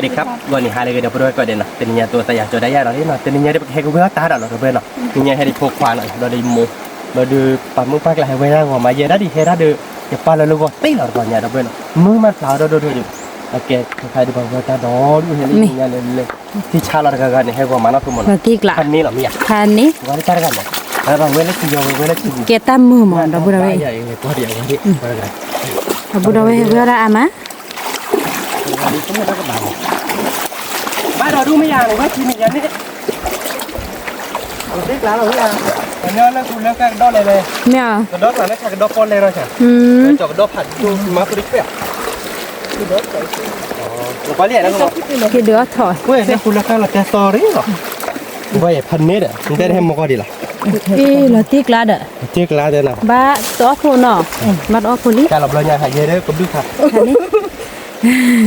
ဒီးခါ ဂီၤနံၤဟါလၢအဂ့ၤ ဒီပုၢ်ဝဲၢ်ကိးဂၤဒဲးနီၤ, တနံၤညါအံၤ သးယၤကၠီဒၣ်ယၤလီၤနီၤ, တနံၤညါအံၤ ပကဟဲကဝဲၤအီၣ်တၢ်ဒီး ဒီပုၢ်ဝဲၢ်နီၤ, တနံၤညါအံၤ ဟဲဒံးဖိခွါနီၤ, ဒီးဒီးယမိၢ်, ဒီးဒီးပာ်မုၣ်ပာ်ကျါ ဟဲဝဲဒၣ်ဂီၤမး ယဲဒၣ်ဒ်ဟဲဒၣ်ဒီး ယပၢ်လၢလၢဂီၤသ့လီၤတဂီၤညါ ဒီပုၢ်ဝဲၢ်နီၤ, မုၢ်မးဖျါအီၤဒီဒိၣ်ဒိၣ်ဒီး, အကဲ ခဲခါဒုးပှၤဝဲတၢ်ဒီဒူၣ်ဟဲလၢညါလၢလၢ, ထံဆါလီၤတဂၤဂၤန့ၣ် ဟဲဂီၤမးနီၤ ဖုမိၢ်နီၤ, ဖံကျးဖဲန့ၣ်လီၤမ့ၢ်ဧါ, ဖဲန့ၣ် ဝဲလၢတၢ်တဂၤန့ၣ်, ဝဲဝဲလၢထံယီၤ ဝဲဝဲလၢထံယီၤ, ကဲတၢ်မုာ်မး ဒီပုၢ်ဝဲၢ်, ဒီပုၢ်ဝဲၢ်ဟဲဝဲဒၣ်အါမး ဘၣ်ဒီးဒူၣ်မ့ၢ်ယၤန့ၣ် ဝဲထံန့ၣ်ယၤန့ၣ်, သ့ကျါလီၤဝဲယၤ, ပှၤညီလၢကူလၢကဲကဒီးလဲၣ်လဲၣ်, မ့ၢ်ဧါ, ကဒီးကျါလၢဆၣ်ကဒီးပီၣ်လဲၣ်ဒီးဆၣ်, ကၠီကဒီးဖးဒိၣ်မၤပရံခွဲး, က့ၤဒုးအီၣ်ထီၣ်, ဝဲလၢကူလၢကဲလီၤတဲ sorry လီၤ, ဘၣ်ယဲဖးန့ၣ်ဒီး နတဲတဟဲမၤကီၢ်ဒံးလီၤ, အ့ၣ် လီၤတံၢ်ကျါဒီး, တံၢ်ကျါတဲနီၤ, ဘၣ်တအီၣ်ဖိနီၤ, ဘၣ်တအီၣ်ဖိလံ, တၢ်လီၤဘျီညါဟးယဲဒၣ်ကဘျုးခါ, ဖး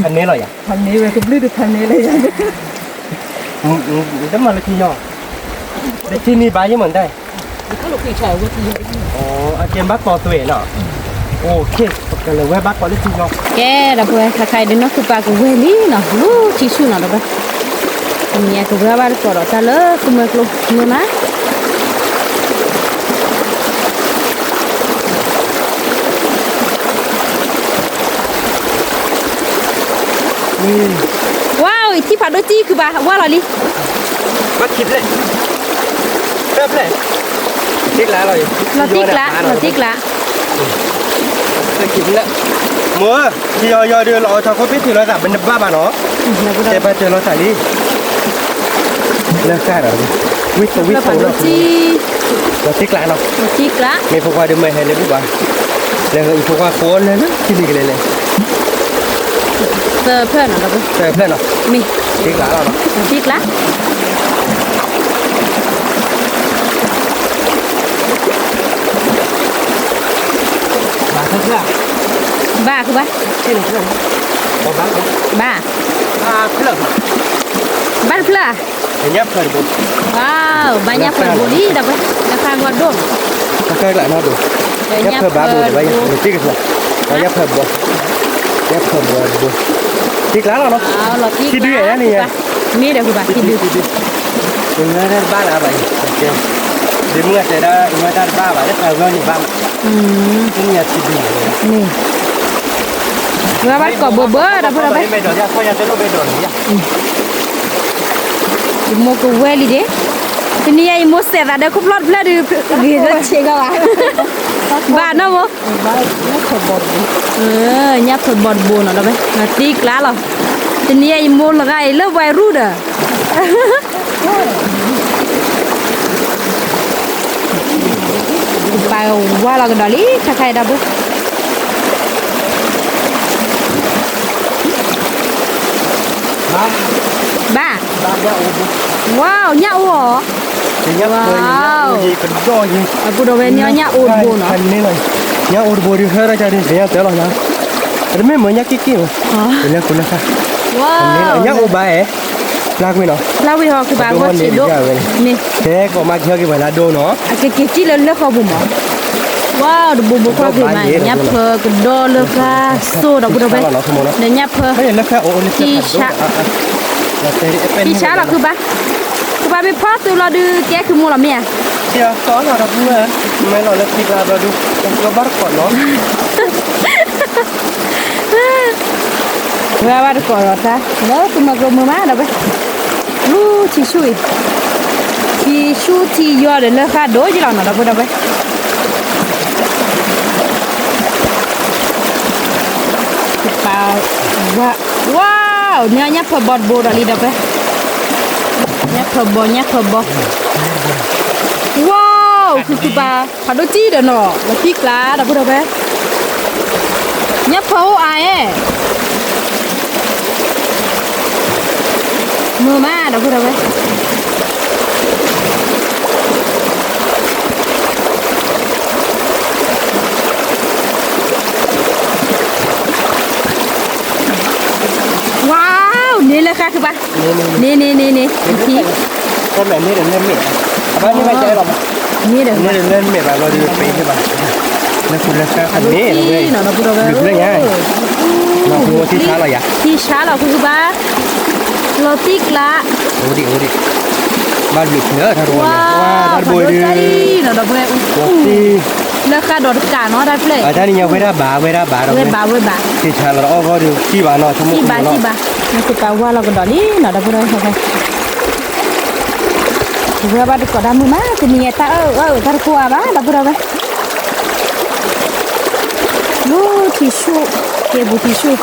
န့ၣ်လီၤယၤ, ဖးန့ၣ်ဝဲကဘျုးတဖးန့ၣ်လီၤယၤ, တမၤလၢခံယီၤ, လၢခံန့ၣ်ဘၣ်ယဲမးတၢ်, အကဲဘၣ်ကီသွဲနီၤ, အိၣ်ခ့ ပကလဲၤဝဲဘၣ်ကီလၢခံယီၤ, ကဲဒီပုၢ်ဝဲၢ် ခါခါအံၤဒုးနီၢ်ခုပာ်ကဝဲၤလံနီၤ လူထံဆူၣ်နီၤဒီပုၢ်ဝဲၢ်, တနံၤညါကဝဲၤဘၣ်တကိးဒီးတၢ်လၢသူမွဲကျိမ့ၢ်မး ဝါ ထံဖးဒိၣ်တံၢ်ခုဘၣ် ဝါလီၤလံ, ဘၣ်ခံဖျၢၣ်, သၢဖျၢၣ်, တံၢ်ကျါလီၤ, လီၤတံၢ်ကျါ လီၤတံၢ်ကျါ, သၢခံဖျၢၣ်, မိၢ်, ယီၤယီၤဒီးလီၤအီၣ်ထီၣ်ခိၣ်ဖ့ၣ်ထံးလီၤသး ပနဘၣ်ဘၣ်နီၤ, တဲဘၣ်တၢၢ်လီၤသးလံ, လၢဃာ်ဒီး, ဝံၣ်သဝံၣ်သဝံၣ်လီၤ, လီၤတံၢ်ကျါနီၤ, လီၤတံၢ်ကျါ, မ့ၢ်ဖိခွါဒုးမ့ၢ်ဟဲလၢဘူၣ်ဘၣ်, လၢအံၤဖိခွါဖိလၢလၢထံလံကလဲၤလဲၤ သၢဖျၢၣ်နီၤ, သၢဖျၢၣ်နီၤ, မ့ၢ်, တံၢ်ကျါလီၤနီၤ, တံၢ်ကျါ, ဘၣ်, ဘၣ်, ဘၣ်တဖျၢၣ်, ဘၣ်တဖျၢၣ်, ဘၣ်ညၣ်ဖၢတဘိ, ဝါ, ဘၣ်ညၣ်ဖၢတဘိလံ ဒီပုၢ်ဝဲၢ်, လၢဃာ်ဂီၤဒိၣ်နီၤ, ညၣ်ဖၢဘၣ်ဘိ ဘၣ်ညၣ်ဖၢဘိ, ညၣ်ဖၢဘိ, ညၣ်ဖၢဘိတဘိ, တံၢ်ကျါလီၤနီၤ, ခံဒုညါန့ၣ်, မ့ၢ်ဒီးဃုဘၣ်ခံဒု, ဒု, ဒု, ဒု, ဘၣ်လၢဘၣ်, ဒုးမုၢ်ဂၤတဲဒၣ် ဝဲတၢ်တဘၣ်ဘၣ် လၢဃာ်ဂီၤန့ၣ်ဘၣ်မး, မ့ၢ်, ဝဲဘၣ်ကိးဘိဘိ ဒီပုၢ်ဝဲၢ်, ယမိၢ်ကဝဲၤလံဒ့, တနံၤအံၤယမိၢ်စဲးသးဒီးခိၣ်ဖျီၣ်တဖျၢၣ်ဒီး ဂ့ၤလၢဆ့ကီးဘၣ်, ဘၣ်နီၢ်မိၢ်, ညၣ်ဖၢဘိတဘိနီၤ ဒီပုၢ်ဝဲၢ်, တံၢ်ကျါလီၤ, တနံၤအံၤယမိၢ်လီၤဂာ်အံၤလၢဝဲရူၢ်ဒီး ပာ်ဝါလီၤကဒီးလံ ခါခါအံၤဒီပုၢ်ဝဲၢ်, ဘၣ်, ဝါ, ညၣ်အိၣ်ဧါ, ဝါ, အပုၢ်ဒီပုၢ်ဝဲၢ်န့ၣ် ညၣ်အိၣ်တဘိနီၤ, ညၣ်အိၣ်တဘိဒီး ဟဲဒၣ်ကဒီး ယတဲလီၤညါ, တမ့ၢ်မ့ၢ်ညၣ်က့ၢ်က့ၢ်ဘၣ်, လၢကူလၢဃာ်, ဝါ, ညၣ်အိၣ်ဘၣ်ဧါ, ဖျါကွံာ်နီၤ, ဖျါကွံာ်ဟီ ကဘၣ်ဂီၢ်ဆံးဒိၣ်, မ့ၢ်, ကဲကီးမးကဟဲက့ၤပှၤလၢအဒိနီၤ, အကက့ၤကံၣ်လၢလၢဃီပူၤမး, ဝါ, တဘိဘိကွၢ်ကွံာ်မး ညၣ်ဖၢကဒီလၢဃာ်စိဒီပုၢ်ဝဲၢ်, ဒီးညၣ်ဖၢ, ထံဆါ, ထံဆါလီၤဃုဘၣ်, ဃုဘၣ်မ့ၢ်ဖီသုလီၤဒုး ကဲကမူလီၤမ့ၢ်ဧါ, ကီလီၤဒီပုၢ်ဝဲၢ်, မ့ၢ်လီၤလၢထံကျါဘျီဒုး, ကဘၣ်တကိးနီၤ ဝဲဘၣ်တကိးဒီးတၢ် လၢသူမွဲကျိမ့ၢ်မး ဒီပုၢ်ဝဲၢ်, လူထံဆူၣ်အံၤ, ထံဆူၣ်ထံယီၤဒီးလၢဃာ်ဒိၣ်ယံလီၤနီၤ ဒီပုၢ်ဝဲၢ်, ပာ်ဝါ, ဝါ, န့ၣ်ညၣ်ဖၢဘီတဘိဒီးလံ ဒီပုၢ်ဝဲၢ်, ညၣ်ဖၢဘီ ညၣ်ဖၢဘီ, ဝါ, ဃုဃုဘၣ် ဖးဒိၣ်တံၢ်ဒီးနီၤ လီၤတံၢ်ကျါ ဒီပုၢ်ဝဲၢ်, ညၣ်ဖၢအိၣ်အါအဲၣ်, မုာ်မး ဒီပုၢ်ဝဲၢ်, ဝါ, န့ၣ်လၢဃာ်ဃုဘၣ်, န့ၣ်န့ၣ်န့ၣ်န့ၣ်, မ့ၢ်ဒီး, မ့ၢ်ဒီး, လၢမ့ၢ်ဘၣ်ဘျီဒုးပ့ၤဘၣ်, လၢဃုလၢဃာ်ဖးန့ၣ်, ဒီပုၢ်ဝဲၢ်, ထံဆါလီၤဃုဃုဘၣ် တံၢ်ကျး, အိၣ်ဒံး အိၣ်ဒံး, ဘၣ်ဘျုးဖျၢၣ်ထီၣ်တဝီလၢ ဝါ တၢ်တဘိဒီး, လၢဃၢ်ဒီးတကးနီၤ တၢ်ဖျၢၣ်, တၢ်နံၤညါဝဲဒၣ်ဘၣ် ဝဲဒၣ်ဘၣ်ဒီး ဝဲဘၣ် ဝဲဘၣ်, က့ၤဆါလီၤတအီၣ်ဂီၢ်ဒီး စံၣ်ဘၣ်နီၤ ဆိကမိၣ်လီၤ, စံၣ်ဘၣ် နစပာ်ဝါလီၤကဒီးလံနီၤ ဒီပုၢ်ဒီဝဲၢ်, ဝဲဘၣ်တကိးတၢ်မုာ်မး တနံၤညါတၢ်အၢၣ်အၢၣ်တၢ်တကိးအါဘၣ် ဒီပုၢ်ဒီဝဲၢ် လူထံဆူၣ်, ကဲပူၤထံဆူၣ်,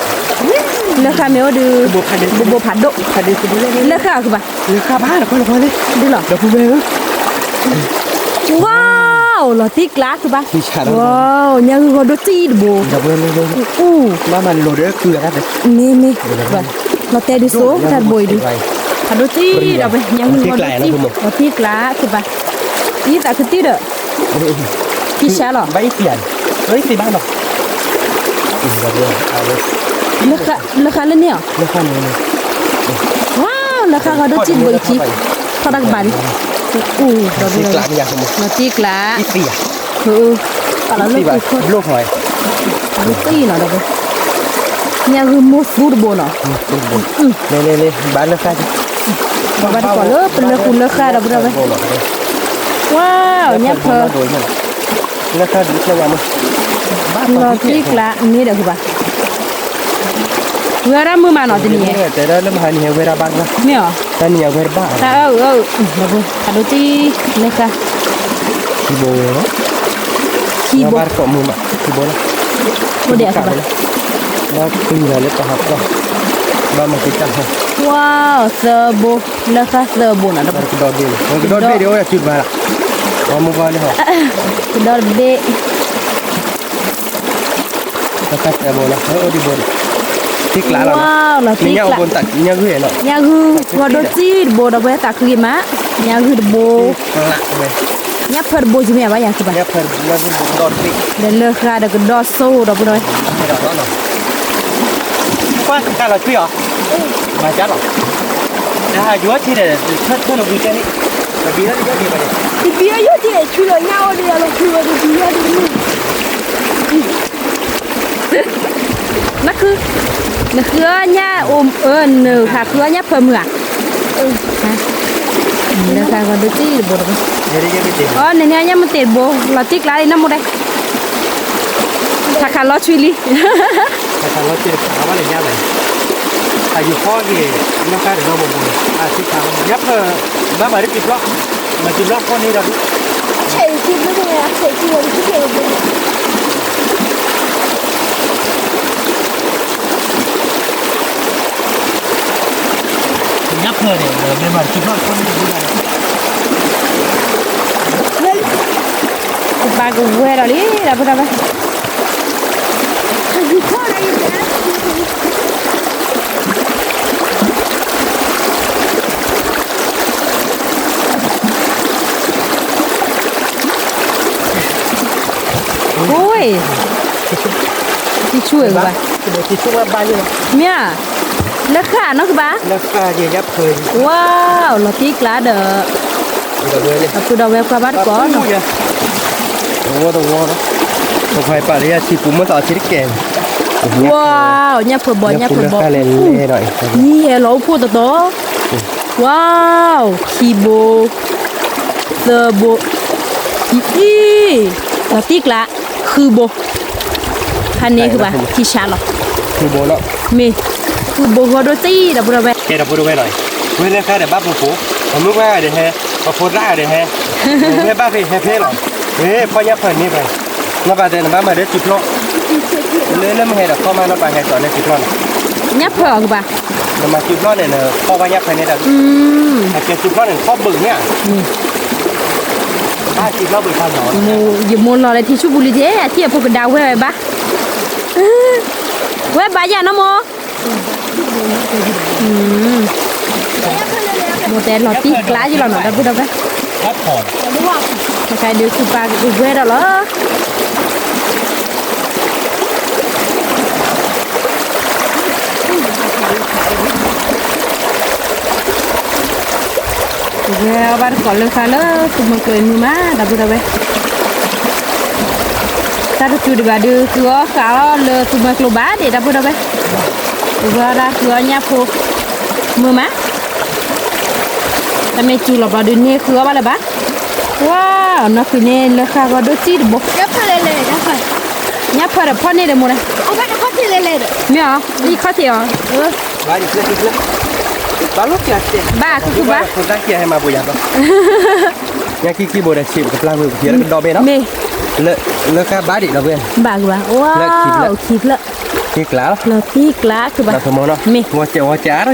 လၢဃၢ်မ့ၢ်အိၣ်ဒီး, ဘိဘိဖးဒိၣ်, လၢဃၢ်အီၤကဘၣ်, လၢဃၢ်ဘၣ် ဒုလီၤ, ဒီပုၢ်ဝဲၢ်ဧၢ, ဝါ, လီၤတံၢ်ကျးကဘၣ်, ဝါ, ညၣ်ဂုၢ်ဂီၤဒိၣ်တံၢ်တဘိ, အူ, မ့ၢ်မ့ၢ်, လီၤတဲာ်ဒုးစိတၢ်တဘိအံၤဒုး, ဖးဒိၣ်တံၢ်ဒီးဝဲ ညၣ်ဂုၢ်ဂီၤဒိၣ်တံၢ်, လီၤတံၢ်ကျးကဘၣ်, အံသးခုတံၢ်ဒီး က့ၤဆါလီၤ, ဘၣ်အံသံဘၣ်နီၤ, လၢဃၢ်လၢန့ၣ်အီၤ, ဝါ, လၢဃၢ်ဂီၤဒိၣ်တံၢ်တဘိအံၤထံ, ထီၣ်တၢ်ကဘၣ်ဒံး, အူ, ဒီးလီၤတံၢ်ကျး, လီၤတံၢ်ကျး, အူသံနီၤဒီး, ညၣ်ဂုၢ်မိၢ်သူတဘိနီၤ, ဘၣ်လၢဃၢ်, ဘၣ်တကိးလၢပလၢဃူလၢဃၢ်ဒီးပဒီးဝဲ, ဝါ, ညၣ်ဖၢ လီၤတံၢ်ကျးန့ၣ်ဒီးကဘၣ်, ဝဲဒၣ်မုာ်မးနီၤတနံၤ, မ့ၢ်အီၤ, တၢ်အၢၣ်အၢၣ်, ဖးဒိၣ်တံၢ်လၢဃၢ်, ခံဘိ, ခံဘိ, အိၣ်ဒံး, ဝါ, သၢဘိ, လၢဃၢ်သၢဘိနီၤ, ကဒီးဘ့ၣ်, ကဒီးဘ့ၣ်ဒ်အိၣ်ဒံးစုတဘၣ်လီၤ, ကဒီးတဘ့ၣ် တၢ်ဘိလီၤ, အိၣ်ဒံးဘိဒံး, တံၢ်ကျးလီၤ, လီၤတံၢ်ကျး, ညၣ်ဂုၢ်, ညၣ်ဂုၢ်ဂီၤဒိၣ်တံၢ်တဘိဒီး ပဝဲသးခုဂ့ၤမး, ညၣ်ဂုၢ်တဘိ, ညၣ်ဖၢတဘိယမ့ၢ်အဘၣ်ယၤကဘၣ်, ဒီးလၢဃၢ်ဒီးကဒီးစိဒီးပဒီး, ကွၢ်ကလီၤထွံအီၤ, မၤကလီၤ, တဟးယိၤထံဒီး, ထၢထၢလီၤဝံၤကဲန့ၣ်, တဘံလီၤ, တဘံလီၤယိၤထံဒီး ဆူလီၤညၣ်အိၣ်ဒီးယၤလီၤထွံဝဲတဘံလီၤတဘံ နဃု, နဃုအီၣ်ညၣ်အိၣ်, နဟးဃုအီၣ်ညၣ်ဖၢမုၢ်ဧါ, လၢဃၢ်ဂီၤဒိၣ်တံၢ်တဘိတဘိ, အီ နန့ၢ်အီၣ်ညၣ်မ့ၢ်တ့ၢ်တဘိ, လီၤတံၢ်ကျးလံနီၢ်မိၢ်ဒဲး, ခးခးလီၤထွံလံ, ခးခးလီၤထွံတခါဘၣ်လၢညါဘၣ်, အယူၤဖီက့ၤ, လၢဃၢ်တနီၢ်မိၢ်မိၢ်, အထံခးလီၤ, ညၣ်ဖၢ, ဘၣ်မၤဒ်တံၤဖျီၣ်, မၤတံၤဖျီၣ်ဖီန့ၣ်ဒီး ညၣ်ဖၢန့ၣ်, မ့ၢ်မၤတံၤဖျီၣ်ဖီန့ၣ်, ပၢ်ကဝဲၤဒီးလံ, ဒီပုၢ်ဒီဝဲၢ်, အိၣ်, ထံဆူၣ်ဝဲကဘၣ်, မ့ၢ်ဧါ, လၢဃၢ်နီၢ်ကဘၣ်, ဝါ, လီၤတံၢ်ကျးဒီး, ဒီပုၢ်ဒီဝဲၢ်ကွၢ်ဘၣ်တကိးနီၤ, တဝီတဝီ, ပှၤပာ်လၢယၤထံပူၤမ့ၢ်သးအီထံတကဲ, ဝါ, ညၣ်ဖၢဘီ ညၣ်ဖၢဘီ, နံၤဟဲလီၤအိၣ်ဖှိၣ်တတီၤ, ဝါ, ခံဘိ, သၢဘိ, အံၤ, လီၤတံၢ်ကျး, ဃုဘိ, ဖးန့ၢ်ကဘၣ် ထံဆါလီၤ, မ့ၢ်, ဃုဘိဂီၢ်ဒိၣ်တံၢ် ဒီပုၢ်ဒီဝဲၢ်, ကဲဒီပုၢ်ဒီဝဲၢ်နီၤ, ဝဲလၢဃၢ်ဒီးဘၣ်ပူၤပူၤ, ပမုၢ်ပှၢ်ဂၤဒီးဟဲ, ပဖိသၣ်ဂၤဒီးဟဲ, ဝဲဘၣ်ဖဲဟဲဖဲလီၤ, ဝဲဖီၣ်ညၣ်ဖၢန့ၢ်ဖဲ, နီၢ်ပၢ်တဲနဘၣ်မၤဒၢတံၤဖျီၣ်, လၢလၢမ့ၢ်ဟဲဒီးဖီၣ်မးနီၢ်ပၢ်ဟဲကီးန့ၢ်တံၤဖျီၣ်န့ၣ်, ညၣ်ဖၢအီၤကဘၣ်, နမၤတံၤဖျီၣ်န့ၣ် နဖီၣ်ဘၣ်ညၣ်ဖၢန့ၢ်ဒီး, အကဲတံၤဖျီၣ်န့ၣ် နဖီၣ်ဘုးန့ၣ်ဧါ, ဘၣ်တံၤဖျီၣ်ဘုးဖးလီၤ, ယမိၢ်လီၤလၢထံဆူၣ်ပူၤလံက့ၤ အထံၣ်အဖိကဒါဝဲဝဲဘၣ်, ဝဲဘၣ်ယၤနီၢ်မိၢ် မိၢ်တဲလီၤတံၢ်ကျါယလီၤနီၤ ဒီပုၢ်ဒီဝဲၢ်, တခါဒုးသူၣ်ပာ်ကဝဲၤဒီးလီၤ, ကဝဲၤအီၤဘၣ်တကိးလၢဃာ်လၢသူမွဲကျိၤအံၤမုာ်မး ဒီပုၢ်ဒီဝဲၢ်, တၢ်တတုၤတဂၤဒုး ဃုအီၣ်ဃာ်အီၣ်လၢသူမွဲကျိၤဘၣ်ဒဲး ဒီပုၢ်ဒီဝဲၢ်, ကဝဲၤအီၤဒၣ်ဃုအီၣ်ညၣ်ဖိ မုာ်မး တၢ်မ့ၢ်စူၤလီၤဘျီဒုးန့ၢ်ဃုအီၣ်ဘၣ်လၢၤဘၣ်. ဝါ, နီၢ်ဃုာ်န့ၣ်လၢဃာ်ဂီၤဒိၣ်စံၣ်တဘိ. ညၣ်ဖၢၣ်ဖီၣ်န့ၢ်ဒီးမိၢ်န့ၣ်. မ့ၢ်အီၤ, ယခီၣ်ထံးအီၤ. ဘၣ်ခုၣ်ခုၣ်ဘၣ်. ညၣ်ခံခံဘိဒီးဆံးပကပျၢ်ဝဲပက့ၤလၢကဒီဘ့ၣ်နီၤ. မ့ၢ်, လၢဃာ်ဘၣ်ဒံးဒီးဝဲ. ဘၣ်ကဘၣ်, ဝါ, ခံဖျၢၣ်, ခံဖျၢၣ်. တံၢ်ကျးလီၤ, လီၤ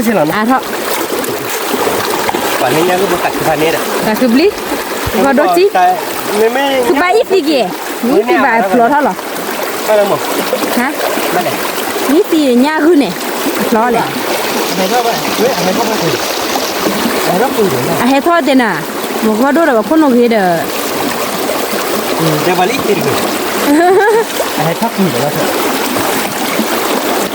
တံၢ်ကျးခုဘၣ်. မ့ၢ်, ဝဲကဲအါထီၣ်ကဲလီၤနီၤ. အါထီၣ်. ပှၤန့ၣ်ညါဂ့ၢ်ဘိသးခုဖးန့ၣ်ဒီး, သးခုပျံၤ, ဂီၤဒိၣ်စံၣ်, ခုဘၣ်အံၤသံက့ၤ, မ့ၢ်သံဘၣ်ဖျိထီၣ်လီၤ. ဟါ, မ့ၢ်သံညါဂုၢ်န့ၣ်, ဖျိလဲၣ်. အဟဲထီၣ်တဲနၤ, မ့ၢ်ဂီၤဒိၣ်ဒီးပှၤခိၣ်နူာ်ဂ့ၤဒီး,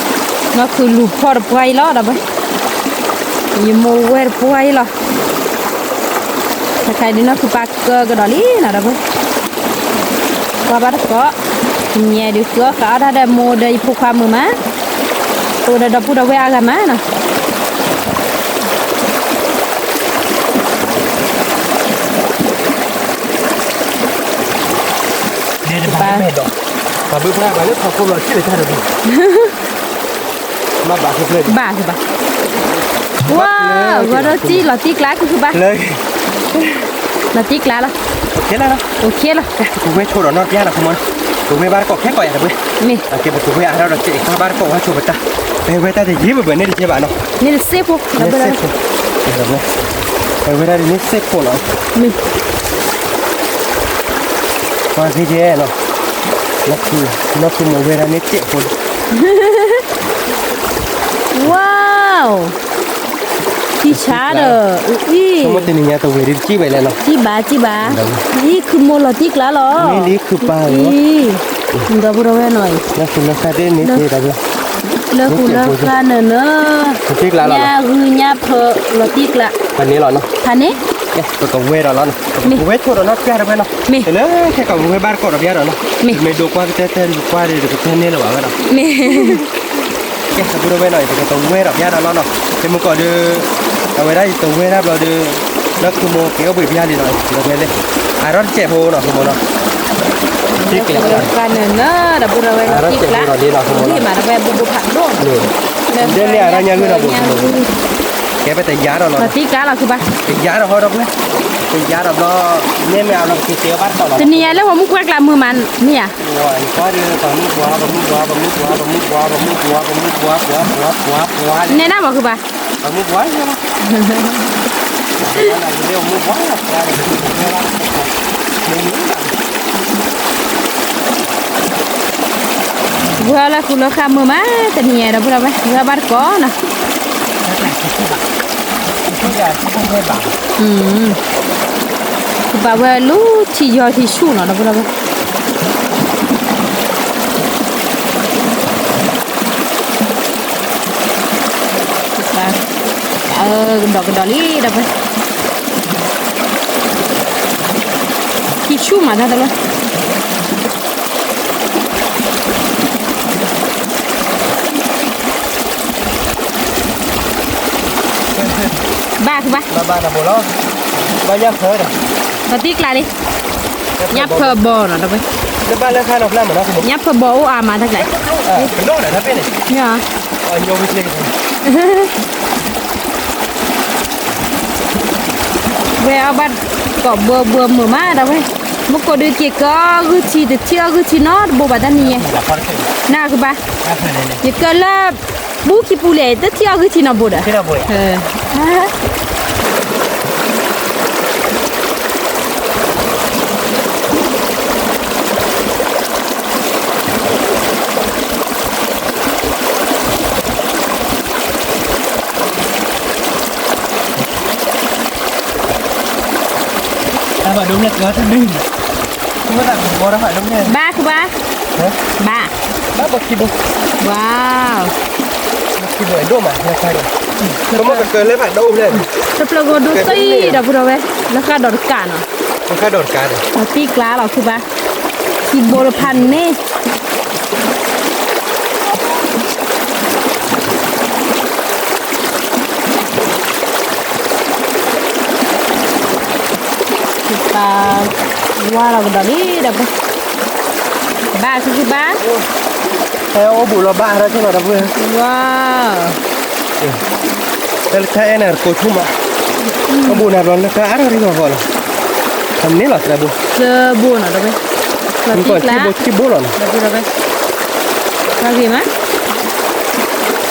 နီၢ်ခုၣ်လူၤဖီၣ်တပှၢ်အံၤလီၤဒီး, ယမိၢ်ဝဲၢ်တပှၢ်အံၤလီၤ. တခါဒုးနီၢ်ခုၣ်ပာ်ကၢကဒီးလံနီၤဒီး, ကွၢ်ဘၣ်တကိး, ညဲဒုးဃုအီၣ်ဃာ်အီၣ်တၢ်ဒီးမိၢ်ဒီးယဖိခွါမုာ်မး, အိၣ်ဒီးဒီပုၢ်ဒီဝဲၢ်အါဂၤမးနီၤ. ဘၣ်, ဘၣ်, ဝါ, ဂီၤဒိၣ်စံၣ်လီၤတံၢ်ကျးခုခုဘၣ်, လီၤတံၢ်ကျးလီၤ. ပဝဲဆိဒီးနီၢ်ပျၢ်လီၤခီမီ, ပဝဲဘၣ်တကိးခဲကိးယၤတဝဲ, မ့ၢ်, ပဝဲအါထီၣ်ဒီးစဲးကွၢ်ဘၣ်တကိးဝဲဆိပတၢ်, ပဝဲတၢ်တယံၤဘၣ်ဘၣ်န့ၣ်တကဲဘၣ်နီၤ, န့ၣ်တစ့ၢ်ဖိ, ပဝဲဒၣ်န့ၣ်စ့ၢ်ဖိနီၤ, မ့ၢ် ပှၤကယဲနီၤ, နီၢ်ခုၣ်မ့ၢ်ဝဲဒၣ်န့ၣ်စ့ၢ်ဖိ, ဝါ, ထံဆါဒီး, အံၤ, တနံၤညါတဝဲဒုးစံၣ်ဝဲလဲၣ်နီၤ, စံၣ်ဘၣ်စံၣ်ဘၣ်, အံၤခုၣ်မိၢ်လီၤတံၢ်ကျးလီၤ, မ့ၢ်လံခုၣ်ပၢ်လီၤ, ဒီပုၢ်ဒီဝဲၢ်နီၤ, လၢဃုာ်လၢဃာ်နၢၤ, လၢဃုာ်လၢဃာ်နၢၤနၢၤ, ညၣ်ဂုၢ်ညၣ်ဖၢၣ်လီၤတံၢ်ကျး, ဖးန့ၣ်လီၤနီၤ, ဖးန့ၣ်, ပကဝဲဒီးလီၤနီၤ, ပဝဲဆိဒီးနီၢ်ပျၢ်တဝဲနီၤ, မ့ၢ်, တလၢခဲကိးပဝဲဘၣ်တကိးဒီးပျၢ်ဒီးနီၤ, မ့ၢ်, မ့ၢ်ဒိးကွၢ်ကတၢၢ်တၢၢ်ဒုးကွၢ်ဒီး ပတဲန့ၢ်လၢၤဘၣ်ဝဲဒီး, မ့ၢ် ကဲ ဒီပုၢ်ဒီဝဲၢ်နီၤ, ပကတဝဲဒီးပျၢ်ဒီးလီၤနီၤ, တမုၢ်ကီးဒီး, အဝဲဒၣ်ယတဝဲဒၣ်ဘျီဒီး, လၢခုၣ်မိၢ်က့ၤအိၣ်ဘှံးပျၢ်လံနီၤ, ဒီပုၢ်ဒီဝဲၢ်, အါထီၣ်တစဲးဖိနီၤ ခုၣ်မိၢ်နီၤ, တံၢ်ကျး, အါထီၣ်တစဲးဖိဒီးလံနီၤ ခုၣ်မိၢ်နီၤ, ဒ်န့ၣ်အါထီၣ်ညါဂုၢ်နီၤ ပက, ကဲပတယါဒီးလီၤ, တံၢ်ကျးလီၤခုဘၣ်, တယါဒီးဟီဒီပုၢ်ဝဲၢ်, တယါဒီးဘျီ, မ့ၢ်မ့ၢ်အါလီၤပက့ၤတဲဘၣ်တကိးလီၤ, တနံၤညါလၢပှၤမုၣ်ကွၢ်ကျးမုာ်မးန့ၣ်ဧါ နဲဒၣ်မ့ၢ်ခုဘၣ်, ဝဲလၢဃုာ်လၢဃာ်မုာ်မး, တနံၤညါဒီပုၢ်ဒီဝဲၢ်, ဝဲဘၣ်တကိးနီၤ, ဘၣ်ဝဲလူၤထံယီၤထံဆူၣ်နီၤ ဒီပုၢ်ဒီဝဲၢ် ကဒီးကဒီးလံဒီး, ထံဆူၣ်မးတၢ်တလၢ, ဘၣ်ဘၣ်, ဘၣ်ညၣ်ဖၢဒီး, ဒီးတံၢ်ကျးလံ, ညၣ်ဖၢဘီနီၤဒီး, ညၣ်ဖၢဘီအိၣ်အါမးတၢ်ကျး, ဝဲအီၣ်ဘၣ်ကိးဘှီဘှီမုာ်မးဒီးဝဲ, မုၢ်ကိးဒုးက့ၤကၢအီၣ်ဂုၢ်ထံ တထံၣ်အီၣ်ဂုၢ်ထံနီတဘိဘၣ်တနံၤညါ, နၢ်ကဘၣ်, ယကၢလၢ, ပူခံပူလဲၣ် တထံၣ်အီၣ်ဂုၢ်ထံနီတဘိဒီး ဘၣ်ခုဘၣ်, ဘၣ်, ဘၣ်, တပျၢၤဂီၤဒိၣ်တံၢ်ဒီးပုၢ်ဒီဝဲၢ်, လၢဃာ်ဒီးတကးနီၤ လၢဃၣ်ဒိၣ်တကးဒီး လီၤတံၢ်ကျါလီၤခုဘၣ်, ခံဘိတဖၣ်န့ၣ် ပာ်ဝါလီၤကဒီးလံဒီး ဘၣ်ခုခုဘၣ်, ဟဲအိၣ်ဘူးလီၤဘၣ်ဒီးလီၤဒီပုၢ်ဝဲၢ်, ဝါ, တၢ်လၢတၢ်အဲၣ်နၤတကိးထူၣ်မး, အိၣ်ဘူးနၤဘျီလၢတၢ်အါထီၣ်ရံၣ်ဂီၤဂီၤလီၤ, ဖးန့ၢ်လီၤသၢဘိ, သၢဘိနီၤဒီပုၢ်ဝဲၢ်, မ့ၢ်ကီးခံဘိခံဘိလီၤနီၤ, ဂ့ၤမး,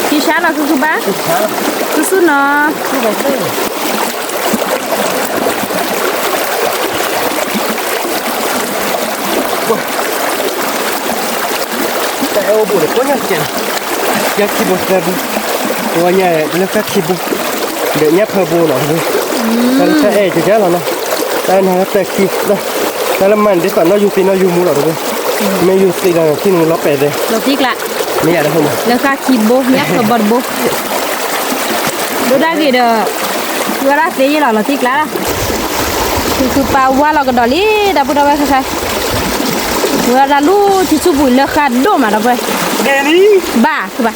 ခံဆါလီၤခုခုဘၣ်, ဆူၣ်ဆူၣ်နီၤ တၢ်အဲၣ်အိၣ်ဘူးဒီးကိးညါတကဲး, ယဲၢ်ခံဘိသၢဘိ, ပဝဲညါလၢဃၣ်ခံဘိ, ဒီးညၣ်ဖၢဘိနီၤ, တၢ်အဲၣ်ကယါလီၤနီၤ, တၢ်နၤတၢ်ခံ, တၢ်လၢမၤန့ၣ်ဒ်သိးနီၢ်ယူၤသံနီၢ်ယူၤမူလီၤတဘိ, မ့ၢ်ယူၤသံလီၤထံၣ်န့ၣ်လီၤပဲာ်သဲ, လီၤတံၢ်ကျါ, မ့ၢ်ယၤတၢ်ဖိမး, လၢဃၣ်ခံဘိ ညၣ်ဖၢဘီတဘိ, ဒိၣ်ဒၣ်ဂ့ၤဒီး, ဝဲဒၣ်သ့ယဲလီၤ လီၤတံၢ်ကျါလီၤ, သုသုပာ်ဝါလီၤကဒီးလံ ဒီပုၢ်ဒီဝဲၢ်ခဲခါ, ဝဲဒၣ်လူထံဆူၣ်ပူၤလၢဃၣ်ဒိၣ်မးဒီပုၢ်ဝဲၢ်, ဘၣ်, ဘၣ်,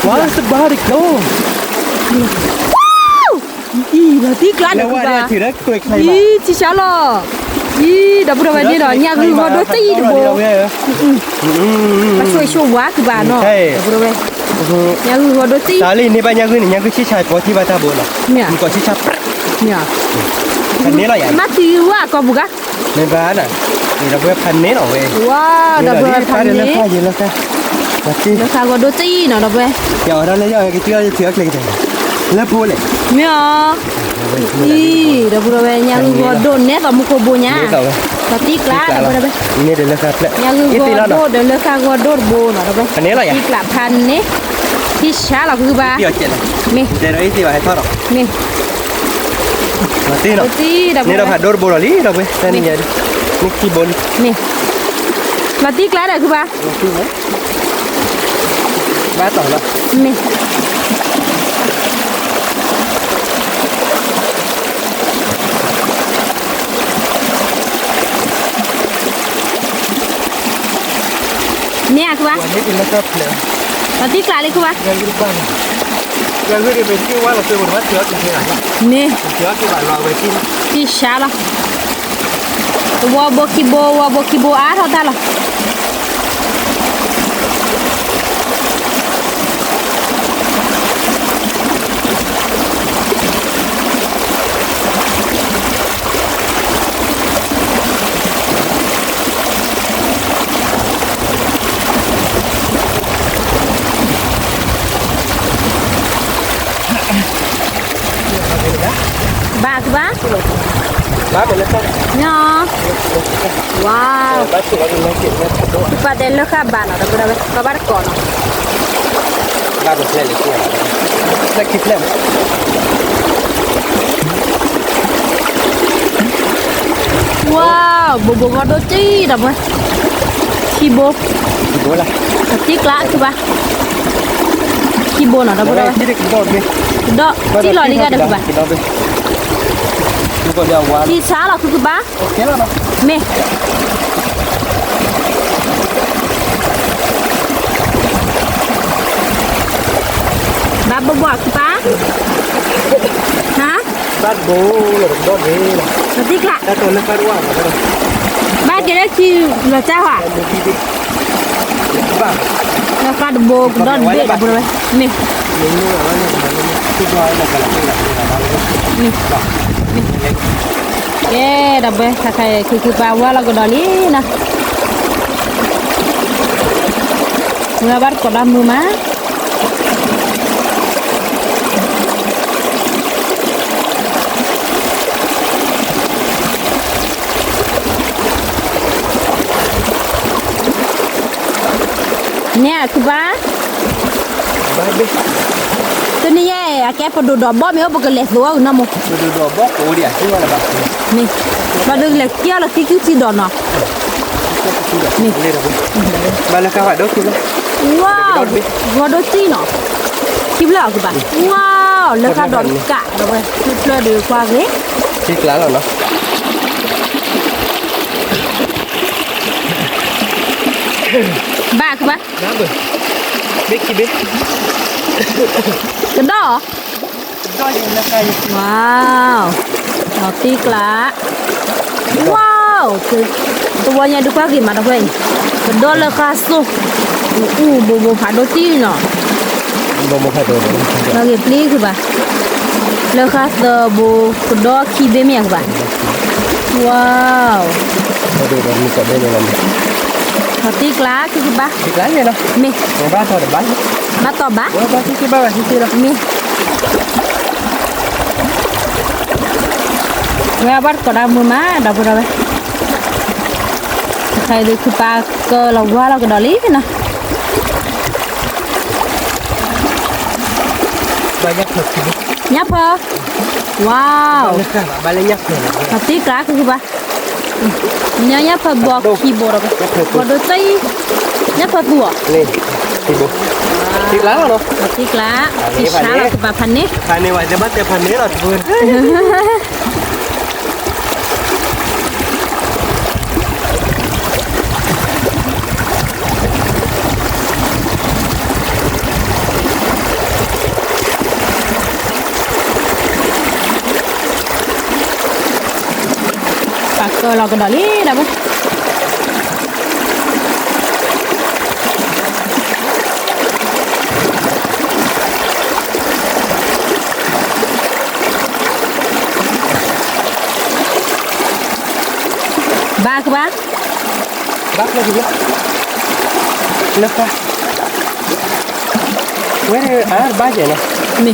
ဝါစဘၣ်တကီ, အံၤ လီၤတံၢ်ကျါဒီးခုဘၣ်, အံၤ ထံဆါလီၤ, အံၤ ဒီပုၢ်ဒီဝဲၢ်န့ၣ်ဒီး ညၣ်ဂုၢ်ဂီၤဒိၣ်တံၢ်တဘိ, ပှၤဆိၣ်ဂ့ၤဆိၣ်ဝါခုဘၣ်နီၤ, ဒီပုၢ်ဒီဝဲၢ်, ညၣ်ဂုၢ်ဂီၤဒိၣ်တံၢ်, တၢ်လၢန့ၢ်ဘၣ်ညၣ်ဂုၢ်န့ၣ် ညၣ်ဂုၢ်ဆံၣ်ဆါပီထံၣ်ဘၣ်တၢ်ဘိနီၤ, မ့ၢ်ကီးဆံၣ်ဆါ, မ့ၢ်, မၤသံဝဲအကီၢ်ပူၤဂၤ, မ့ၢ်ဘၣ်နီၤ, ဒီပုၢ်ဝဲၢ်ဖးန့ၢ်လီၤဝဲ, ဝါ, ဒီပုၢ်ဒီဝဲၢ်ဖးန့ၢ်, လၢဃၣ်ဂီၤဒိၣ်တံၢ်နီၤ ဒီပုၢ်ဝဲၢ်, ယၤဝဲဒၣ်လၢယကထံၣ်အီၤယထံၣ်အီၤကျဲကတဲာ်, လၢဖိလဲၣ်, မ့ၢ်အီၤ အံၤ ဒီပုၢ်ဒီဝဲၢ် ညၣ်ဂုၢ်ဂီၤဒိၣ်နဲသိးမူခိၣ်ဘိညါ, လီၤတံၢ်ကျါ ဒီပုၢ်ဒီဝဲၢ်, ညၣ်ဂုၢ်ဂီၤဒိၣ်ဒီးလၢဃၣ်ဂီၤဒိၣ်တဘိနီၤ ဒီပုၢ်ဝဲၢ်, တံၢ်ကျါဖးန့ၢ်, ထံဆါလီၤခုဘၣ်, မ့ၢ်, မ့ၢ်, န့ၣ်ဒီးဖးဒိၣ်တဘိလီၤလံ ဒီပုၢ်ဝဲၢ်, မ့ၢ်, လီၤတံၢ်ကျါဒီးခုဘၣ် ဘၣ်တီၤလီၤ, မ့ၢ်, မ့ၢ်အခုဘၣ်, လီၤတံၢ်ကျါလံခုဘၣ်, မ့ၢ်, တံၢ်ဆါလီၤ, ဝီဘိခံဘိ ဝီဘိခံဘိအါထီၣ်တၢ်လီၤ ဘၣ်ကဘၣ်, မ့ၢ်, ဝါ, ပှၤတဲလၢဃၣ်ဘၣ်နီၤ ဒီပုၢ်ဒီဝဲၢ် ကဘၣ်တကိးနီၤ, ဘၣ်တဖျဲၣ်လံ, ဝါ, ဘိဘိဂီၤဒိၣ်တံၢ်ဒီပုၢ်ဝဲၢ်, ခံဘိ, တံၢ်ကျါခုဘၣ်, ခံဘိနီၤ ဒီပုၢ်ဒီဝဲၢ်, ကဒီး, တံၢ်လီၤလံဂၤဒီးခုဘၣ်, ထံဆါလီၤခုခုဘၣ်, မ့ၢ်, ဘၣ်ဘိဘိခုဘၣ်, ဟါ, ဘၣ်ဘိ, တံၢ်ကျါ, ဘၣ်က့ၤလၢခံ, လီၤတၢ်ဟါ, လၢဃၣ်တဘိကဒီးတဘ့ၣ် ဒီပုၢ်ဒီဝဲၢ်, မ့ၢ်, မ့ၢ်, ကဲ ဒီပုၢ်ဝဲၢ် ခဲခါအံၤ ခုခုပာ်ဝါလီၤကဒီးလံနီၤ, မုၢ်ဂၤဘၣ်တကိးဒီးမုၢ်မး န့ၣ်အခုဘၣ်, တနံၤညါအံၤ အကဲပဒိၣ်ဒီးဘီမ့ၢ်အိၣ် ပကလဲၤသိးအီၤနီၤမိၢ်, မ့ၢ်, ဘၣ်ဒီးကလဲၤက့ၤအီၤလၢသံကုထံဒီးနီၤ, မ့ၢ်, ဝါ, ဂီၤဒိၣ်တံၢ်နီၤ, ခံဖျၢၣ်အီၤခုဘၣ်, ဝါ, လၢဃၣ်ဒီးကး ဒီပုၢ်ဝဲၢ် ဖျၢၣ်ဖျၢၣ်ဒီးကွၢ်ဂ့ၤ, ထံကျါလီၤနီၤ ဘၣ်ကဘၣ်, ဘ့ၣ်ခံဘ့ၣ်, ကဒီး, ကဒီးယဲလၢဃါယဲ, ဝါ, လီၤတံၢ်ကျါ, ဝါ, တဝီညါဒုးကွၢ်ဂ့ၤမးဒီပုၢ်ဝဲၢ်အံၤ, ကဒီးလၢဃါစိၣ်, အူဘိဘိဖးဒိၣ်တံၢ်နီၤ, ဘိဘိဖးဒိၣ်, လီၤဂ့ၤပျံၤကဘၣ်, လၢဃါသၢဘိ, ကဒီးခံဘ့ၣ်မ့ၢ်ဧါကဘၣ်, ဝါ လီၤတံၢ်ကျါ ခံကဘၣ်, မ့ၢ်, ဘၣ်တီၢ်ဘၣ်, မ့ၢ်, ဝဲဘၣ်တကိးဒၣ်မုာ်မး ဒီပုၢ်ဒီဝဲၢ်, တခါအံၤဒုးခုပာ်ကလီၤဝါလီၤကဒီးလံနီၤ, ညၣ်ဖၢ, ဝါ, လီၤတံၢ်ကျါ ခံကဘၣ် ညၣ်ညၣ်ဖၢဘီခံဘိဒီး, ဘီဒိၣ်တၢ်အံၤ, ညၣ်ဖၢသူၣ်အီၤ, သံကျါ, သံကျါ, သံဆါလီၤကဘၣ်ဖးန့ၣ်, ဖးန့ၣ်ဝဲ တဘၣ်တဲဖးန့ၣ်လီၤတပူၤ, ပာ်ကလီၤကဒီးလံဒီပုၢ် ဘၣ်ကဘၣ်, ဘၣ်ဖျၢၣ်ထံလၢ, လၢဃါ, ဝဲအါဘၣ်ယဲနီၤ, မ့ၢ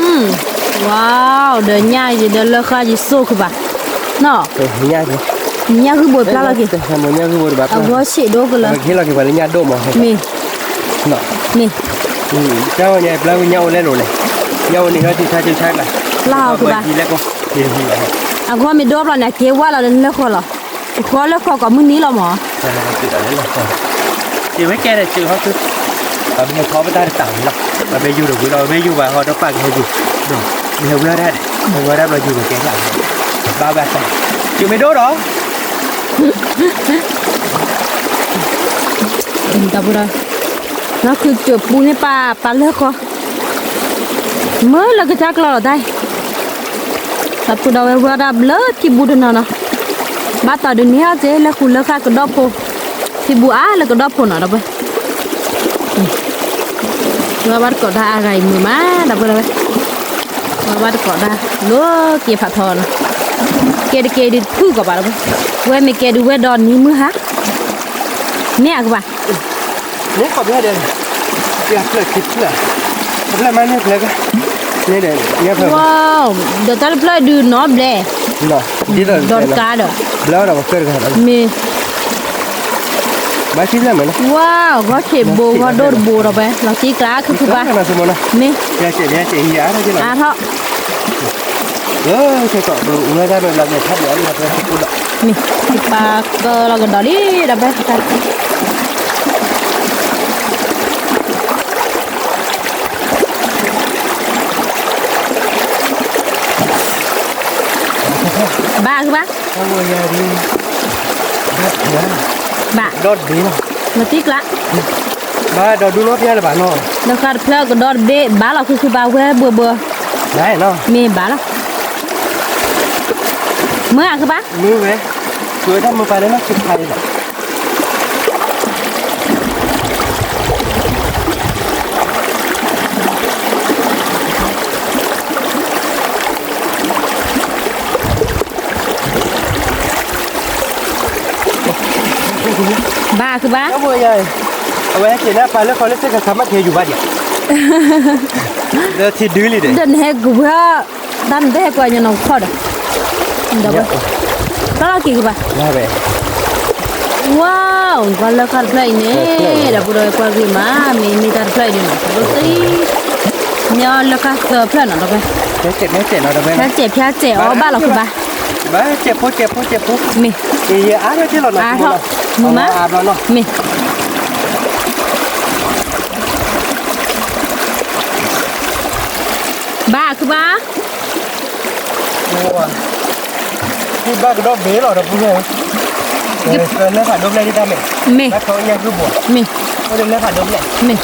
်, ဝါ, ဒီးညၣ်ယဲဒီးလၢဃါယဲစိၢ်ကဘၣ်, နီၤ, ညၣ်ဂုၢ်ဘိဖျါလီၤက့ၤ, အဂီၢ်ဆံးဒိၣ်ကလၢ, မ့ၢ်, မ့ၢ်, ညၣ်အိၣ်လဲၣ်လိၤလဲၣ်, ညၣ်အိၣ်န့ၣ်ဟဲတံဆါတံဆါကျါ, ဖျါကဘၣ်, အဂီၢ်မ့ၢ်ဒိၣ်ဘျီန့ၣ် အက့ၤဝါလီၤလၢဃီလီၤ, ဃီလၢဃီကိးမုၢ်နံၤလီၤမး, က့ၤဝဲကဲဒီးစၢၤဟီၣ်ခု, ပမ့ၢ်ဖီပတၢ်တတၢ်ဝံၤလီၤ, ပမ့ၢ်ယူၤတဝံၤလီၤ ပမ့ၢ်ယူၤဘၣ်ဟီဒီးပာ်ကဟဲယူၤ, ဒီးမ့ၢ်ဟဲဝံၤဒၣ်န့ၣ်, ဟဲဝံၤဒၣ်ဘျီယူၤကကဲကျါ, ဘၣ်ဘၣ်စၢၤ, စၢၤမ့ၢ်ဒိၣ်ဒီး ဒီပုၢ်ဒီဝဲၢ်, နီၢ်ခုစၢၤပူန့ၢ်ပာ်ပာ်လၢဃီ, မ့ၢ်လၢကစၢ်ကျီလီၤတၢ်အံၤ, ဒီပုၢ်ဒီဝဲၢ်ဝဲဒၣ်ဘျၢထံဘူတနီၤနီၤ, ဘၣ်တီၢ်ဒုးန့ၢ်အီၤက့ၤလၢဃုာ်လၢဃာ်ကဒီးဖိ, ထံဘူအါလၢကဒီးဖိနီၤ ဒီပုၢ် ဝဲဘၣ်တကိးတၢ်အါဂၤအံၤမုာ်မး ဒီပုၢ်ဒီဝဲၢ်, ဝဲဘၣ်တကိးတၢ် လိၤက့ၤဖးထီနီၤ, ကဲတကဲဒုးတဖုၣ်ကီးဘၣ်ဒီပုၢ်, ဝဲမ့ၢ်ကဲဒုးဝဲဒီးနံၤမုၢ်ဟါ, န့ၢ်အကဘၣ်, န့ၢ်ကီးဘျဲၣ်ဒီး, ဖျၢၣ်ခံဖျၢၣ်, ဖျၢၣ်မးန့ၢ်ဖျၢၣ်က, န့ၣ်ဒီး, ဒီးတၢ်တဖျၢၣ်ဒုးနီတဘျဲၣ်, ဒီးတကါဒီး, ဘျၢဒီးကၢၢ်တဂၤဒီး, မ့ၢ် ဘၣ်ထံၣ်ဖျၢၣ်မးနီၤ, ဝါ, ဂီၢ်ဆံးဘိဂီၢ်ဒိၣ်တဘိဒီးပဲ လီၤသံကျါခုဖုဘၣ်, မ့ၢ်, အါထီၣ်, မ့ၢ်, ပာ်ကလီၤကဒီးလံဒီးပဲ ဘၣ်ကဘၣ်, ဘၣ်, လီၤသံကျါ, ဘၣ်ဒီးဒူၣ်နီၢ်ဖျါလၢၤဘၣ်နီၤ, လၢဃာ်တဖျၢၣ်ကဒီးတဘ့ၣ် ဘၣ်လီၤခုခုဘၣ်ဝဲဘှီဘှီ, မ့ၢ်ဘၣ်လီၤ, မ့ၢ်အကဘၣ်, မ့ၢ်ဝဲ, ဝဲဒၣ်မ့ၢ်ပာ်လၢနီၢ်ခုဖးအံၤလီၤ ဘၣ်ကဘၣ်, အဝဲဟဲက့ၤလၢပာ်လၢဃီလၢစ့ၢ်ကီး ဆါမးကဟဲယူၤဘၣ်ဒံး, ဒီးထံဒုလံဒီး, ဒီးနဟဲကဝဲ, တၢ်နတဟဲကွၢ်ညါနီၢ်ခီၣ်ဒီး, ဒီး, တၢ်လီၢ်က့ၤကဘၣ်, ဝါ, ကွၢ်လၢဃာ်တဖျၢၣ်အံၤန့ၣ်, ဒီပုၢ်ဒီဝဲၢ်ကွၢ်ဂ့ၤမး မ့ၢ်မ့ၢ်တၢ်တဖျၢၣ်အံၤန့ၣ်နီၤ သ့, မ့ၢ်အီၤလၢဃာ်သၢဖျၢၣ်နီၤ ဒီပုၢ်, ဖဲစဲးဖဲစဲးအီၤဘၣ်လီၤခုဘၣ်, မ့ၢ်, အါထီၣ်, မ့ၢ်, ဘၣ်ခုဘၣ်, ဘၣ်ကဒီးဘ့ၣ်လီၤ ဒီပုၢ်ဝဲၢ်, လၢဖးဒိၣ်ဘျဲၣ်ဒ်တၢ်မ့ၢ်, မ့ၢ်, ဘၣ်ခီညၣ်ဂုၢ်ဘိ, မ့ၢ်, အိၣ်လၢလၢဖးဒိၣ်ဘျဲၣ်, မ့ၢ်,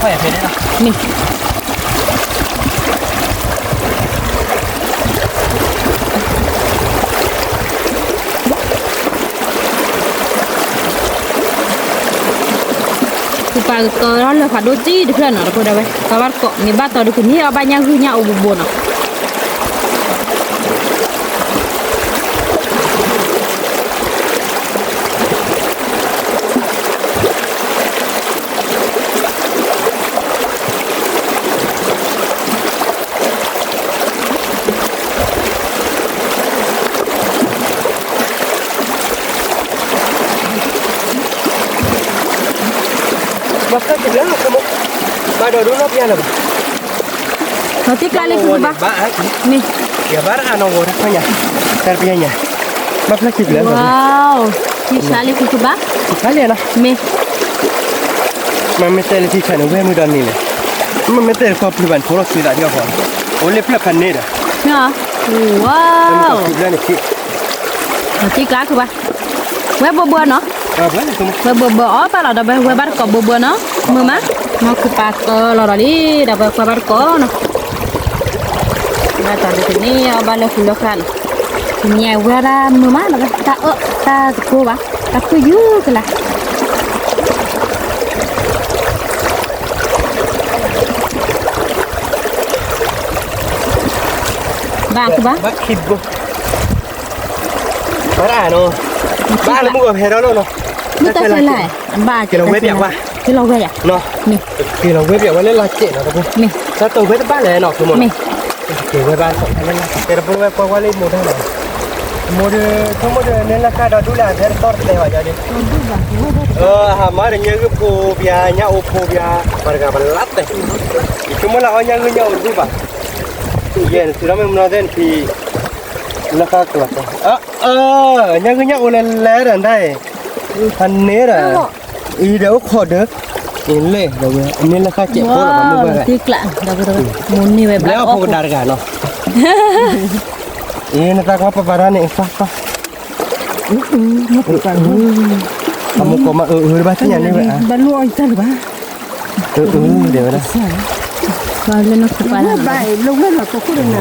ဖဲန့ၣ်လီၤ, မ့ၢ်. ပပာ်ကတၢၢ်ထီၣ်လၢဖးဒိၣ်တံၢ်တဖျၢၣ်နီၤ တဖိဒၣ်ဝဲ ပှၤဘၣ်တကိး မ့ၢ်ဘၣ်တီဒီးကန့ၢ်အီၣ်ဘၣ်ညၣ်ဂုၢ်ညၣ်အိၣ်ဘူးဘူးနီၤ. ဘၣ်ဖျါက့ၤဘျါလီၤ ဘၣ်ဒီးဒိလီၤပျါလၢၤဘၣ်, လီၤတံၢ်ကျါလံ ဖုဖုဘၣ်, မ့ၢ်, ယဘၣ်တအါနီၢ်ဂီၤတခီညါ, တၢ်တပျါညါ, ဘၣ်ဖျါက့ၤဘျါလီၤ, ထံဆါလံ ဖုဖုဘၣ်, ထံဆါလံနီၤ, မ့ၢ်, မ့မ့ၢ်တဲလၢထံဆါန့ၣ် ဝဲမုၢ်ဒီးန့ၣ်လဲၣ်, မ့မ့ၢ်တဲလၢကီၢ်ပျုၤဘၣ်န့ၣ် ဖိလီၤသွံသးဒ်အီၤဃီ, အိၣ်လၢဖျၢၣ်ဖးန့ၣ်ဒီး, ဝါ, လီၤတံၢ်ကျါဖုဘၣ်, ဝဲဘိဘၢနီၤ, ဝဲဘိဘၢအီၣ်ဘၣ်လီၤ ဒီးဝဲ ဝဲဘၣ်တကိးဘိဘၢနီၤ, မုာ်မး, နီၢ်ခုပာ်ကၢလီၤဒီးလံ ဒီးဝဲ ဝဲဘၣ်တကိးနီၤ, ဘၣ်တကိးဒ်န့ၣ် အီၣ်ဘၣ်လၢဃုာ်လၢဃၢ်နီၤ, ကညါဝဲဒၣ်မုာ်မး ဒီးဝဲ တၢ်အၢၣ်တၢ်သကိးဘၣ်, တၢ်ဖုၣ်ယုၢ်ကလါ ဘၣ်ကဘၣ်, ဘၣ်, ဘၣ်လၢမုၢ်ဂီၤဖဲထီၣ်လီၤနီၤ, မုၢ်တၢ်ခဲလၢာ်, ဘၣ်, က့ၤလီၤဝဲပျးကွၢ်, က့ၤလီၤဝဲယၤ, က့ၤလီၤဝဲပျးဝဲလၢလါစဲးနီၤ, မ့ၢ်, တၢ်တိာ်ဝဲတဘၣ်လဲၣ်နီၤ, မ့ၢ်, က့ၤဝဲဘၣ်, ကဲတဘိဝဲကွၢ်ကွၢ်လၢမိၢ်တၢ်နီၤ, မိၢ်ဒီး ဆိကမိၣ်ဒီးန့ၢ်လၢဃၢ်ဒီးဒူၣ်လၢအဟဲတတီတတဲဘၣ်ယၤဒီး, ဟးမၤဒီးညၣ်ဂုၢ်ဖိပျး ညၣ်အိၣ်ဖိပျး, ပှၤတဂၤပလါတဲ, ယဆိကမိၣ်လၢအီၣ်ညၣ်ဂုၢ်ညၣ်အိၣ်တဘူၣ်ဘၣ်, ယဲန့ၣ် တုၤထီၣ်မ့ၢ်မနီၤသ့ၣ်နဖံ လၢဃၢ်ကလီၤတဲ, ညၣ်ဂုၢ်ညၣ်အိၣ်လဲၤလဲၤဒီးတၢ်အံၤ, ဖးန့ၣ်ဒီး, အံၤဒီးအိၣ်ခိးဒၢး, လဲၤဒီးဝဲ န့ၢ်လၢဃၢ်စဲးဖိလီၤဘၣ်မုၢ်ဘၣ်ဂၤ, ဘျဲၣ်အီၣ်ဖိကဒါတဂၤနီၤ, အံၤနသးကွၢ်ပပာ်တၢ်န့ၣ် ကွၢ်ကွၢ်, အမူကီၢ်မးအၢအၢတဘၣ်သ့ၣ်ညါန့ၢ်ဝဲ, ဘၣ်လိၣ်အီၣ်ယတၢ်လၢၤဘၣ်, အၢအၢတဲဝဲဒၣ်, လၢနီၢ်ခိပာ်လၢ ဝါ,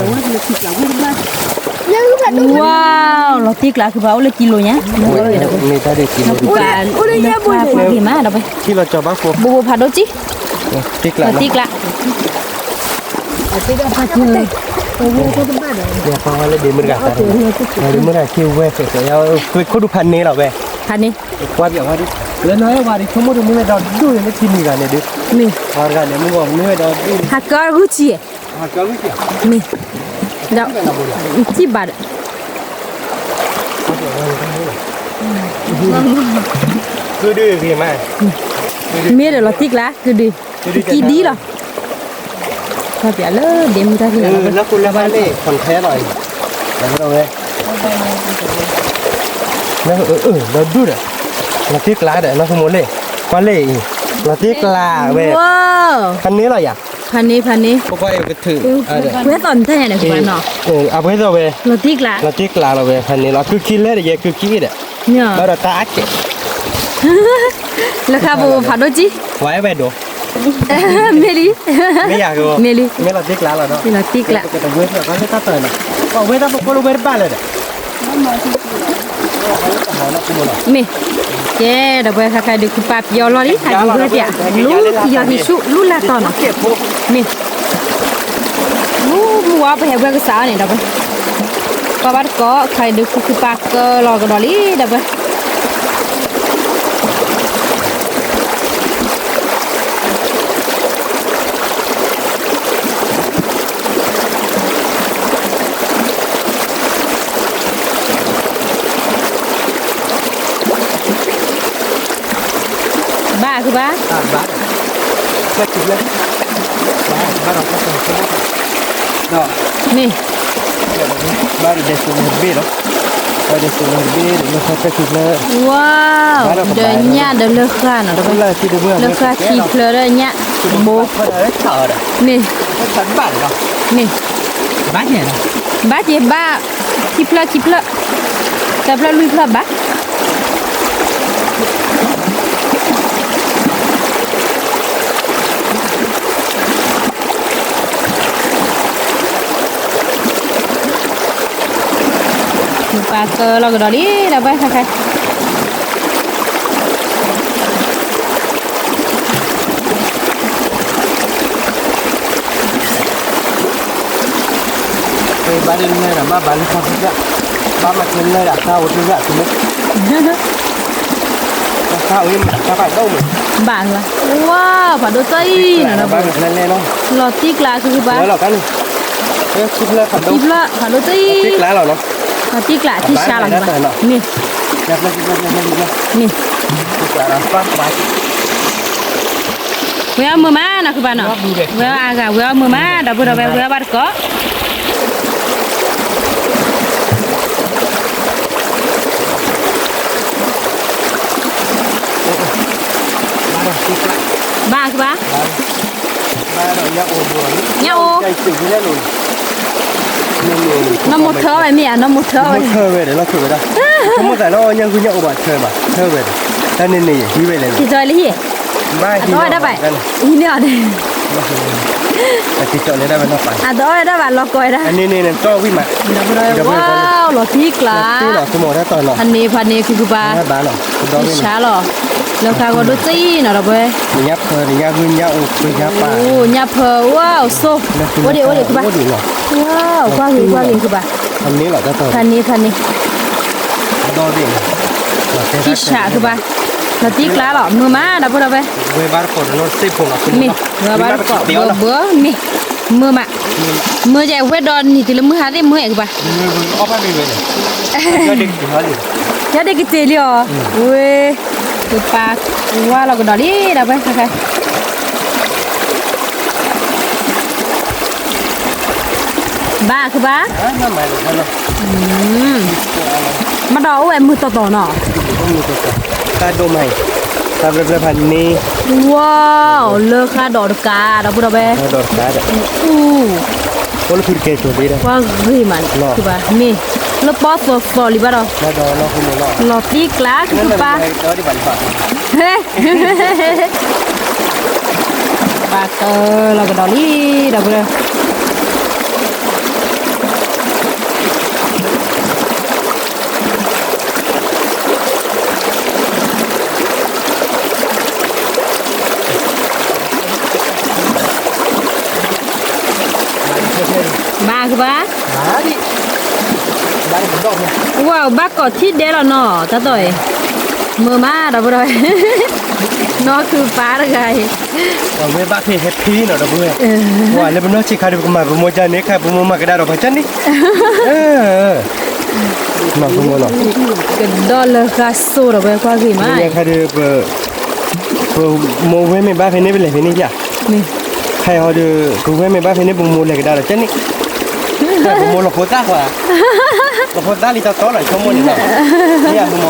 လီၤတံၢ်ကျါဖုဘၣ်အိၣ်လၢကံလိညါ, မ့ၢ်တၢ်ဒ်ကံလိ, ဖးက့ၤမးဒီး, ဘိဘိဖးဒိၣ်ကံ, တံၢ်ကျါ, လီၤတံၢ်ကျါ, လၢဒ့မုၢ်တဂၤ, ဒ့မုၢ်တဂၤက့ၤဝဲ, ခိၣ်ဒူဖးန့ၣ်လီၤဝဲ, ဖးန့ၣ်, ကွၢ်ပဝဲဒ်, လၢနီၢ်အဲၣ်ဝဲဒ်ဆိကမိၣ်ဒ်မ့ၢ်ဝဲဒီးဒူၣ်န့ၣ်လၢထံမုၢ်ဂၤန့ၣ်ဒုး, မ့ၢ်, ပှၤတဂၤန့ၣ်မုၢ်ဂီၤမ့ၢ်ဝဲဒီးဒူၣ်, ဟးကၢဂုၢ်ဆံး မ့ၢ်, ဒီး, ထံၣ်ဘၣ်ဒီး, ကုဒုဂ့ၤမး, မ့ၢ်ဒီးလီၤတံၢ်ကျါ ကုဒု, ကံဒံလီၤ, ခီပၠးလၢဒ့မုၢ်တၢ်ဖံးလီၤ, လၢကူလၢဘၣ်လ့ၣ် ခီၣ်ထဲလီၤအံၤ, ဝဲ လၢဒူၣ်ဒီး, လီၤတံၢ်ကျါဒီး နီၢ်ဖိမိၢ်လ့ၣ်, ကွၢ်လ့ၣ်အံၤ, လီၤတံၢ်ကျါဝဲ, ဖးန့ၣ်လီၤယၤ, ဖးန့ၣ် ဖးန့ၣ်, ဝဲသီၣ်နတၢ်ညါဒီးပှၤနီၤ, အဝဲသီၣ်ဝဲ, လီၤတံၢ်ကျါ, လီၤတံၢ်ကျါလီၤဝဲ ဖးန့ၣ်လီၤ, ကုခံလဲၣ်ဒီးယဲကုခံဒီး, ဘၣ်ဒီးတၢ်အါကဲး, လၢဃၢ်ဘိဖးဒိၣ်ကံ, ဝဲဝဲဒိး, မ့ၢ်လံ, မ့ၢ်လံ, မ့ၢ်လီၤတံၢ်ကျါလီၤ, လီၤတံၢ်ကျါ, ဝဲတၢ်ပကိးလၢဝဲတဘၣ်လၢၤဒီး မ့ၢ်, ကဲ, ဒီးပှၤခါခါဒုးခုပာ်ပယီၤလီၤလံ ခါဒုးဝဲပၠး, လူပယီၤဟံးဆူလူလၢ်တီၤနီၤ, မ့ၢ်, လူမုၢ်ဝါပဟဲဝဲကစးအီၤန့ၣ်ဒီးပှၤ, ပှၤဘၣ်တကိး ခါဒုးခုခုပာ်ကၢလီၤကဒီးလံဒီးပှၤ ဘၣ်ခုဘၣ်, ဘၣ်, ဘၣ်ဒီး, မ့ၢ်, ဘၣ်ဒီးဒဲးစူၤလီၤတဘ့ၣ်လီၤ, ဘၣ်ဒဲးစူၤလီၤတဘ့ၣ်ဒီးလၢဃၢ်တၢ်ခံဖျၢၣ်, ဝါ, ဒီးညၣ်ဒီးလၢဃၢ်နီၤ, လၢဃၢ်ခံဖျၢၣ်ဒီးညၣ်, ဘိ, မ့ၢ်, မ့ၢ်, ဘၣ်က့ၤဘၣ်, ခံဖျၢၣ်ခံဖျၢၣ်, တဖျၢၣ်လွံၢ်ဖျၢၣ်ဘၣ်, ပာ်ကလီၤကဒီးလံ ဒီပုၢ်ဝဲၢ်ခဲခဲ ဘၣ်လၢလၢဒၣ် ဘၣ်ဘၣ်လၢခါဖုဒၣ် ဘၣ်မၤကျဲလၢဒၣ် ခါအိၣ်တဂၤတလၢ ခါအိၣ်မး ခါဖးဒိၣ်မး ဘၣ်လၢ ဝါ ဖးဒိၣ်တၢ်အံၤနီၤ ဒီပုၢ်ဝဲၢ် လီၤတံၢ်ကျါ ခုကပၤ လီၤတံၢ်ကျါ ဖးဒိၣ်တၢ်အံၤ လီၤတံၢ်ကျါ ထံဆါလီၤ မ့ၢ် မ့ၢ် ဝဲအီၣ်မုာ်မးနီၤ ခုကပၤနီၤ ဝဲအီၣ်အဂၤ ဝဲအီၣ်မုာ်မး ဒီပုၢ်ဝဲၢ် ဝဲအီၣ်ဘၣ်တကိး ဘၣ်ကဘၣ် ညၣ်အိၣ် နီၢ်မိၢ်ထၢဝဲမ့ၢ်ဧါ နီၢ်မိၢ်ထၢဝဲ ထၢဝဲဒီး လီၤဆိၣ်ဝဲဒၣ် မိၢ်သးနီၢ် ညၣ်ဂုၢ်ညၣ်အိၣ်ဘၣ်ထၢဘၣ် ထၢဝဲဒီး တၢ်န့ၣ်န့ၣ် ဟံးဝဲလဲၣ် က့ၤကီလၢဟံၣ် ဘၣ်ဟံးဝဲဒၣ်ဘၣ် ဟံးန့ၢ်အီၤန့ၣ် အက့ၤကီလၢဒၣ်ဝဲနီၢ်ပၢ် အတအီၣ်ဝဲဒၣ်ဘၣ် လီၤကီဝဲဒၣ် အန့ၣ်န့ၣ် နတီၢ်ဝံၣ်မး ဝါ လီၤတံၢ်ကျါ ဖးန့ၣ် ဖးန့ၣ် ခုကပၤ ဘၣ်လီၤ ကဒီဘ့ၣ်န့ၣ် ဆါလီၤ လၢဃါဂီၤဒိၣ်တံၢ်နီၤ ဒီပုၢ်ဝဲၢ် နညၣ်ဖၢ နညၣ်ဂုၢ်ညၣ်အိၣ် ပှ့ၤညၣ်ပၢ် အိၣ် ညၣ်ဖၢ ဝါ အိၣ်ဆိ အိၣ်ဒံး အိၣ်ဒံး ခုကပၤ ဝါ ကွၢ်ဂ့ၤ ကွၢ်ဂ့ၤ ခုကပၤ ဖးန့ၣ်လီၤ ဖးန့ၣ် ဖးန့ၣ် ဒီဘ့ၣ်န့ၣ် ထံဆး ခုကပၤ လီၤတံၢ်ကျါလီၤ မုာ်မး ဒီပုၢ်ဝဲၢ် ဝဲဘၣ်တကိးဒီးနီၢ်စ့ၢ်ဖိလီၤ မ့ၢ် ဝဲဘၣ်တကိး ဘၢဘၢ မ့ၢ် မုာ်မး မုာ်ယဲ ဝဲဒီးနံၤတုၤလၢမုၢ်ဟါသ့ၣ် မုာ်အဲၣ် ခုကပၤ ယီၢ်ဒ့ကတ့ၢ်လံအီၤ ဝဲ ပာ် ဝါလီၤကဒီးလံ ဒီပုၢ်ဝဲၢ် ခဲခဲ ဘၣ် ခုကပၤ မ့ၢ်ဒီးအိၣ်ဝဲမုာ်တီတီနီၤ တၢ်ဒိၣ်မးအံၤ တၢ်ဖျၢၣ်ဖျၢၣ်ဖးန့ၣ် ဝါ လၢဃါဒီးတကး ဒီပုၢ်ဝဲၢ် အိၣ်လၢခုတကဲစိၤဒ့ဒီး ကွၢ်ဂ့ၤမး ခုကပၤ မ့ၢ် လၢပီသီသီလံဘၣ်ဒီး လီၤတံၢ်ကျါ ခုကပၤ ပာ်ကလီၤကဒီးလံ ဒီပုၢ်ဝဲၢ် ဘၣ် ခုကပၤ ဝါ ဘၣ်ကိးထံၣ်ဒဲးလီၤနီၤ တၢ်တီၢ်အံၤ မုာ်မး ဒီပုၢ်ဝဲၢ် နီၢ်ခုကပၤတဂၤအံၤ ဝဲဘၣ်ဖဲဟဲဖံနီၤ ဒီပုၢ်ဝဲၢ် ဝဲလၢပနီၢ်ဆံးခါဒီး ပကမၤပမိၢ်ကန့ၣ်ခါ ပမိၢ်မၤကဒါဒီးပှၤကန့ၣ် နီၢ်မိၢ်နီၤ ကဒီးလၢဃါစိၤဒီး ဝဲကွၢ်ဂ့ၤမး ခါဒီး ပမိၢ်ဝဲမ့ၢ်ဘၣ်ဖဲန့ၣ် ပလဲၤဖဲန့ၣ်ယါ ခါအံၤဟီဒီး ပဝဲမ့ၢ်ဘၣ်ဖဲန့ၣ် ပမိၢ်လဲၤကဒါဒီးကန့ၣ် ပမိၢ်လီၤဖိသၣ်ကွၢ် လီၤဖိသၣ်လံတၢ်တီလီၤ ဆိကမိၣ်န့ၣ်နီ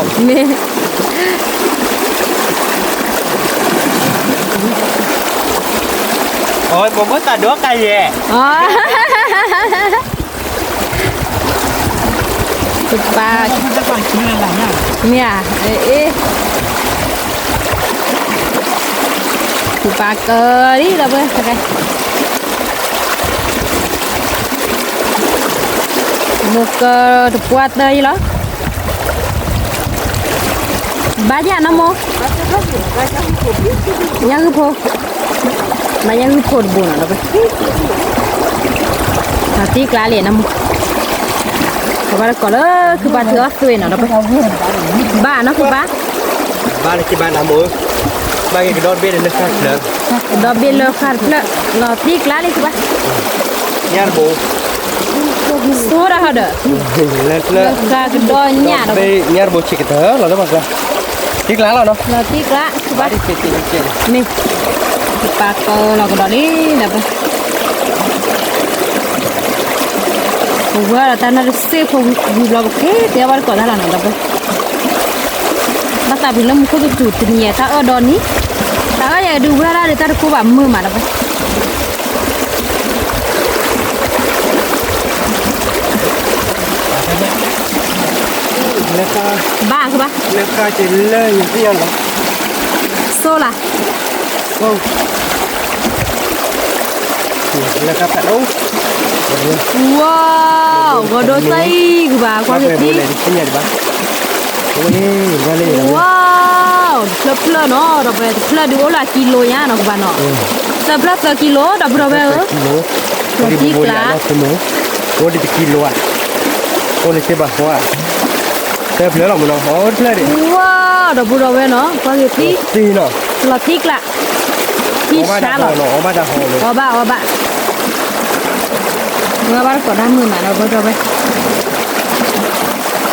ၤ မ့ၢ် အီ ပဘၣ်သးဒိကါယဲၢ် ပာ် မ့ၢ်ဧါ အ့ ပာ်ကဒံးဒီးပှၤ မိၢ်ကတပှၢ်တၢ်အံၤလီၤ ဘၣ်ယၤနီၢ်မိၢ် ညၣ်ဂုၢ်ဖိ ဘၣ်ညၣ်ဂုၢ်ဖိတဘိနီၤ ဒီးပှၤ တံၢ်ကျါလံနီၢ်မိၢ် ကဘၣ်တကိးလၢ ခုကပၤထုးအီၣ်သွဲနီၤ ဒီးပှၤ ဘၣ်နီၢ်ခုကပၤ ဘၣ်လၢကဘၣ်နီၢ်မိၢ် ဘၣ်က့ၤကဒီးဘ့ၣ်လၢဃါတဖျၢၣ် ကဒီးဘ့ၣ်လၢဃါတဖျၢၣ် လီၤတံၢ်ကျါလံခုကပၤ ညၣ်တဘိ ဆိဒၣ်ဟီဒီး လၢဃါကဒီးညၣ်ဒီး ညၣ်တဘိဆံးကတၢၢ်လီၤလၢပှၤကျါ တံၢ်ကျါလီၤနီၤ လီၤတံၢ်ကျါ ခုကပၤ မ့ၢ် ပာ်ကလီၤကဒီးလံ ဒီးပ ပဝဲဒီးတၢ်နီၢ်တစ့ၢ်ဖိဝံၤဘျီ ပက့ၤတဲဘၣ်တကိးတၢ်လီၤနီၤ ဒီးပ ဘၣ်သးပ့ၤလၢမူခိၣ်ကစူၤတနံၤညါ တၢ်အၢၣ်ဒီနံၤ တၢ်အၢၣ်ယဲဒုးဝဲဒၣ်ဒီးတၢ်တကိးဘၣ်မုာ်မးဒီးပ ဘၣ်ကဘၣ် လၢဃါက့ၤလၢယသ့ၣ်ညါလီၤ ဆိလၢ လၢဃါဖးဒိၣ် ဝီ ဒိးသၢအံၤကဘၣ်ကွၢ်က့ၤသံ, ဝဲ, တဖျၢၣ်ဖျၢၣ်နီၤ ဒီးပဝဲတဖျၢၣ်ဒုးအိၣ်လၢအကံလိယါနီၤကဘၣ်နီၤ, သၢဖျၢၣ်သၢကံလိ ဒီပုၢ်ဒီဝဲၢ်ဧၢ, လီၤတံၢ်ကျါ, အိၣ်ဒံးတကံလိဧါ, အိၣ်လၢသ့ၣ်ဘၣ်ဃီဧါ, သၢဖျၢၣ်လီၤမနီၤ အိၣ်တဖျၢၣ်ဒံး, ဝဲ, ဒီပုၢ်ဒီဝဲၢ်နီၤ ကွၢ်က့ၤသံ, လီၤတံၢ်ကျါ, အီၣ်ဘၣ်တၢ်ဟီၣ်လီၤ အီၣ်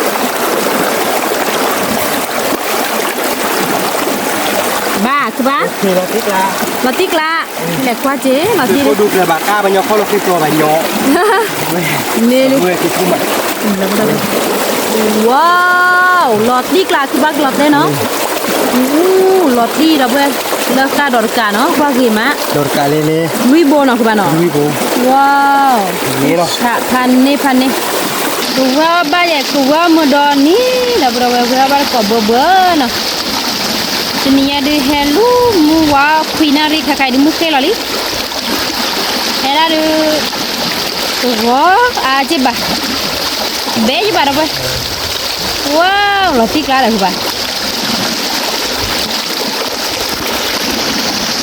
ဘၣ်တၢ်ဟီၣ်လီၤ, အီၣ်ဘၣ်အီၣ်ဘၣ် ဝဲဘၣ်တကိးတၢ်မုာ်မးနီၤ ဒီပုၢ်ဒီဝဲၢ်, ဘၣ်ကဘၣ်, လီၤတံၢ်ကျါ, လဲၤကွၢ်က့ၤ လီၤတံၢ်, ဘၣ်ကါဘၣ်ညီခီလီၤဃ့ကီးဘၣ်ညီ, မ့ၢ်, ဝဲ, လီၤတံၢ်ကျါ ခုဘၣ်ကလီၤတဲနီၤ, လီၤတံၢ်ဒီပုၢ်ဝဲၢ်, လၢဃၣ်ဒီးတကးနီၤ ကွၢ်ဂ့ၤမး, ဒီးတကးလဲၣ်လဲၣ်, လွံၢ်ဘိနီၤ ကဘၣ်နီၤ, လွံၢ်ဘိ, ဝဲ, ဖးန့ၢ်ဖးန့ၢ်, ကဝဲအီၣ်ဘၣ်ယဲ ကဝဲအီၣ်မုာ်ဒီးနံၤ ဒီပုၢ်ဒီဝဲၢ် ဝဲအီၣ်ဘၣ်တကိးဘၢဘၢနီၤ, တနံၤညါဒုးဟဲလူၤမူဝါခွံနၣ်ရံၣ်ခါခါအံၤ ဒုးမုၢ်ဃ့လီၤလံ ဟဲဒၣ်ဒုး, တဂီၤအါက့ၢ်ဘၣ်, ဘဲယဘၣ်ဒီပုၢ်ဝဲၢ်, ဝဲ, လီၤတံၢ်ကျါဒီးဘၣ် တၢ်ဝါလီၤက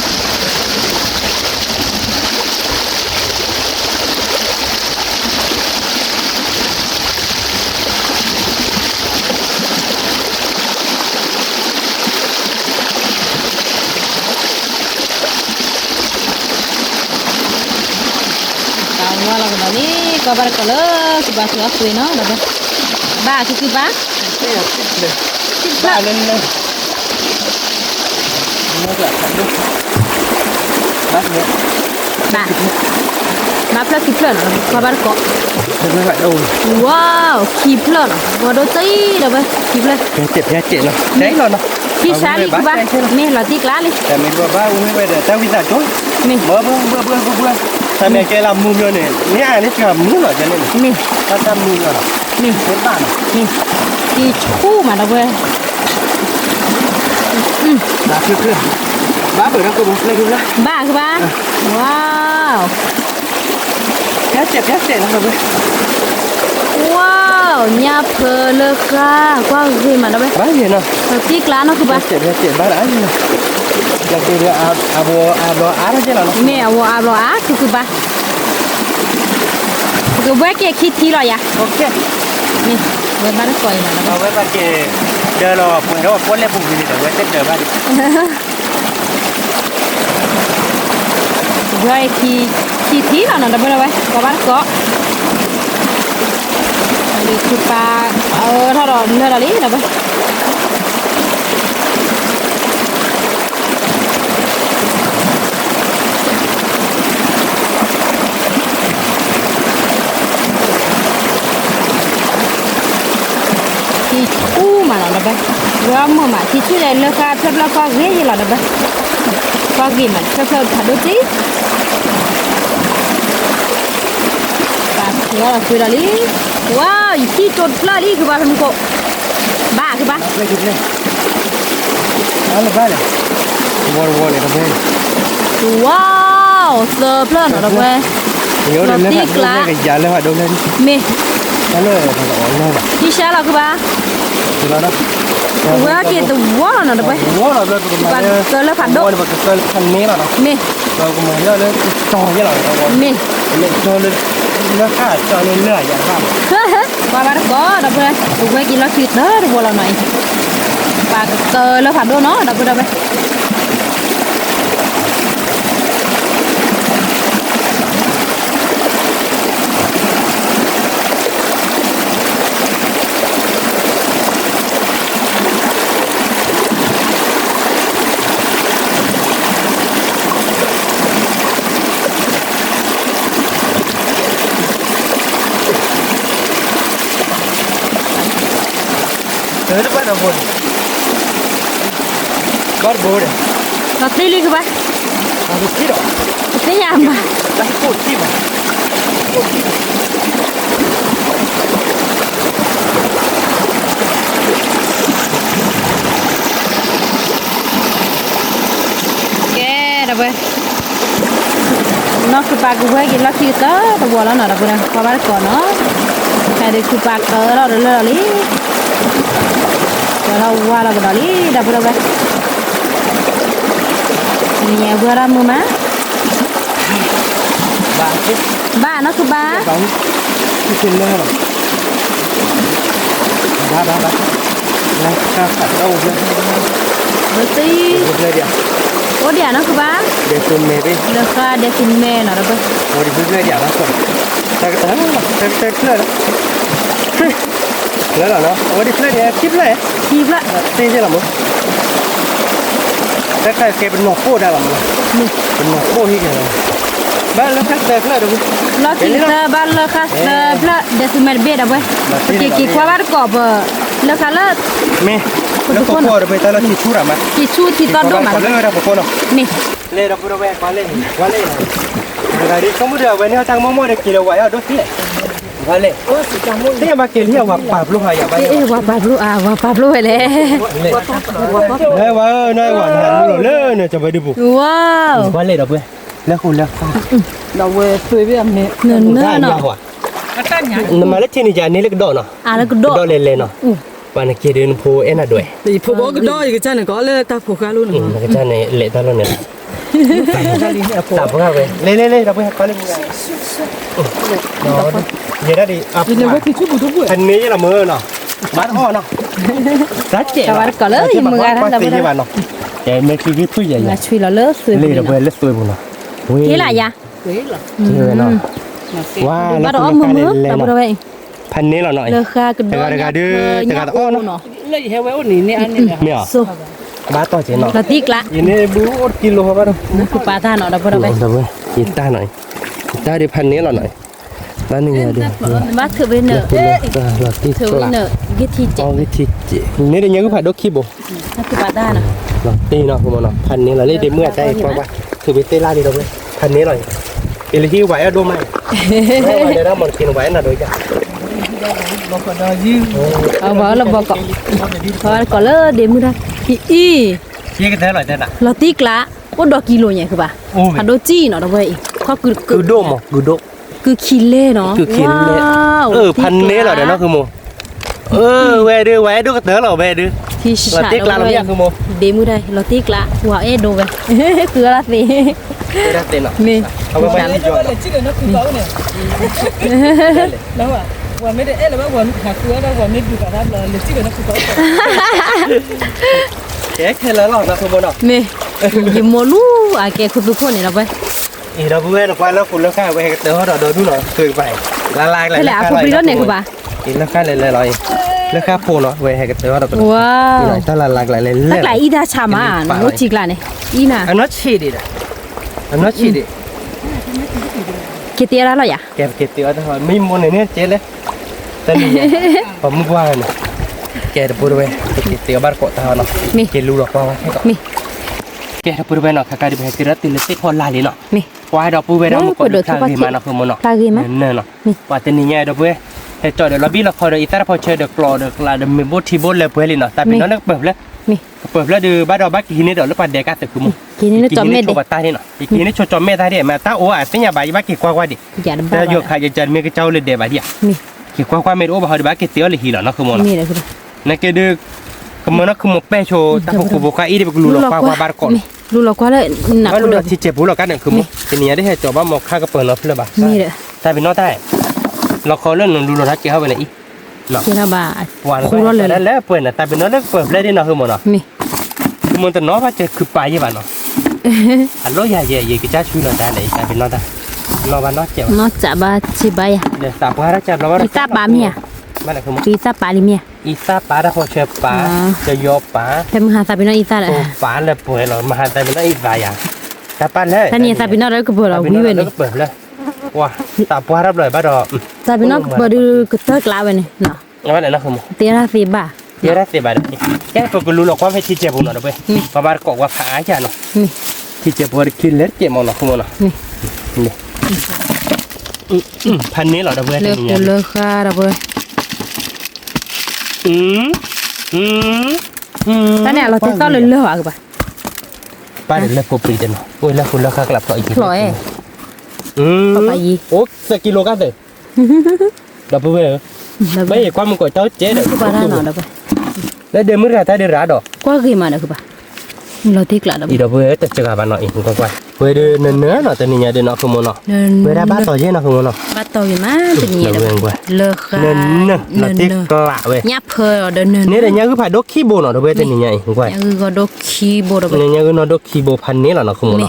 ဒီးလံ, ကီၢ်ဘၣ်တကိးလၢ ကဘၣ်သူအသွံၣ်နီၤ ဒီးဘၣ်, ဘၣ်ခုခုဘၣ်, ဘၣ်လၢလၢ, ဘၣ်, ဘၣ်ဖျၢၣ်ခံဖျၢၣ်နီၤ ကီၢ်ဘၣ်တကိး, ဝါ, ခံဖျၢၣ်နီၤ ဝါဒိၣ်တံၢ်ဒီးဘၣ် ခံဖျၢၣ်, ဖျၢၣ်စဲးလီၤနီၤ, ခံစးလံကဘၣ်, မ့ၢ်လီၤတံၢ်ကျါလံ, မ့ၢ်, တၢ်မ့ၢ်ကဲလၢမူဘျီန့ၣ် မ့ၢ်အန့ၣ်စှၤမူလီၤန့ၣ်, မ့ၢ်, တၢ်မူလီၤ, မ့ၢ်, မ့ၢ်, ကံဆူၣ်မးဒီပုၢ်ဝဲၢ်, ဘၣ်ဖျၢၣ်, ဘၣ်ဖျၢၣ်, ဘၣ်ကဘၣ်, ဝါ ဖျၢၣ်စဲးဖျၢၣ်စဲးလီၤ, ဝါ, ညၣ်ဖၢလၢဃၣ် ကွၢ်ဂ့ၤမးဒီပုၢ်ဝဲၢ်, ဘၣ်ယဲနီၤ လီၤတံၢ်ကျါနီၤ ကဘၣ်, ဖျၢၣ်စဲးဖျၢၣ်စဲးဘၣ်လီၤ, လီၤက့ၤဒီးအဝဲအါဘျီအါထီၣ်ကဲလီၤနီၤ, မ့ၢ်အဝဲအါဘျီအါ ခုခုဘၣ်, ကဝဲက့ၤခံထံလီၤယၤ, မ့ၢ်, ဝဲဘၣ်တကိးအံၤမးဒီပုၢ်ဝဲၢ်, ဝဲဘၣ်က့ၤ, ဒၢလီၤပှဲၤထီၣ်ပှဲၤလဲၣ်ပူၤဝံၤန့ၣ်ဒီး ဝဲတဒၢးဘၣ်ဒံး ဝဲခံ, ခံထံလီၤနီၤ ဒီပုၢ်ဝဲၢ် ကီၢ်ဘၣ်တကိး, ဒုးခုပာ်, အၢထီၣ်ဒီးလၢာ်ဒီးလံ ဒီပုၢ်ဝဲၢ် ထံဆူၣ်မးနီၤ ဒီပုၢ်ဝဲၢ်, ဝဲအီၣ်မုာ်မး ထံဆူၣ်လဲၣ် လၢဃၣ်ဖျၢၣ်ဖျၢၣ်ကွၢ်ဂ့ၤယဲလီၤ ဒီပုၢ်ဝဲၢ်, ကွၢ်ဂ့ၤမး ဖျၢၣ်ဖျၢၣ်ဖးဒိၣ်တံၢ်, ပာ်ဖျါဒီးကွံာ်ဒီးလံ, ဝါ, ယထံၣ်တိၤတဖျၢၣ်လံ ခုဘၣ်ဖဲမူခိၣ်, ဘၣ်ခုဘၣ် ဝါ, သၢဖျၢၣ်နီၤ ဒီပုၢ်ဝဲၢ်, လီၤတံၢ်ကျါ, မ့ၢ်, ထံဆါလီၤခုဘၣ်, ဝဲက့ၤသဝီလီၤနီၤ ဒီပုၢ်ဝဲၢ်, ပကကၢလၢဖးဒိၣ်, မ့ၢ်, မ့ၢ်, ကွၢ်ဘၣ်တကိး ဒီပုၢ်ဝဲၢ်, ပဝဲက့ၤလီၢ်ခံကတၢၢ်တဝီလီၤနီၤအံၤ, ပကကၢလၢဖးဒိၣ်နီၤ ဒီပုၢ်ဝဲၢ် ဘၣ်တဘိန့ၣ်, ဘၣ်တဘိန့ၣ်, လီၤတံၢ်လံကဘၣ်, တသ့ၣ်ညါဘၣ်, ကဲ, ဒီပုၢ်ဝဲၢ် နီၢ်ခုပာ်ကဝဲက့ၤလီၢ်ခံကတၢၢ်တဝီလီၤနီၤ ဒီပုၢ်ဝဲၢ် ကွၢ်ဘၣ်တကိးနီၤ, တခါ ဒုးခုပာ်ကၢထီၣ်တလၢာ်လီၤလံ, ကၢထီၣ်ဝါလီၤကဒီးလံ ဒီပုၢ်ဒီဝဲၢ်, နံၤအဂၢၢ်ထီၣ်မုာ်မး, ဘၣ်နီၢ်ခုဘါ, ဘၣ်ဘၣ်ဘၣ်, ဘၣ်သံ, အိၣ်ဒံးနီၢ်ခုဘါ, လၢဃါဒဲးသူမဲနီၤဒီပုၢ်, တၢ်ကတၢၢ်လီၤ, လၢလီၤနီၤ အဝဲဒ်ဖျၢၣ်န့ၣ် ခံဖျၢၣ်, ခံဖျၢၣ်, သ့ၣ်သ့ၣ်လီၤမး, တၢ်ခါကဲပနီၢ်ပိၢ်ဒၣ်လီၤမး, ပနီၢ်ပိၢ်ဟံၣ်ကဲလီၤ, ဘၣ်လၢဃါသၢဖျၢၣ်ဒီပုၢ်, လီၤတံၢ်သၢဘၣ်လၢဃါသၢဖျၢၣ် ဒဲးသူမဲတဘ့ၣ်ဒီပုၢ်ဝဲၢ်, ပက့ၤက့ၤကွၢ်ဘၣ်တကိးပၢ်, လၢဃါလၢ, မ့ၢ်, လၢခိခိၣ်ဒီပုၢ်ဝဲၢ် တၢ်လၢထံဆူၣ်ရၤမး, ထံဆူၣ်ထံသီဒိၣ်မး, လၢတၢ်ဖီခိၣ်နီၤ, မ့ၢ်, လဲၤဒီပုၢ်ဒီဝဲၢ် ကွၢ်လဲၣ်, ကွၢ်လဲၣ်, တဂၤဒ်ဆိကမိၣ်ဒီး အဝဲန့ၣ်တၢ်ကမီၣ်မီၣ်ဒီးက့ၤလၢဝၤအီၤဒိၣ်သ့လဲၣ်, ကွၢ်လဲၣ်, သ့ၣ်ညါဘၣ်က့ၤလံ အဝၤပာ်ဖျိဟါယၤဘၣ်, ဝၤပာ်ဖျိ, ဝၤပာ်ဖျိဝဲလဲၣ်, ဝၤဧၢ နဝၤနဟးမုာ်လီၤလၢနကဘၢဒုပူၤ, ဝၤ, ကွၢ်လဲၣ်ဒီပုၢ်ဝဲၢ်, လၢဃိလၢဃါ, ဒီးဝဲသွ့ဘ့ၣ်အမဲာ်, နမၤလၢထံန့ၣ်ယၤန့ၢ်လၢကဒီးနီၤ, ကဒီးလဲၤလဲၤနီၤ, ပှၤနက့ၤဒုးနဖိအဲၣ်နၤဒွဲၣ်, ယဖိဘီကဒီး ယကစၢ်န့ၣ်ကီးလၢတၢ်ဖိဃါလိၤန့ၣ်, နကစၢ်န့ၣ်လဲၤတၢ်လီၤန့ၣ်, တၢ်ဖိဃါဝဲ, လဲၤလဲၤလဲၤ ဒီပုၢ်ဝဲၢ် ကွၢ်လဲၣ်, ယဲဒၣ်ဒ်, ဖဲန့ၣ်ယလီၤမၢ်နီၤ, ဘၣ်တအီၣ်နီၤ, တၢ်ကဲလီၤ, တၢ်ကဲမၤကွၢ်သ့ယဲဘၣ်နီၤ, မ့ၢ်ချံဂံၢ်ဖုၣ်ယဲယဲ, လံဒီပုၢ်ဝဲၢ်လၢသွ့ပူၤနီၤ, ဝ့ၢ်လၢယၤ, ဝဲနီၤ, ဝါလၢဃိလၢဃါလဲၤလဲၤနီၤ, ဖးန့ၢ်လီၤနီၤ, တဂၤတဂၤဒုး တဂၤတအီၣ်နီၤ, မ့ၢ်, ဘၣ်တီၢ်က့ၤနီၤ, လီၤတံၢ်ကျး, ယန့ၢ်ဘုအိၣ်တကံလိၤဟီဘၣ်ဒီး, ပာ်တၢ်နီၤ ဒီပုၢ်ဝဲၢ်, ယတၢ်နီၤ, ယတၢ်ဒုးဖးန့ၢ်လီၤနီၤ, ဘၣ်န့ၣ်ညါဒုး, ဘၣ်ထုးဖဲန့ၣ်, လီၤတံၢ်ကျး, န့ၣ်ဒုးညါဂုၢ်ဖးဒိၣ်ခံဘိ, လီၤတံၢ်နီၤ ဖိမနီၤ, ဖးန့ၢ်လီၤလၢဒ့မုၣ်အတၢ်အံၤကွၢ်ကွၢ်, ထုးဖဲသ့ၣ်လၣ်ဒံးဒီပုၢ်ဝဲၢ်, ဖးန့ၢ်လီၤအံၤ, က့ၤလၢဟံၣ်ဝဲအဲၣ်ဒိၣ်မးအံၤ, ဝဲဒၣ်မၤတက့ၤန့ၣ် ဝဲအဲၣ်နၤဒိၣ်ယါ အဝဲလၢဘီကီး, ကိးလၢဒ့မုၣ်တၢ်, အံၤ, လီၤတံၢ်ကျး, အိၣ်ဒီးကံလိၤညါကဘၣ်, ဖးဒိၣ်ကံနီၤ ဒီပုၢ်ဝဲၢ်အံၤ, ခီကုဒိၣ်မး, ကုဒိၣ်, ကုခံလဲၣ်နီၤ, ဖးန့ၢ်လီၤဒီးနီၤ ဃုမိၢ်, ဝဲဒုး ဝဲအဲၣ်ဒိၣ်ကတၢၢ်လီၤ ဝဲဒုး, လီၤတံၢ်ကျးလီၤမ့ၢ်ဃုမိၢ်, ဒ့မုၣ်တၢ် လီၤတံၢ်ကျး, ဝဲအဲၣ်ဒိၣ်ဝဲ, ကုအီၣ်တၢ်သ့ မ့ၢ်, အဝဲမ့ၢ်လၢ ကဲခဲလၢာ်လီၤ နီၢ်ခိမိၢ်နီၤ, မ့ၢ်, ယမိၢ်လူၤအကဲခူသူၣ်ခိၣ်န့ၣ်ဒီးဝဲ, အံၤဒီပုၢ်ဝဲၢ် နကွၢ်လၢဃိလၢဃါ ဝဲဟဲကတၢၢ်ဟီၣ်ဒီးဒီဒူၣ်နီၤ သွ့ကပၤ, လၢလါကျါလၢဃါလၢဃါလီၤ, အံၤလၢဃါလဲၤလဲၤလီၤအံၤ, လၢဃါဖိနီၤ ဝဲဟဲကတၢၢ်ဟီၣ်ဒီးကဒီး, တၢ်လၢလါကျါလဲၤလဲၤ, တၢ်ကျးအံၤတၢ်ဆါမး, နအိၣ်ထံကျါန့ၣ်, အံၤနၤ, အနီၢ်ဆံးဒံးဒီး, အနီၢ်ဆံးဒံး က့ၤတ့အီၣ်တၢ်လီၤယၤ, ကဲ ပက့ၤတ့အီၣ်တၢ်ဟီ မ့ၢ်မိၢ်န့ၣ်န့ၣ် ကဲလဲၣ်, တၢ်န့ၣ်, ပှၤမုၢ်ပှၢ်န့ၣ်, ကဲတပုၢ်တဝဲၢ် ပက့ၤတ့အီၣ်ဘၣ်တကိးတၢ်ဟီနီၤ, က့ၤလူလီၤကွၢ်ဝဲခဲကီး, ကဲတပုၢ်တဝဲၢ်နီၤ ခါခါဒံး ပဟဲက့ၤဒီးတုၤလၢသ့ၣ်ဖီလာ်လံနီၤ, ကွၢ်ဒီပုၢ်ဝဲၢ်ဒီးမုၢ်ကီးဒုးဖျါဂ့ၤမးနီၤ ဃုမိၢ်နီၤ, နၢ်နီၤ, ပှၤတနံၤညါဒီပုၢ်ဝဲၢ်, ဟဲကၠီၣ်ဒီးလီၤဘံၣ်လီၤခီဒီး အံသၣ်တဖီဆၢဒီးကျီဒီးကျးဒီးမ့ၤဘိထံဘိလဲၤပှဲၤလံနီၤ တၢ်ပ့ၤနီၣ်န့ၣ်ကပၢၢ်ဖျၢၣ်, ကပၢၢ်ဖျၢၣ်ဒီး ဘၣ်ဒီးဘၣ်ကဟံးန့ၢ်ဒီးလၢပှၤဒဲးကါသုး ဃုမိၢ်, ကဟံးန့ၢ်ဆိပာ်တၢ်န့ၣ်နီၤ, ယကဟံးန့ၢ်ဆိကၠီၣ်မဲာ်တၢ်ဒံး မ့ၢ်တၢ်အိၣ်ဧါ သ့ၣ်ညါဘၣ် ယဘၣ်က့ၤကွၢ်ကွၢ်ဒံး, တၢ်ယိၤခးယကၢ်မ့ၢ်ကစၢ်အိၣ်လၢဒဲးဘၣ်ဒံးဧါ, က့ၤကွၢ်ကွၢ်မ့ၢ်တအိၣ်ဘၣ်ဟီဒီး ဘၣ်က့ၤတ့အီၣ်လၢဟံၣ်လီၤနီၤ ဃုမိၢ်နီၤ, နက့ၤဒုး, ကမၢနီၤ ဃုမိၢ်ပဲၢ်ဆိ တၢ်ဖိဖိဃါအံၤဒံး ပကလူလီၤကွၢ်ကွၢ်ဘၣ်တကိးနီၤ, လူလီၤကွၢ်လၢနးဖိဒီး ထံဆဲးပူၤလီၤကါန့ၣ် ဃုမိၢ် တနံၤညါဒ်ဟဲကၠီၣ်ဘၣ်မီၤခါကပၢၢ်နီၤဖျၢၣ်ဘၣ်, လီၤခီလၢနလူလီၤ တၢ်ကဲဟီၣ်ဝဲန့ၣ်အံၤ, ပှၤလၢပှဲၤန့ၣ် တၢ်ပ့ၤနီၣ်လၢကပၢၢ်ဖျၢၣ်ဒံးနီၤ ဃုမိၢ်နီၤ, ဃုမိၢ်တနီၤဘၣ်စဲးခုပာ်ယဲၢ်ဘၣ်နီၤ, အလိၣ်ယၤယဲၢ် ယကစၢ်ဆူလီၤတၢ်လဲၣ် တၢ်ပ့ၤနီၣ်တၢ်, နီၣ်ဘၣ်နီၣ်စဲးဘၣ်, နီၣ်စးဘၣ်စဲးဘၣ်ယၤ, သးပှၢ်တၢ်စးဘျီဘၣ်ဒီး အံသၣ်ပာ်မ့ၢ်ဧါ, အံသၣ်ပာ်လံမ့ၢ်ဧါ, အံသၣ်ပာ်တၢ်ဖီဆၢပာ်, ကယီၤပာ်, ဖဲမဟါသးပ့ၤနီၣ်အံသၣ်လၢ, ပာ်လၢပှဲၤလီၤ မဟါသးပ့ၤနီၣ်အံသၣ်ယၤ, တၢ်ပာ်လဲၣ်, တၢ်န့ၣ်သးပ့ၤနီၣ်လၢကပၢၢ်လီၤ ဝံၤဝဲန့ၣ်, သးပှၢ်တၢ်ဘျီဘၣ်ဒီး, သးပ့ၤနီၣ်ကပၢၢ်ဒုးကတၢၢ်ကျးဝဲန့ၣ်, တဲတၢ်သ့ဘၣ်, တဲတၢ်သ့ဘၣ်ဒီး, ကဲပကလူလီၤကွၢ်ဖဲထံဆဲးပူၤနီၤဒီးပှဲၤ, ပဘၣ်တကိးကွၢ်ဖးအါယၤနီၤ, ထံဆဲးပူၤတခံလဲၤတကဲးမီၤနီၤ ဃုမိၢ်နီၤ, ဖးန့ၢ်လီၤဒီးပှဲၤ, လၢဃါဒီးပှဲၤ, တၢ်န့ၣ်အလီၤတဲာ်သီၣ်လၢလၢၢ်ဘၣ်ကဘၣ်, ပၢ်ဒီးလၢဖိပျံၤတနီၤ အိၣ်လၢဃိလၢဃါကျးဖျိးအံၤ, ဖျိး, အိၣ်သၢကံလိကါသၢ, ဒီပုၢ်ဝဲၢ်ဧၢ, ဘၣ်ယကွၢ်မုၢ်ကီးတၢ်ကဲဒီး လၢဒဲမုၢ်ရၤတၢ်ဒဲးရၤဒီး ကွၢ်ဂ့ၤမးဒီးကဘၣ် လီၤတံၢ်ကျးဒီး အံၤဒီးပဝဲတစှၤဘၣ်နီၤအံၤ ကွၢ်ကွၢ် ပဝဲဒၣ်နၢနၢနီၤ တနံၤညါဒ်နီၤ ဃိမိၢ်နီၤ ဝဲဒၣ်ဘၣ်တီၤယဲၢ်နီၤ ဃိမိၢ်နီၤ ဘၣ်တီၤဂ့ၤမး တနံၤညါဒီး လၢဃၢ် နၢနၢ လီၤတံၢ်ကျးဝဲ ညၣ်ဖၢဒီးနၢနၢ န့ၣ်ဒီးညၣ်ဂုၢ်ဖးဒိၣ်ခံဘိနီၤ ဒီးပဝဲတနံၤညါအံၤ ကွၢ် ညၣ်ဂုၢ်ဂီၤဒိၣ်ခံဘိဒီး ညၣ်ဂုၢ်နီၢ်ဒိၣ်ခံဘိဖးန့ၣ်လီၤနီၤ ဃိမိၢ်နီၤ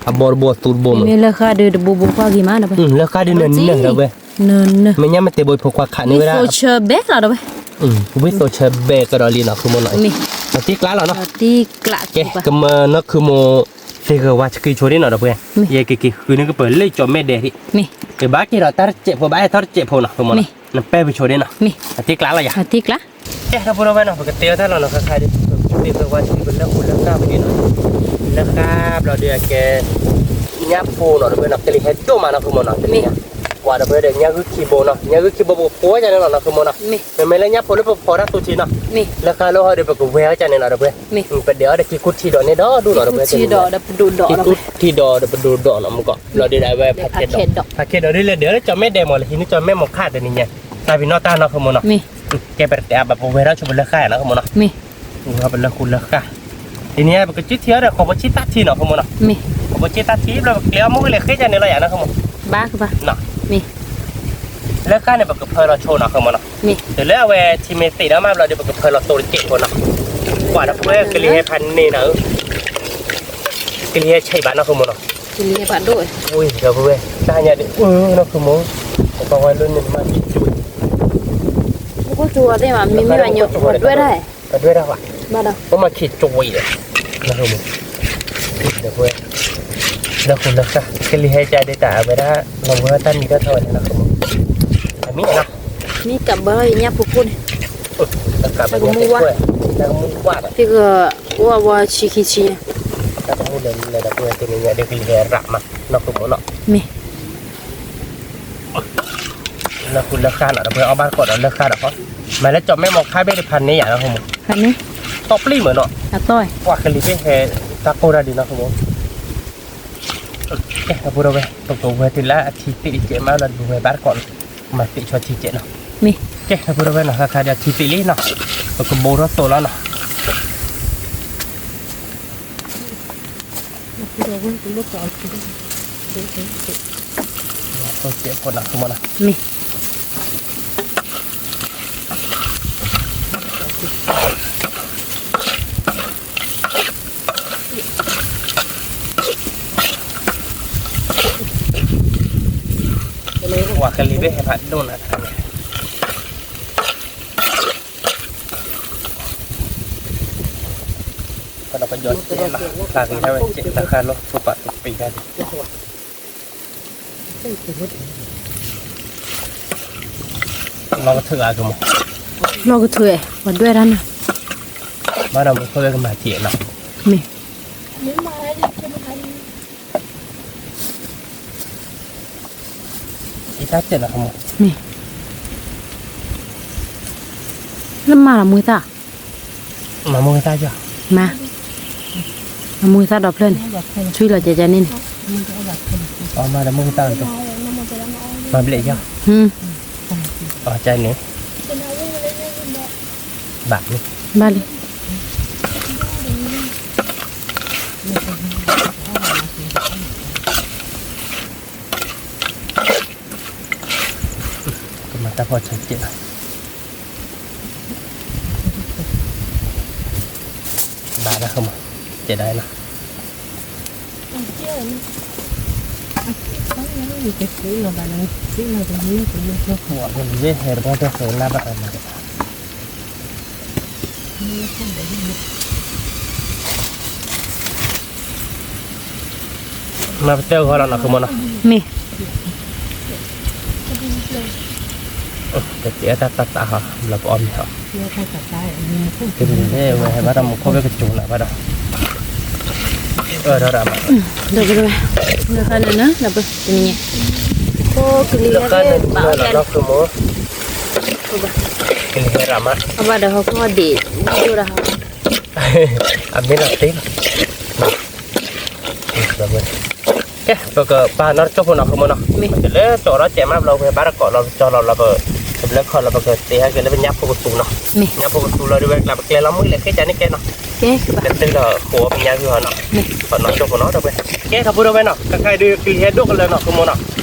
အဘီတဘိအသူတဘိမ့ၢ် မ့ၢ်လၢဃၢ်ဒုးတဘိဘိကွၢ်ဂ့ၤမးဒီး လၢဃၢ်ဒုးနၢနၢဒီးပဝဲ နၢနၢ မ့ၢ်ညၣ်မ့ၢ်တ့ဘိဖိခွါခးန့ၢ်ဝဲဒၣ် ဝံၣ်သိးဆၢဘဲလီၤဒီးဝဲ ဝံၣ်သိးဆၢဘဲကဒီးလံနီၤ ဃိမိၢ်နီၤ လီၤတံၢ်ကျးလီၤနီၤ ကဲ ကမၢနီၢ်ခုမိၢ် သ့ၣ်ဂၢၤဝါဆှံဆိဒ်နီၤဒီးပဝဲ ယဲကက့ၤဃုန့ၢ်ကပၢၤလၢကၠီမဲဒဲးဒံး ယဘၣ်က့ၤဒီးတၢ်တစဲးဖိဘၣ်ဟဲထီၣ်တစဲးဖိနီၤ ဃိမိၢ်နီၤ နပဲပဆိဒ်နီၤ လီၤတံၢ်ကျးလီၤယၤ ကဲ ဒီပုၢ်ဒီဝဲၢ်နီၤ ပကတဲအီၤတၢ်လီၤနီၤ ခါခါဒ် ပသ့ၣ်ဂၢၤဝါဆှံပလၢဃူလၢဃၢ်ပဒံးနီၤ လၢဃၢ်ဘျီဒုးအကဲ ညၣ်ဖိနီၤ ဒီးပဝဲနီၤ ကလံၤဟဲဒိၣ်မးနီၤ ဃိမိၢ်နီၤ ကွၢ်ဒီးပဝဲဒီးညၣ်ဂုၢ်ခံဘိနီၤ ညၣ်ဂုၢ်ခံဘိပကဖီအီၣ်ကန့ၣ်လီၤနီၤ ဃိမိၢ်နီၤ မ့မ့ၢ်လၢညၣ်ဖိလၢပဖီတၢ်သူထံနီၤ လၢဃၢ်လၢဟီဒီးပကဝဲအီၣ်ကန့ၣ်လီၤ ဒီးပဝဲ ပဒဲးအီၤဒီးကံကူထံဒီးန့ၣ်ဒီဒူၣ်နီၤ ဒီးပဝဲ ကံကူထံဒီးဒီးပဒိၣ်ဒီးနီၤ မုၢ်ကီး ဘျီဒုးဒၣ်ဝဲ ဖးခဲဒီး ဖးခဲဒီးဒ်လဲၣ်ဒဲးလၢကၠီမဲဒဲးမ့ၢ်လၢဟံးန့ၢ်ကၠီမဲမီၤခါတနံၤညါ တၢ်ပံၤနီၣ်တၢ်နီၤ ဃိမိၢ်နီၤ ကဲ ပတတဲအါဘၣ် ပဝဲထီၣ်ဆိပလၢဃၢ်နီၤ ဃိမိၢ်နီၤ ပဝဲပလၢဃူလၢဃၢ် ဒ်န့ၣ် ပကစုထံအီၤဒီး ဃိးဘိဆံတၢ်ထံနီၤ ဃိမိၢ်နီၤ ဃိးဘိဆံတၢ်ထံ ဘျီပကကျဲအီၤမုၢ်ကလဲၤဃ့ကန့ၣ်လီၤယၤနီၤ ဃိမိၢ် ဘၣ်ကဘၣ် လၢဃၢ်န့ၣ် ပကဖၢလီၤဆိနီၤ ဃိမိၢ်နီၤ တုၤလၢအဝဲထံမ့ၢ်သ့ၣ်ဒီးမးဘျီဒီး ပကဖၢလီၤသိးတစဲးဖိနီၤ ကွၢ်ဒီးပဝဲကလံၤဟဲဖးန့ၢ်နီၤ ကလံၤဟဲဆံးဘၣ်နီၤ ဃိမိၢ်နီၤ ကလံၤဟဲဖးဒိၣ် ဒီးပဝဲ တၢ်ညါဒ် အိၣ်နီၤ ဃိမိၢ် ပကွၢ်ဝဲလၢန့ၣ်မး ကံကူထံ မ့မ့ၢ်ဘၣ်ညိ ပဒွဲၣ်တၢ် ပဒွဲၣ်တၢ်ဘၣ် ပမၤခံကၠိဝဲအံၤဒီး လၢဃိမိၢ် ဒီးပဝဲ လၢဃိလၢဃၢ် ကလံၤဟဲကၢ်ဒ်တၢ်အဝဲဒၣ် လီၤဝဲတၢ်မံၤတၢ်ထီဝဲန့ၣ်လီၤ ဃိမိၢ် အမံၤနီၤ မံကးဘၢညၣ်ဖိခိၣ်န့ၣ် ကးဘၢညၣ်ဖိခိၣ် တၢ်ကမူၣ်ဝါ သ့ၣ်ဂၢၤ အိၣ်အဝဲဆံခံဆံ တၢ်ကမူၣ်လၢလၢဒီးပဝဲတနံၤညါဒီးကလံၤဟဲရးမး နီၤ ဃိမိၢ်နီၤ မ့ၢ် လၢဃိလၢဃၢ်နီၤ ဒီးပဝဲအီၣ်ဘၣ်တကိးဒီးလၢဃၢ်ဒီးဃီ မ့ၢ်လၢကၠီမဲမီၤခါဘ့ၣ်ဒီးဖးန့ၢ်ယၤနီၤ ဃိမိၢ် တပျံၢ်မးနီၤ ကွၢ်ကလံၤဘ့ၣ်ဟဲ တၢ်ကိၢ်တၢ်ဒုးနီၤ ဃိမိၢ် ကဲ ဒီပုၢ်ဒီဝဲၢ် ပကဝဲၤတုၤလၢအထံသ့ၣ်တစဲးမးလီၤ ပဝဲဘၣ်တကိးနီၤ မၤသ့ၣ်ဆီထံစဲးနီၤ မ့ၢ် ကဲ ဒီပုၢ်ဒီဝဲၢ်နီၤ ခါခါဒီးထံသ့ၣ်လံနီၤ ပကဘိထီၣ်သိးလီၤနီၤ မ့ၢ် ဝဲကလံၤဘ့ၣ်ဟဲဖးဒိၣ်နၤ ဒီးပယီၤစဲးလီၤ ဖျါဂ့ၤထီၣ်ဝဲစဲးလီၤ ဃၣ်လိၣ် ပပာ်တပံးတၢ်ဒံး လီၤကထုးအါကမး လီၤကထုး ပှၤဒွဲၣ်တၢ်နၤ ဘၣ်ဒီးမူခိၣ်ဝဲကမၤစဲးနီၤ မ့ၢ် အံၤတၢ်စဲးနီၤ မ့ၢ် လၢမၤလီၤမူသၣ် မၤမူသၣ်ယီၤ မၤ မၤမူသၣ်ဒီဖျၢၣ်န့ၣ် ဆွံလီၤကဲကဲန့ၣ်န့ၣ် အမၤဒီးမူသၣ် မၤဘျဲၣ်ယီၤ အကဲန့ၣ် ဘၣ်လံ ဘၣ်လံ ကမၤတၢ်ဖီၣ်ဆၢကဲးလီၤ ဘၣ်ဒၣ်မး ကဲဒၣ်လီၤ မ့ၢ်ဟဲတဘၣ်တၢ်ဃဲၤလၢ်ဘၣ်အမး မၤပတဲအဂီၢ်လီၤနီၤ ဃိမိၢ်နီၤ မ့ၢ် တကဲတၢ်တၢ်တၢ်ဟီ ဘျီပအီၣ်မ့ၤဟီ တမ့ၢ်ဝဲဟဲဘၣ်ဒီးမူခိၣ်ဘ့ၣ်ကစူၤနၤဘၣ်ဒီး အၢ ဒီးဒီး ဒီး ဒီး ကလံၤဟဲရးမး အဘၣ်ဒီးဟီၣ်ခိၣ်ဒံး ဒိၣ်ဒၣ်ဟီ အမ့ၢ်လီၤတ့ၢ်လီၤ ကဲ ပကပာ်နီၣ်တကၠိၢ်ဖိနီၤ ဃိမိၢ်နီၤ တလၢကၠီၣ်ထီၣ်စဲးမးဘျီ ပဘၣ်တကိးလီၤ ပကၠီၣ်လီၤဘျီ ပ တဘျီခီလီၤ ပကတဲဟဲက့ၤလၢပညၣ်ဖိကသူနီၤ, ညၣ်ဖိကသူလီၤဒ်ဝဲကျါ ပကျဲလီၤမုၢ်လဲၣ်ဃ့ကန့ၣ်ကဲနီၤ, ကတုၤဒီးဃိးပညၣ်ဂုၢ်ဟီနီၤ, ပနီၣ်ကၠိဖိနီၤ ဒီပုၢ်ဝဲၢ်, ကဲဒီပုၢ်ဝဲၢ်နီၤ ခဲခါဒုးကလံၤဟဲဒိၣ်ကလၢနီၤ ဃိမိၣ်နီၤ, က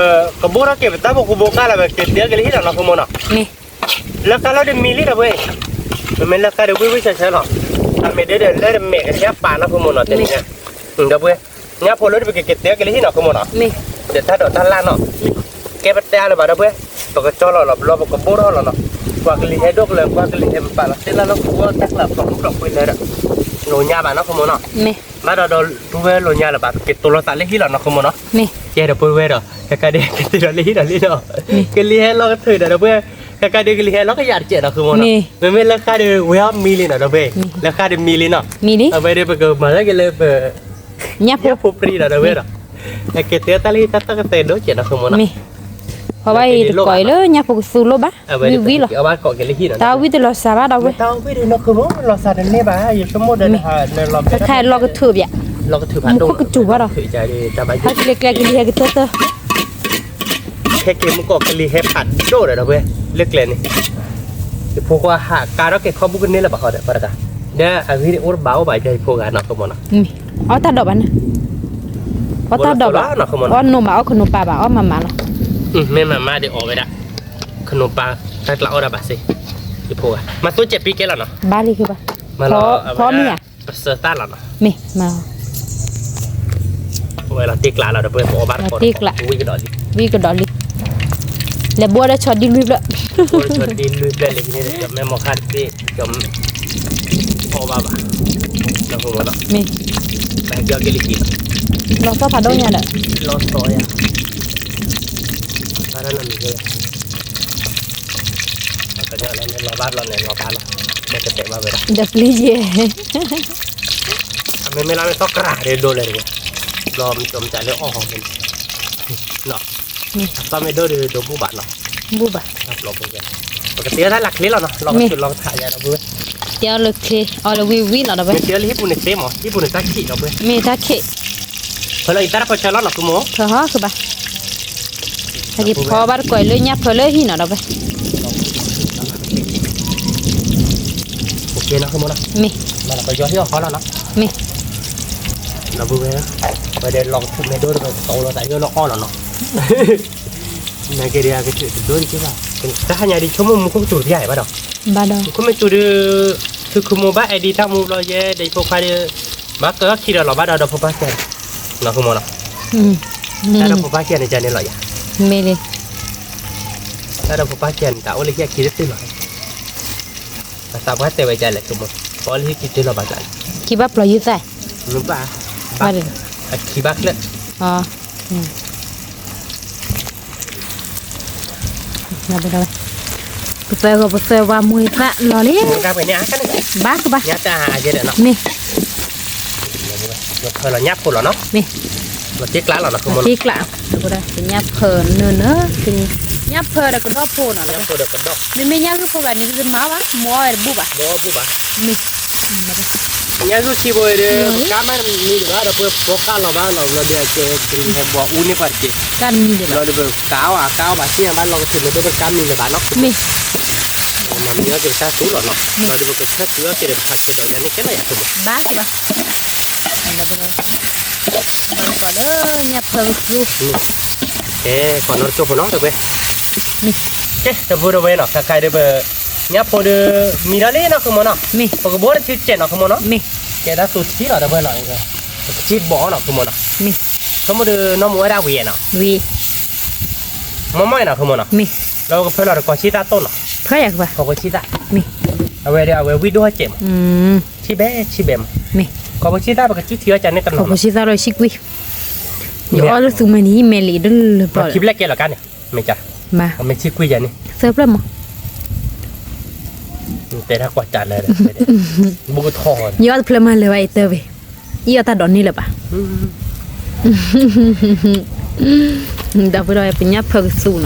ဘိထီၣ်က့ၤပတၢ်ဖိကဘိကါလီၤ ပကတဲက့ၤလၢဟံၣ်လီၤနီၤ ဃိမိၣ်နီၤ, လၢဃါလီၤဒုးမံလံဒီပုၢ်ဝဲၢ်, မ့မ့ၢ်လၢဃါဒုးဝံၣ်ဝံၣ်ဆၢဆၢလီၤ, အမ့ၢ်ဒ်ဒီးလၢတမဲာ်ကဆှီပာ်နီၤ ဃိမိၣ်နီၤ တနံၤညါ, ဒီပုၢ်ဝဲၢ် ညၣ်ဖိလီၤဒုး ပကကတဲက့ၤလၢဟံၣ်နီၤ ဃိမိၣ်နီၤ, ဒီးတၢ်ဒိးတၢ်လၣ်နီၤ, ကဲပတဲအါလၢၤဘၣ်ဒီပုၢ်ဝဲၢ်, ပကကၠီလီၤလီၤ ဘျီပကဘိထီၣ်လီၤနီၤ, ကွၢ်ကလံၤဟဲဒိၣ်ကလၢ ကွၢ်ကလံၤဟဲပာ်လီၤ သ့ၣ်လၢလၢဃိတၢ်ကျးဖျိးမူဖျိးကွံလၢဒီး, လိာ်ညါဘၣ်နီၤ ဃိမိၣ်နီၤ, ဘၣ်ဒီးဒီပုၢ်ဝဲၢ်လိာ်ညါလၢၤဘၣ် ပကတိၤလိာ်သးလၢဟံၣ်လီၤနီၤ ဃိမိၣ်နီၤ, ကဲဒီပုၢ်ဝဲၢ်ဒီး ခဲခါဒုးကတဲဒီးလၢဟံၣ်ဒီးလံနီၤ, ကလံၤဟဲလီၤကထုးဒီးဒီပုၢ်ဝဲၢ်, ခဲခါဒုးကလံၤဟဲလီၤကယၢ်တစဲးနီၤ ဃိမိၣ်နီၤ, မ့မ့ၢ်လၢဃါဒုးဝဲအီၣ်မံလံနီၤ ဒီပုၢ်ဝဲၢ်, လၢဃါဒုးမံလံနီၤ, အဝဲဒုးပကမၤလၢက့ၤလၢပ ညၣ်ဖိပြံဒီးဒီပုၢ်ဝဲၢ်ဒီး, အကတဲတၢ်လၢတၢ်သၢကသဲးဒိၣ်ကဲနီၤ ဃိမိၣ်နီၤ, ဖီဘၣ်အံၤတကိးအံၤလၢညၣ်ဖိကသူလိၣ်ဘၣ်, ဝံၣ်ဝံၣ်လီၤ, တၢ်ဝံၣ်တလီၤစှၤဘၣ်ဒီပုၢ်ဝဲၢ်, တၢ်ဝံၣ်တလီၤစှၤဘၣ်ဒီပုၢ်ဝဲၢ်, လီၤစှၤတန့ၢ်ဘၣ် ယဆိကမိၣ်ဒီး, ခဲခါလီၤကထုးဘၣ်, မူခိၣ်ကစူၤဘၣ်ဒီး, ဟဲက့ၤလၢကျဲကလံၤဟဲကတၢၢ်တၢၢ် ခဲက့ၤမူကီၢ်ကလံၤဟဲဖးဒိၣ်ဒီးဒီပုၢ်ဝဲၢ်, လၢကျဲန့ၣ်, ယဖိခွါဟးကါထီၣ်က့ၤခီၣ်ဘူးကန့ၢ်လၢၤဘၣ်ဃီဒီး ပှၤတဂၤ, ဒီးအဂ့ၢ်အိၣ်တဘၣ်အိၣ်ဘၣ်ယဲယဖိဂၤနီၤ ဃိမိၣ်နီၤ, အီၣ်တၢ်ဒိးဘၣ်န့ၣ်, အီၣ်နိၣ်မးအီၣ်ခနိပၤဘၣ် အီၣ်မးမးလီၤ, မ့ၢ်မးမးဒီးအီၣ်ဝဲဒၣ်, ခနိပၤ, တၢ်ကျးအီၣ်ဒၣ်ဘၣ်စ့ၢ်, ယဖိဂၤ, မၤသိစဲးပံကဲလီၤနီၤ, ဘၣ်လံဃိဘၣ်, ဖီမ့ၢ်ဧါ ပစၢၤသၣ်လီၤနီၤ, မ့ၢ်မၤ ဝဲလီၤတ့ကျးလီၤဒီး ပအီၣ်ဘၣ်တကိး, ဝံၣ်ကဒီးလံ, ဝံၣ်ကဒီးလံ, လဲၤဘိဒီးဆီဒံလွံၢ်ဖျၢၣ်, ဘိဒီးဆီဒံလွံၢ်ဖျၢၣ်လံန့ၣ် ကၠီမဲမီၤခါတသ့, ကၠီ, အီၣ်ဘၣ်ဘၣ်, မ့ၢ်, လီၤသီၣ်ဖးဒိၣ်ညါဒီး, လီၤသီၣ်ယၤ, ဘၣ်တၢ်နီတမံၤယဲ ကညီလၢမ့ၢ်လီၤဘၣ်ဘျီန့ၣ် လီၤဘၣ်လီၤ, မ့ၢ်ကတဲဘၣ်ဝဲဒၣ်, ဒီးပျံၤယဲ, အမ့မ့ၢ်လၢမ့ၢ်သီၣ်ကရၢ်ဒ်ဒိၣ်လဲၣ်တဝဲ, ဘျီမ့ၢ်ကၠီမ့ၢ်ကၠီလၢအီၣ်ဟီၣ်န့ၣ်, နီၤ, အသီၣ်မ့ၢ်ဒိၣ်ဒ်ဒိၣ်ဘူၣ်ဘၣ်နီၤ, ဘူၣ်ဘၣ်, ပကတဲတၢ်လၢချ့လီၤနီၤ, လီၤကထုးလီၤကထးယၤဒီးဘု, တဲအီၤလၢချ့, အီၣ်လၢဝံၣ်ဝံၣ်လီၤဒီးဘု, မ့ၢ်တဲလၢဟံၣ်ပူၤန့ၣ်သ့မး, ဟံၣ်ပူၤန့ၣ်တၢ်ခံးဒီးဘု, မ့ၢ်တၢ်ခံး ဖဲလီၤအံၤတၢ်တဖီဆၢလီၤနီၤ ဖုမိၢ်, ဖဲဟီၣ်ဃုဘၣ်, ဟဲက့ၤဖီဘၣ်တကိးအံၤလၢညၣ်ဖၢလၢဟံၣ်နီၤဒီးဖဲ, မ့ၢ်, မ့ၢ်, လီၤဘုဝဲဒီးလီၤကထုးမ့ၢ်ဒိၣ်ဒီး ကတီၤလီၤသးယိၣ်လၢအီၣ်လီၤနီၤ, နက့ၤဒံးကထုးတဒိၣ်ဒံးက့ဘၣ်, တၢ်ဟါညါဒံးဆိကမိၣ်မူခိၣ်ကစူၤတယါအံၤဘၣ်ဒီး, ဘၣ်ဒီး, မူခိၣ်မ့ၢ်စူၤဒုး, သုးခိၣ်မူဘၣ်အဲၣ်ဒံးတၢ်မူဘျီယဲ ဒီးဖိခွါဒီး, မၤကၢၢ်ခံဒီးလီၤဘၣ်ဒီးဒီးဖိပၢ်ကဲ, နီၤ ဃုမိၢ်နီၤ, တၢ်ဒီးဖိပၢ်ကဲန့ၣ်ကန့ၣ်လီၤယၤ, မ့ၢ်လံ, တၢ်ဒီးဖိပၢ်ကဲန့ၣ် တၢ်အိၣ်လၢဟံၣ်အခံတသ့လီၤ, အသးပှၢ်တဲဝဲဒ်လဲၣ် ဆိကမိၣ်, ပအိၣ်လၢဟံၣ်ခံတသ့လီၤဘၣ်ကျါ, ခံဘၣ်ပျီယုၢ်သၣ်, မ့ၢ်ဘၣ်, ဘၣ်, အခံဘၣ်ချၢၣ် ပသၢဂီၤပသၢဝါမူသၣ်လီၤလံ, ဘၣ်ကဘၣ်, မ့ၢ်, ဖၢလီၤညၣ်ဖိလီၤနီၤ, မ့ၢ်, တ့ကျးလီၤနီၤ, တ့ကျး, ညၣ်ဖၢနၢနၢ, ညၣ်ဖၢဒီးကဒီၣ်ဖိနီၤ, မ့မ့ၢ်ညၣ်ဂုၢ်ဖိဂၤန့ၣ် မၤဘၣ် မ့ၢ်အီၣ်ဝဲတဘူၣ်ဘၣ်, မ့ၢ် ညၣ်ဂုၢ်ခံဘိဒီး ပကါမ့ၢ်တမံၤတဘၣ်ဒီး ပကဖီကၣ်လီၤဘၣ်လီၤ ဘျီဒီး ကဟဲဘှီအူန့ၢ်ပှၤတက့ၢ်, ဘျီဒီး ပကါအီၣ်အကါအီၣ်ဘၣ်သ့ၣ်ညါဘၣ်လီၤကထုးမ့ၢ်ဒိၣ်ပကါမံၤလၢၤဘၣ်နီၤ, မ့ၢ်, မၤမံၤအီၣ်က့ၤပတၢ်သူလီၤနီၤ, ဘျီဒီး ပကဆၢတုၤအီၣ်က့ၤဒီး ပဖးကဒီးယၤန့ၣ်ကဲလီၤယၤဖိမး, ဘၣ်ကဘၣ် ဘၣ်ကီးလၢညၣ်ဖၢကသူ, ကဲ ကီးနီတကၠိဖိနီၤ ဒီပုၢ်ဝဲၢ်, ကဲ ဒီပုၢ်ဝဲၢ်နီၤ ခဲခါဒီး ပညၣ်ဖိဒီး မံဒီးလံနီၤ ဃုမိၢ်နီၤ, ပကဘိတဆံစဲးနီၤ ဃုမိၢ်နီၤ, ကဲဒၣ်သူထံလီၤ ဒီပုၢ်ဝဲၢ်နီၤ, ပကထံဘီၣ်နီၤ ဃုမိၢ်နီၤ, ဆိကမိၣ်ဒီး နီၢ်မူဝဲဒၣ်ဝံၤနီၤ, မီၢ်မီၢ်နီၤ ဃုမိၢ်နီၤ, လၢပကဖၢလီၤဒီး ကီးဆံသၣ်တိၢ်နီၤ, ဖၢယၤကဘၣ်, ကီးဆံသၣ်, အဝဲဒီး အဝဲဝံၣ်ဒိၣ်ဟီၣ်စဲးမး, ဆံဘဲ ဆံဘဲမး, ကီးဆံသၣ် ပကစုထံအီၣ်ကန့ၣ်တနီၤ, ကီးဆံသၣ်ဒီးဆံကွံ ယအီၣ်လၢသူမဲာ်နံၤ မဲာ်လံဒၢလၢပျီ, ခံဘျဲၣ်ကဲလီၤကါန့ၣ်, မ့ၢ်ကါ, မ့ၢ်ဆံကွံယၤန့ၣ်, သၢဖျၢၣ်မး, တဲတၢ်ကွၢ်တၢ်လၢ, ဘူးကထီၣ်, ယအီၣ်တဖျၢၣ်မးလၢၤဘၣ်အံၤတၢ်ဝဲ, ယအီၣ်တၢ်ဒိးန့ၢ်လၢၤဘၣ်, ဒီပုၢ်ဒီး ပညၣ်ဖၢကသူနီၤ အီၣ်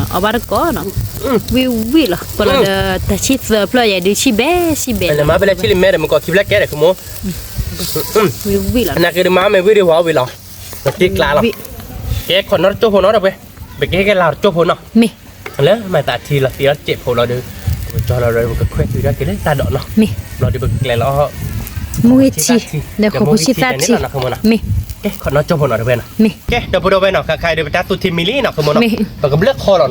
ဘၣ်တကီးနီၤ, ဝံၣ်ဝံၣ်လီၤ ပလီၤဒီး တၢ်ဆံၣ်သၢဖျၢၣ်ယဲဒုးဆံၣ်ဘဲဆံၣ်ဘဲ, မ့ၢ်လၢမၤဖဲလဲၣ်ဆံၣ်လံမဲဒီး မ့ၢ်ကီးခံဖျၢၣ်ကဲဒီး ဃုမိၢ်, ဝံၣ်ဝံၣ်လီၤ, နာ်က့ဒီးမၤမ့ၢ်ဝံၣ်ဒီး ဝၤအိၣ်ဝံၣ်လီၤ, ပတ့ကျါလီၤ, ကဲခီးနီတကၠိဖိနီၤ ဒီပုၢ်ဝဲၢ်, ပကဟဲက့ၤလၢတကၠိဖိနီၤ, မ့ၢ် လၢမၤသးထံလီၤသံလီၤစဲးဖိလီၤဒီး ပကကၠီလီၤဒီး ပကခွဲးသွံၣ်ထီၣ်က့ၤလၢတၢ်ဒိးနီၤ, မ့ၢ်, လီၤဒီးပကကျဲၤလီၤ မုၢ်ဂ့ၤထံ, ဒီးဃိးဖိဆံသၢထံ, မ့ၢ်, ကဲ ခီနီၢ်ကၠီဖိနီၤတဝဲနီၤ, မ့ၢ်, ကဲ ဒီပုၢ်ဒီဝဲၢ်နီၤ ခဲခါဒီး ပတၢ်သူၣ်ထံမံၤလံနီၤ ဃုမိၢ်နီၤ, မ့ၢ်, ပကဘျၢၣ်ခီလီၤ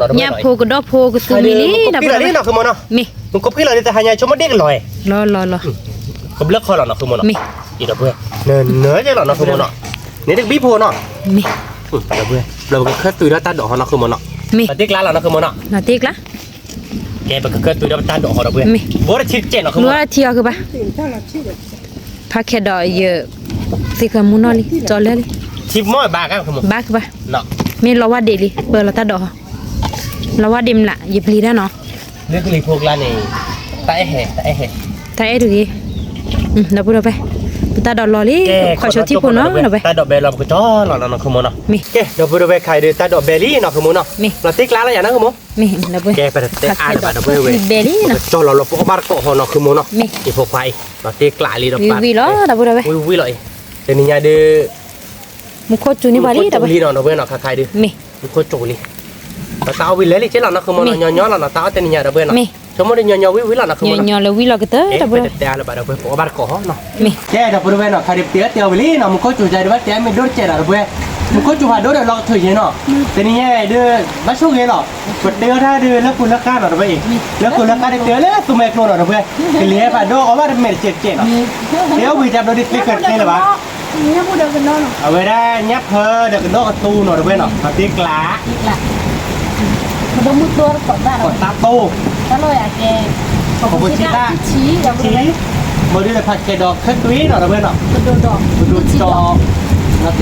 နီၤ တဝဲနီၤ, ညၣ်ဖိကဒီၣ်ဖိကသူမံၤလံ ဒီပုၢ်ဒီဝဲၢ်နီၤ မ့ၢ်, မုၢ်ကိးဖံလီၤဒီး တဟါညါဆိကမိၣ်ဒ့ၣ်ကလီၤ, လီၤလီၤလီၤ, ကဘျၢၣ်ခီလီၤနီၤ ဃုမိၢ်နီၤ, မ့ၢ်, ဒီပုၢ်ဝဲၢ်, နနၢကဲလီၤနီၤ ဃုမိၢ်နီၤ, န့ၣ်တကဘံၣ်ဖိနီၤ, မ့ၢ်, ဒီပုၢ်ဝဲၢ်, လီၤပကခွဲးသွံၣ်ထီၣ်တၢ်ဒိးဟီနီၤ ဃုမိၢ်နီၤ, မ့ၢ်, ပတ့ကျါလီၤနီၤ ဃုမိၢ်နီၤ, နတ့ကျါ ကဲ ပကခွဲးသွံၣ်ထီၣ်ပတၢ်ဒိးဟီဒီပုၢ်ဝဲၢ်, မ့ၢ်, ဘိတဆံတကဲးနီၤ ဃုမိၢ်နီၤ, ထံအီၤကဘၣ်, ဖးခဲဒီးယ သ့ၣ်ဃၢမူနီၢ်လံ ကၠီလၢလံ, ထံမီၢ်ဘၣ်ကဘၣ်, မ့ၢ်လီၤဝါဒ့းလံ ပၢလီၤတၢ်ဒိးဟီ, လီၤဝါဒ့းမလး ယပျံၤတၢ်နီၤ, လၢကလံၤဖိကျါန့ၣ်, တၢ်အဲၣ်ဟဲ တၢ်အဲၣ်ဟဲ, တၢ်အဲၣ်တဂ့ၤ, ဒီပုၢ်ဒီဝဲၢ်, ပတၢ်ဒိးလီၤလံ, ခီဆိထံဖိနီၤ ဒီပုၢ်ဝဲၢ်, တၢ်ဒိးဘဲလီၤ ပကကၠီလီၤနီၤ ဃုမိၢ်နီၤ, မ့ၢ်, ကဲ ဒီပုၢ်ဒီဝဲၢ် ခဲအံၤဒီး တၢ်ဒိးဘဲလံနီၤ ဃုမိၢ်နီၤ, မ့ၢ်, လီၤတ့ကျါလၢယၤနီၤ ဃုမိၢ်, မ့ၢ်, ကဲ ပတတဲအါလၢၤဘၣ် ဒီပုၢ်ဝဲၢ်, ပကကၠီလီၤလီၤ ပအီၣ်ဘၣ်တကိးဟီနီၤ ဃုမိၢ်နီၤ, မ့ၢ်, ယဖိခွါအံၤ, လီၤတ့ကျါလံဒီး ဝံၤဝံၤလီၤ ဒီပုၢ်ဒီဝဲၢ်, ဝံၤဝံၤလီၤအံၤ, တနံၤညါဒီး မူခိၣ်စူၤန့ၢ်ပှၤလံ ဒီပုၢ်ဝဲၢ်နီၤ, ခဲခါအံၤဒီး, မ့ၢ်, မူခိၣ်စူၤလံ, ဒီးတၢ်အီၣ်ဝံၤလဲၤလံက့လီၤနီၤ ဃုမိၢ်နီၤ, ညီညီလီၤနီၤ တၢ်အီၣ်တနံၤညါ ဒီပုၢ်ဝဲၢ်နီၤ, မ့ၢ်, ဆိကမိၣ်ဒီးညီညီဝံၤဝံၤလီၤနီၤ ဃုမိၢ်နီၤ, ညီညီလၢဝံၤလီၤကတၢၢ် ဒီပုၢ်ဝဲၢ်, ပတတဲအါလၢၤဘၣ် ဒီပုၢ်ဝဲၢ်, ပအီၣ်ဘၣ်တကိးဟီနီၤ, မ့ၢ်, ကဲ ဒီပုၢ်ဒီဝဲၢ်နီၤ ခဲအံၤဒီး ပတဲအီၣ်တဲအီၣ်ဝံၤလံနီၤ မူခိၣ်စူၤ ကဲ ဒီပုၢ်ဝဲၢ်, မူခိၣ်စူၤဖးဒိၣ်ဒီးလီၤကထၢၣ်ယဲနီၤ, တနံၤညါဒီး ဘၣ်ဆိၣ်ဂ့ၤလီၤ, ပတဲအီၣ်တၢ်ဒီးလၢဃုာ်လၢဃါနီၤ ဒီပုၢ်ဝဲၢ်အံၤ, လၢဃုာ်လၢဃါဒီးတဲအီၣ်လၢသူမဲာ်ကျိနီၤ ဒီပုၢ်ဝဲၢ်, ကလံၤဟဲဖးဒိၣ်အီၣ်ဘၣ်တမဲာ်တကဲးတကဲးနီၤ, တဲအီၣ်ဝံၤတၢ်ဘျီဒ်သ့ၣ်ဃၢၤတသ့လၢၤဘၣ် အဝဲဒၣ်ညၣ်ဖၢဒီးကဒီၣ်ကသူနီၤ ဒီပုၢ်ဝဲၢ်နီၤ, ပတ့ကျါ, ပဒိၣ်မုၢ်တိၢ်တကိးသၣ်ဒီး, ကိးသၣ်တိၢ်, တၢ်လီၢ်ယၤကဲ, ကိးဖိဆံသၣ်, မ့ၢ်ဒ်လဲၣ် ဖးကဲဒီးခွဲးသွံၣ်နီၤ ဒီပုၢ်ဝဲၢ်နီၤ, ပဒိၣ်ဒီး, ပဒိၣ်ဒီး, လီၤတ့ကျါနီၤ ဃုမိၢ်နီၤ, နီၤ ဃုမိၢ်မုၢ်ဂ့ၤထံဒီး နဘၣ်ပာ်ဘူးလၢနဟးဖးကဲ, ဘၣ်တကိး, လီၤတ့ကျါဒီပုၢ်ဝဲၢ် ပအီၣ်ဘၣ်တကိးကိးဂၤနီၤ ယိဘိး ဆိ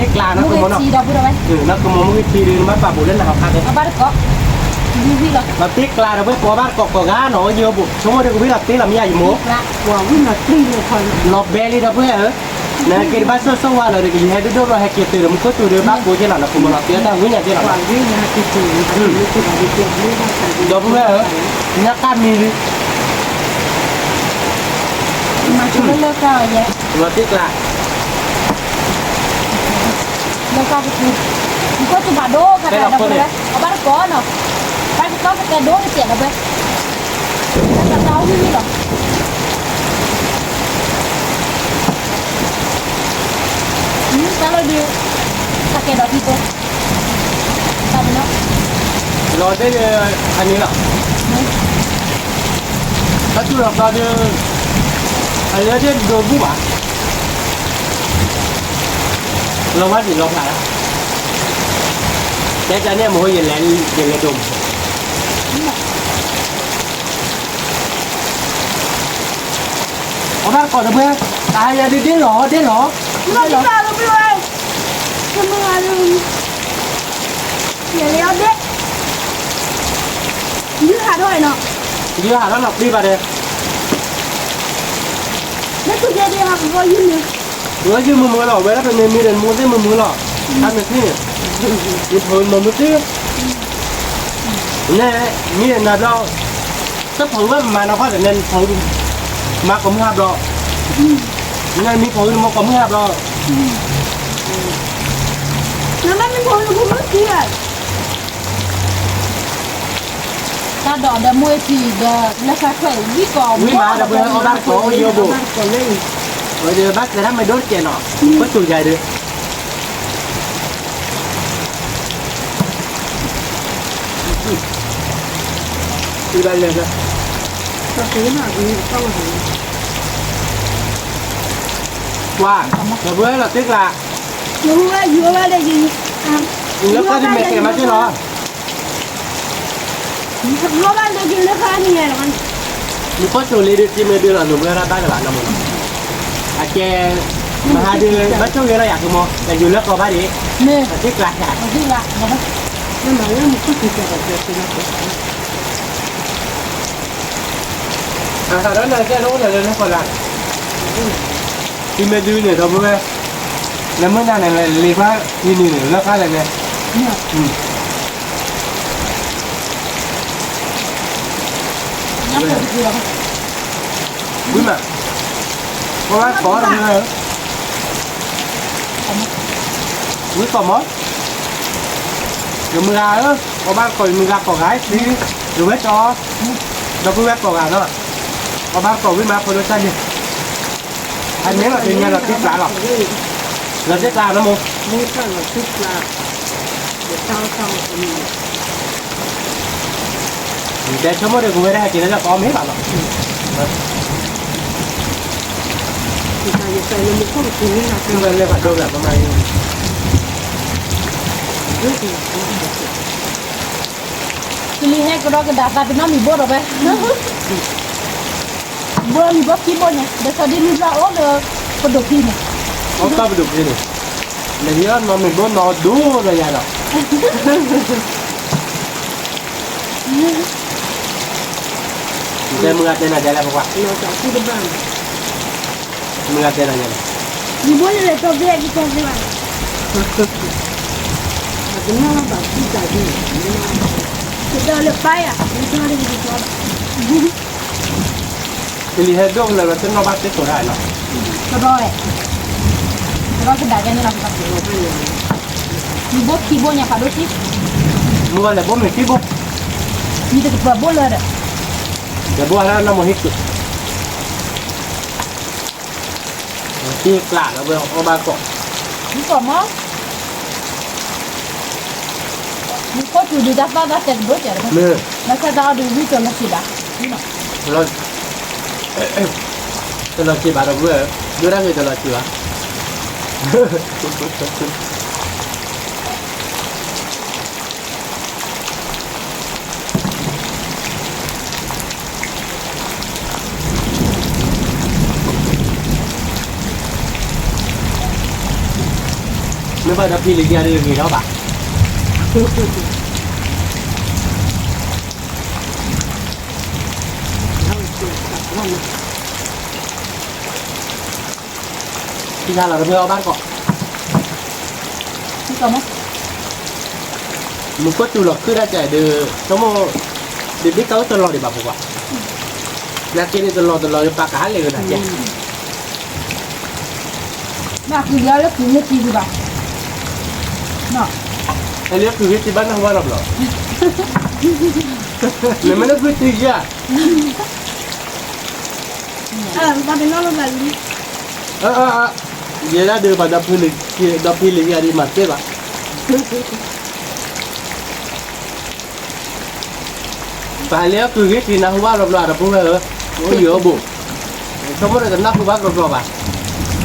ကမိၣ်ဒီးကဝံလီၤတ့လီၤမ့ၢ်ယၤယမိၢ်, လီၤဘဲလံ ဒီပုၢ်ဝဲၢ်ဧၢ နက့ၤတဘၣ်ဆိၣ်ဆိၣ်ဝါလီၤဒီး ကလံၤဟဲဒိၣ်ဒိၣ်ဘျီ ဟဲက့ၤသုးဒီး မူခိၣ်စူၤဒီး ဘၣ်ကိးက့လီၤနီၤ ဃုမိၢ်နီၤ, တဲတၢ်ဝံညါက့လီၤ, ဒီပုၢ်ဝဲၢ်ဧၢ, ညၣ်ကၣ်မံၤလံ, လီၤတ့ကျါ, လၢကါတကူ, မူခိၣ်စူၤဖးဒိၣ် ခဲခါဒီပုၢ်ဝဲၢ်, အဘၣ်တကိးနီၤ, ဘၣ်တကိးကတဲဒိၣ်တစဲးဒီပုၢ်ဝဲၢ်, တၢ်တၢ်အီၣ်ဝံၤဝံၤလီၤ တၢ်လီၤဒုး, တၢ်ကဲဒီးထံဖိ, တၢ်ဒုးနီၤ, လီၤတဲဒီး, အန့ၣ်လီၤ, တၢ်တူၢ်လီၤသီဒုး, အလၢဒၣ်ဒိးဘူၣ်ဘၣ်, လီၤဝါဒံးလီၤဖျးလီၤ, တဲတၢ်န့ၣ်မ့ၢ် ယလဲၤဒိးမး အီၣ်ဘၣ်တကိးဒီပုၢ်ဝဲၢ်, တဟါယၤဒုးဒ့ၣ်လီၤ ဒ့ၣ်လီၤ, ယလဲၤအီၣ်ဒ့ၣ်, ယုၢ်ဟးထီၣ်နီၤ, ယုၢ်ဟးထီၣ်နီၤ ပျံၤဘၣ်ဒီး, လၢသူၣ်ကဲဒ့ၣ်ဟးကဘီယုၢ်န့ၣ်, ကဘီယုၢ်မုာ်မုာ်လီၤ ဝဲဒၣ်ပမ့ၢ်မံဒီးမူသ့ၣ်မုာ်မုာ်လီၤ, တၢ်မ့ၢ်သ့ၣ်, ယဖိမုာ်မုာ်သ့ၣ် နဲမံနၤဘျီ, တဖိဝဲမၤနီၢ်ခီၣ်တနဲ ဖိမၤကိးမုၢ်ဟးဘျီ, နဲမံဖိမၤကိးမုၢ်ဟးဘျီ, နမ့ၢ်ဖိမုၣ်ဖိမုၣ်သံဧါ, တၢ်ဒိးဒီးမူထံဒီးလၢဃါခွဲးဝံၣ်ကီး, ဝံၣ်မးဒီပုၢ်ဝဲၢ်အီၣ်ဘၣ်တကိးယိဘိး, ဝဲဒီးဘၣ်စဲးတၢ်မ့ၢ်ဒိၣ်တကဲးနီၤ, ပှၤတူၢ်ယၤဒီး အံၤဘၣ်လဲၤလၢ, ပှၤ, ဒီပုၢ်ဝဲၢ်လီၤတ့ကျါ, လၢကီၢ်တမ့ၢ်ကဲမၤက့လီၤ, လီၤဘၣ်လၢက့ၤလၢဃါန့ၣ်, မူခိၣ်စူၤလံဒုး ထံမ့ၢ်ဒုးလီၤ နဘၣ်တဘၣ်နီၤမ့ၢ်နီၤ, အကဲ, မဟါဒုး ဘၣ်ဆိၣ်ဂ့ၤလီၤယၤကမီၤ တယူၤလၢကီၢ်ဘၣ်ဒံး, တ့ကျါ, အဟးဒီးနၤကဲလၢအိၣ်လၢလၢလၢကီၢ်လၢ, ထံမ့ၢ်ဒုးန့ၣ် ဒီပုၢ်ဝဲၢ်, နမုၢ်နၤန့ၣ် လံၤခွါထံနံၤန့ၣ် လၢဃါလဲၣ်န့ၣ်, ဝံၤမး, ပှၤကိး, ဝံၤကိးမး, ယမုၢ်ဂၤဧၢ အီၣ်ဘၣ်တကိးမုၢ်ဂၤကိးဂၤသံ, ယဝဲတီ, ဒီပုၢ်ဝဲၢ်ကိးဂၤနီၤ, အီၣ်ဘၣ်တကိးဝံၣ်မးဖိဒိၣ်တၢ်ယဲ, အန့ၣ်လီၤတညါလီၤတံၢ်ကျးလီၤ, လီၤတံၢ်ကျးနီၤမိၢ်, တဲဆိကမိၣ်ဒီးကဝဲဒၣ်ဟဲက့ၤလၢလၢကီမ့ၢ်ဘၣ်လီၤ, လဲၤဖးဒိၣ်လၢပမၤအံၤ ကလံၤဟဲကဒီးကဒါသးပ့ၤနီၣ်မံၤဘိၣ်ဒီးဝဲ, ဘိၣ်မံၤဘိၣ်ခံဘိၣ်ညါ ဒီးစီၤဒ့မုၢ်ဘျီအိၣ်လၢပဒိၣ်ဖံန့ၣ်, အိၣ်တၢ်ပဒိၣ်ဖံန့ၣ်, လဲၤယီၢ်နီၢ်မံၤဘိၣ်နီၢ်ဒိၣ်ဒီးယၤဒီး, တဲမုၢ်ဂၤတဲနၤဒ်လဲၣ်ပကွၢ်, မုၢ်ဂၤတဲနၤဒ်လဲၣ်, မံၤဘိၣ်န့ၣ်လဲၤတီၢ်သ့အကတီၢ်သ့ဘၣ်, အကနၣ်ဘၣ်သံတၢ်ဒ်, ကတီၢ်လၢပၢ်ယၤ, ကတီၢ်လၢကတီၢ်လီၤ ကလံၤဟဲဒိၣ်ကလၢၤလီၤ တနီၣ်ဘၣ်သ့ကိးတၢ်နီၤ, ကဒီးဝဲ, ကဒီးကဒါကဲန့ၣ်လီၤ, မံၤဘိၣ်ခံဘိၣ်ညါဖးဒိၣ်က့, မုၢ်ဂၤလဲၤဘိၣ်မ့ၢ်ခံဘိၣ်, မံၤတကပၤဘိၣ်လၢဒီး, လဲၤဘိၣ်ဟဲဒၣ်နီၢ်မိၢ်ဟံၣ်ကုၢ် သ့ကျးလၢဝဲအီၣ်ဘၣ်ကိး, မုၢ်ကိးမး, မုၢ်ကိးတုၤဒုးတၢ်သီၣ်တၢ်သဲတဘိကဲး, လၢဆၢတၢ်အီၣ်ဒုးဝံၣ်ကၠီလီၤစံးဘၣ်, တလီၤစံးဘၣ်ဒီးဝဲ, ဒိၣ်ဒၣ်ဂ့ၤတလီၤစံးဘၣ် မ့ၢ်ဘၣ်ဒီးဖံလၢယၤဒ်ဂ့ၤထီၣ်ဘၣ်, ထံၣ်တၢ်လီၤတမ့ၢ်အီၣ်ဘၣ်တကိး, မုၢ်ကိးစူၤလီၤခုၣ်ဒၣ်ကဲဒီး, ဆိကမိၣ်, ဒ်ဘ့ၣ်တၢ်အိၣ်တလီၤဒံးဘၣ်ဖိခွါ, နာ်က့န့ၣ်တလီၤတလီၤဒီးပာ်ကဟးလဲၣ်ကနၣ်ကဲ မ့ၢ်ကုၢ်လၢကုၢ်ဂ့ၤတံၢ်ဒံးဘၣ်, အဲလၢကုၢ်ဂ့ၤတံၢ်ဘၣ်နၢ်ဟူဘၣ်လီၤဘျီ, နမ့ၢ်လၢကုၢ်တံၢ်ယၤ, ဘၣ်တနီၣ်လၢဘၣ်လံ, ယဲဒၣ်ဒုးပှၤဒီဖုလၢ, ဒီဖံလၢယၤဒ်မၤသ့ဘၣ် ပဟးလၢကုၢ်ဂ့ၤတံၢ်နၢ်ဟူဘၣ်ဘျီဘျီဒီပုၢ်ဝဲၢ်ဧၢ, အိၣ်ယၢၤအိၣ်ဘူး, ဆိကမိၣ်ဒီးတနၢ်ဟူဘၣ်ဘျီဘျီဘၣ်, အိၣ်နီၢ်ဖုမိ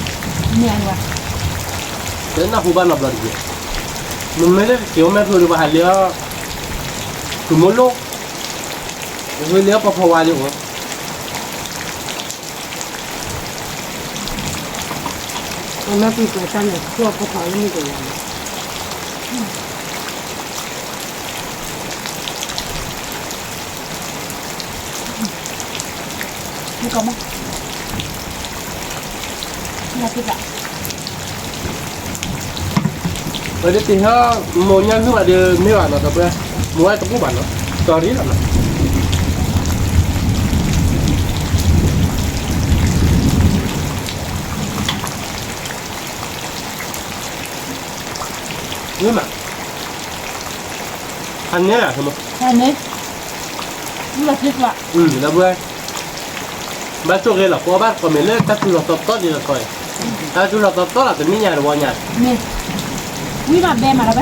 ၢ်လီၤ, တနၢ်ဟူဘၣ်နီတဘျီတက့ၢ်, မ့မ့ၢ်လၢတက့ၤအိၣ်မဲာ်ဖုဒီးပဟးလၢ, ဖုမိၢ်လိၣ်, ဖုလၢပှၤဖီဝါဒ်အိၣ် အမဲာ်ဖုပှၤတၢ်န့ၣ် ဖီဖီလၢမုၢ်ကယၤန့ၣ်, မုၢ်ကီၢ်မး, မုၢ်ကီၢ်, ပဒ်တဟီ, မိၢ်ညါဂုၢ်ဘၣ်ဒီးမ့ၢ်ဘၣ်နီၤ ဒီးပ, မိၢ်ဝဲတဘူၣ်ဘၣ်နီၤ, ကီၤရံလီၤနီၤ မ့ၢ်မး, ဟးန့ၢ်လၢ, ဟးန့ၢ်, လၢဝဲ, ဘၣ်ဆိၣ်ဂ့ၤလီၤ ပအီၣ်ဘၣ်တကိးမ့ၢ်လၢတၢ်သူၣ်လီၤသီသီဒ်သိးအံၤ, တၢ်သူၣ်လီၤသီသီလီၤ တမ့ၢ်ညါတဝီညါ, မ့ၢ်, ဝံၣ်မးဘဲမးလီၤဝဲ,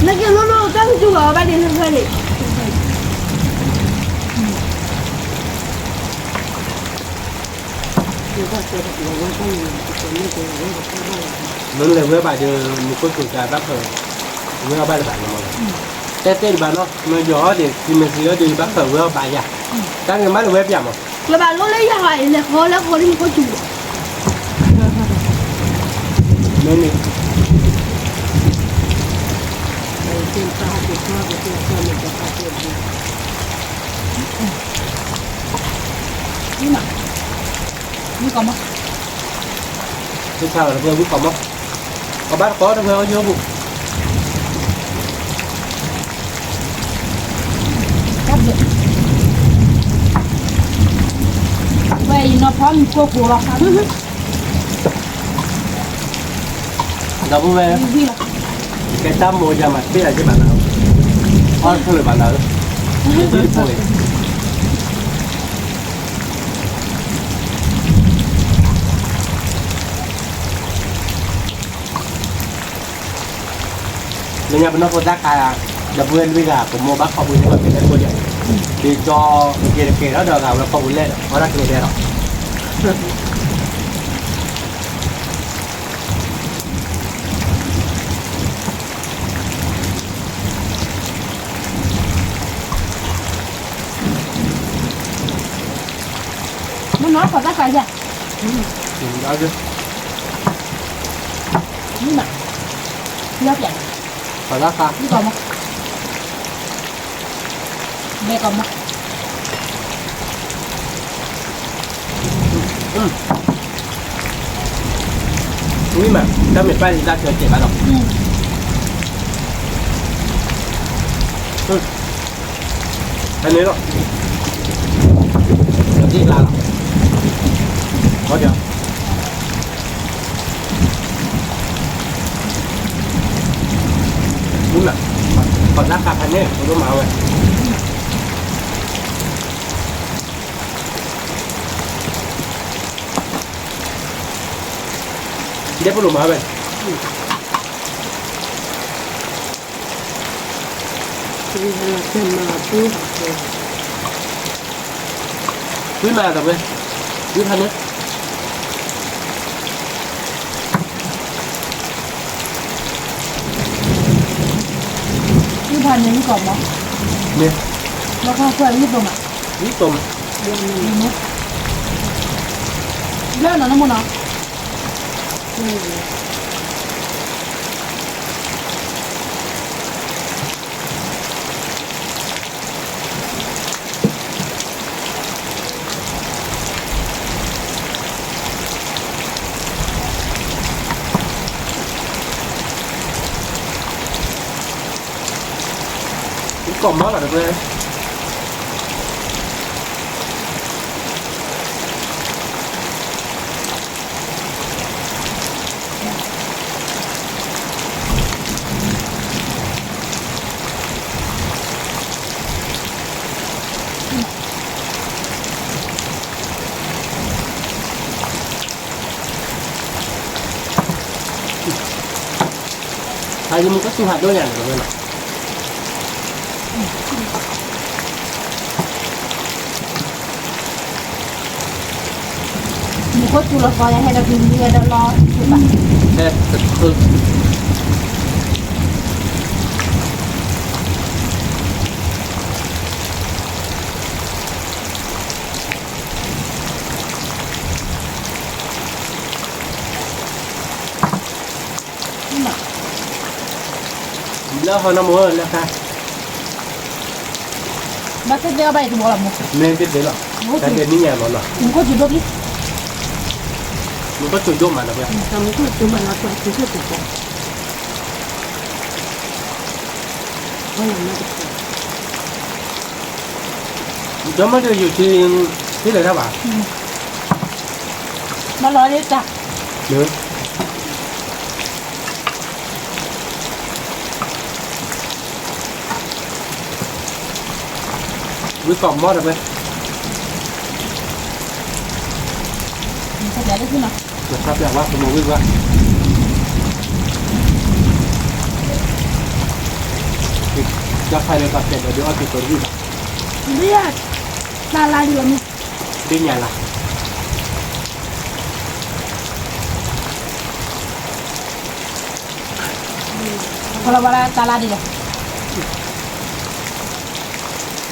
နက့ၤလိၣ်လိၣ်တၢ်သူၣ်လီၤဘၣ်ဒ်န့ၣ်ဖဲန့ၣ် မ့ၢ်လဲၤဝဲဘၣ်ဒီး မူခိၣ်စူၤတၢ်ဘၣ်ဃး, ဝဲအီၣ်ဘၣ်တဘၣ်န့ၣ်မး, တဲတဲဒံးဘၣ်နီၤ မ့ၢ်ယီၤအီၣ်ဒံး ထံမဲာ်စံလၢဒံးဘၣ်ဃးဝဲအီၣ်ဘၣ်ယၤ, တၢ်န့ၣ်မးလၢဝဲပျးမး, ကျဲဘၣ်လိၣ်လၢယၤဟီလဲၤဃီလၢဃီလၢမူခိၣ်စူၤ, မ့ၢ်န့ၣ် မုၣ်ကီၢ်မး, မုၣ်ကီၢ်မး, အီၣ်ဘၣ်တကိးတဝဲအီၣ်ယိဘိၣ်, တၢ်ဘျုး, အံၤနီၤဖီမုၢ်ကိၢ်ကိၢ်လီၤ. ဒီပုၢ်ဝဲၢ်, ယကဲတၢ်မိၢ်ယၤမၤသ့ၣ်အက့ဘၣ်နၤ, အီၣ်တချုးဘၣ်နၤဧၢ, ယသံတဖိအံၤ လၢညါပနီၢ်ဖိသၣ်ခါ, ဒီပုၢ်ဝဲၢ်လွံၢ်ဂၤ ပမိၢ်ဘၣ်ခီပူၤန့ၣ် ပှၤကဲလဲၣ်ဖိယဲၢ်, ဒ်ကၠီ, ကဲတကဲထီၣ်ဒီးဂၤဝဲခီပူၤလဲၣ်ဒီး အီၣ်တၢ်ကလဲၤဒဲးဒီး မ့ၢ်နီၤ ပှၤသၣ်ခါယၤ, မ့ၢ်နီၤ, လၢပျဲ, ပှၤသၣ်ခါ, မ့ၢ်ကီးမး, ဘဲကီးမး, ဝံၤမး တၢ်မ့ၢ်ပၢ်လံတၢ်ဆၢတဲာ်ဘၣ်ဒီး, ဖဲန့ၣ်လီၤ, ယသ့ၣ်ကျါလီၤ, ဘီဒီး မ့ၢ်နီၤ, ပှၤသၣ်ခါဖဲန့ၣ် ပဒိၣ်မၤဝဲ, ဒ်ပဒိၣ်မၤဝဲ ဝံၤမးဒီးဝဲ, ဝံၤဖးန့ၣ်, ဝံၤဖးန့ၣ် ဝံၤကီးမး, မ့ၢ်, လီၤခါကွၢ်ဝံၤသိးမး, ဝံၤသိးမး, ဘျၢနီၤ နမိၢ်နီၤ. ကီၢ်မီလီၤတကွဲၢ်. ဟဲယမူကစူၢ်ဟးဒိၣ်ညါန့ၣ်လီၤ. မူခိၣ်စူၤလီၤသီယၤ ဟဲဒီးကလုာ်ဟဲဒီးလီၤ, ဟဲတခု လၢဟီနမိၢ်လၢခါ, ဘၣ်သ့ၣ်သ့ၣ်အီၣ်ဘၣ်အံၤတဘီလီၤမိၢ်, မ့ၢ်သ့ၣ်သ့ၣ်လီၤ, တၢ်ဒဲးမ့ၢ်ညါလီၤလီၤ, မူခိၣ်စူၤဒိၣ်လံ, မူခိၣ်စူၤဒိၣ်မးလီၤ, မူခိၣ်စူၤမးလီၤ, ဒီးမ့ၢ်တယူၤထံ ဟ့ၣ်လီၤတၢ်ဘၣ်, မၤလီၤဒ်တၢ် ဝံၤကီၢ်မီဒီးဝဲ, တၢ်ပျးဝဲ ပမိၢ်ဝံၤဝဲ, တၢ်ဖးလၢတၢ်ဖျဲးဒီးဒုးအီၣ်က့ၤပဝံၤဘၣ်, တၢ်လါလံလီၤမ့ၢ်, ဒ့ညါလါ ဖီလီၤဝဲဒၣ်တၢ်လါဒ်လဲၣ်,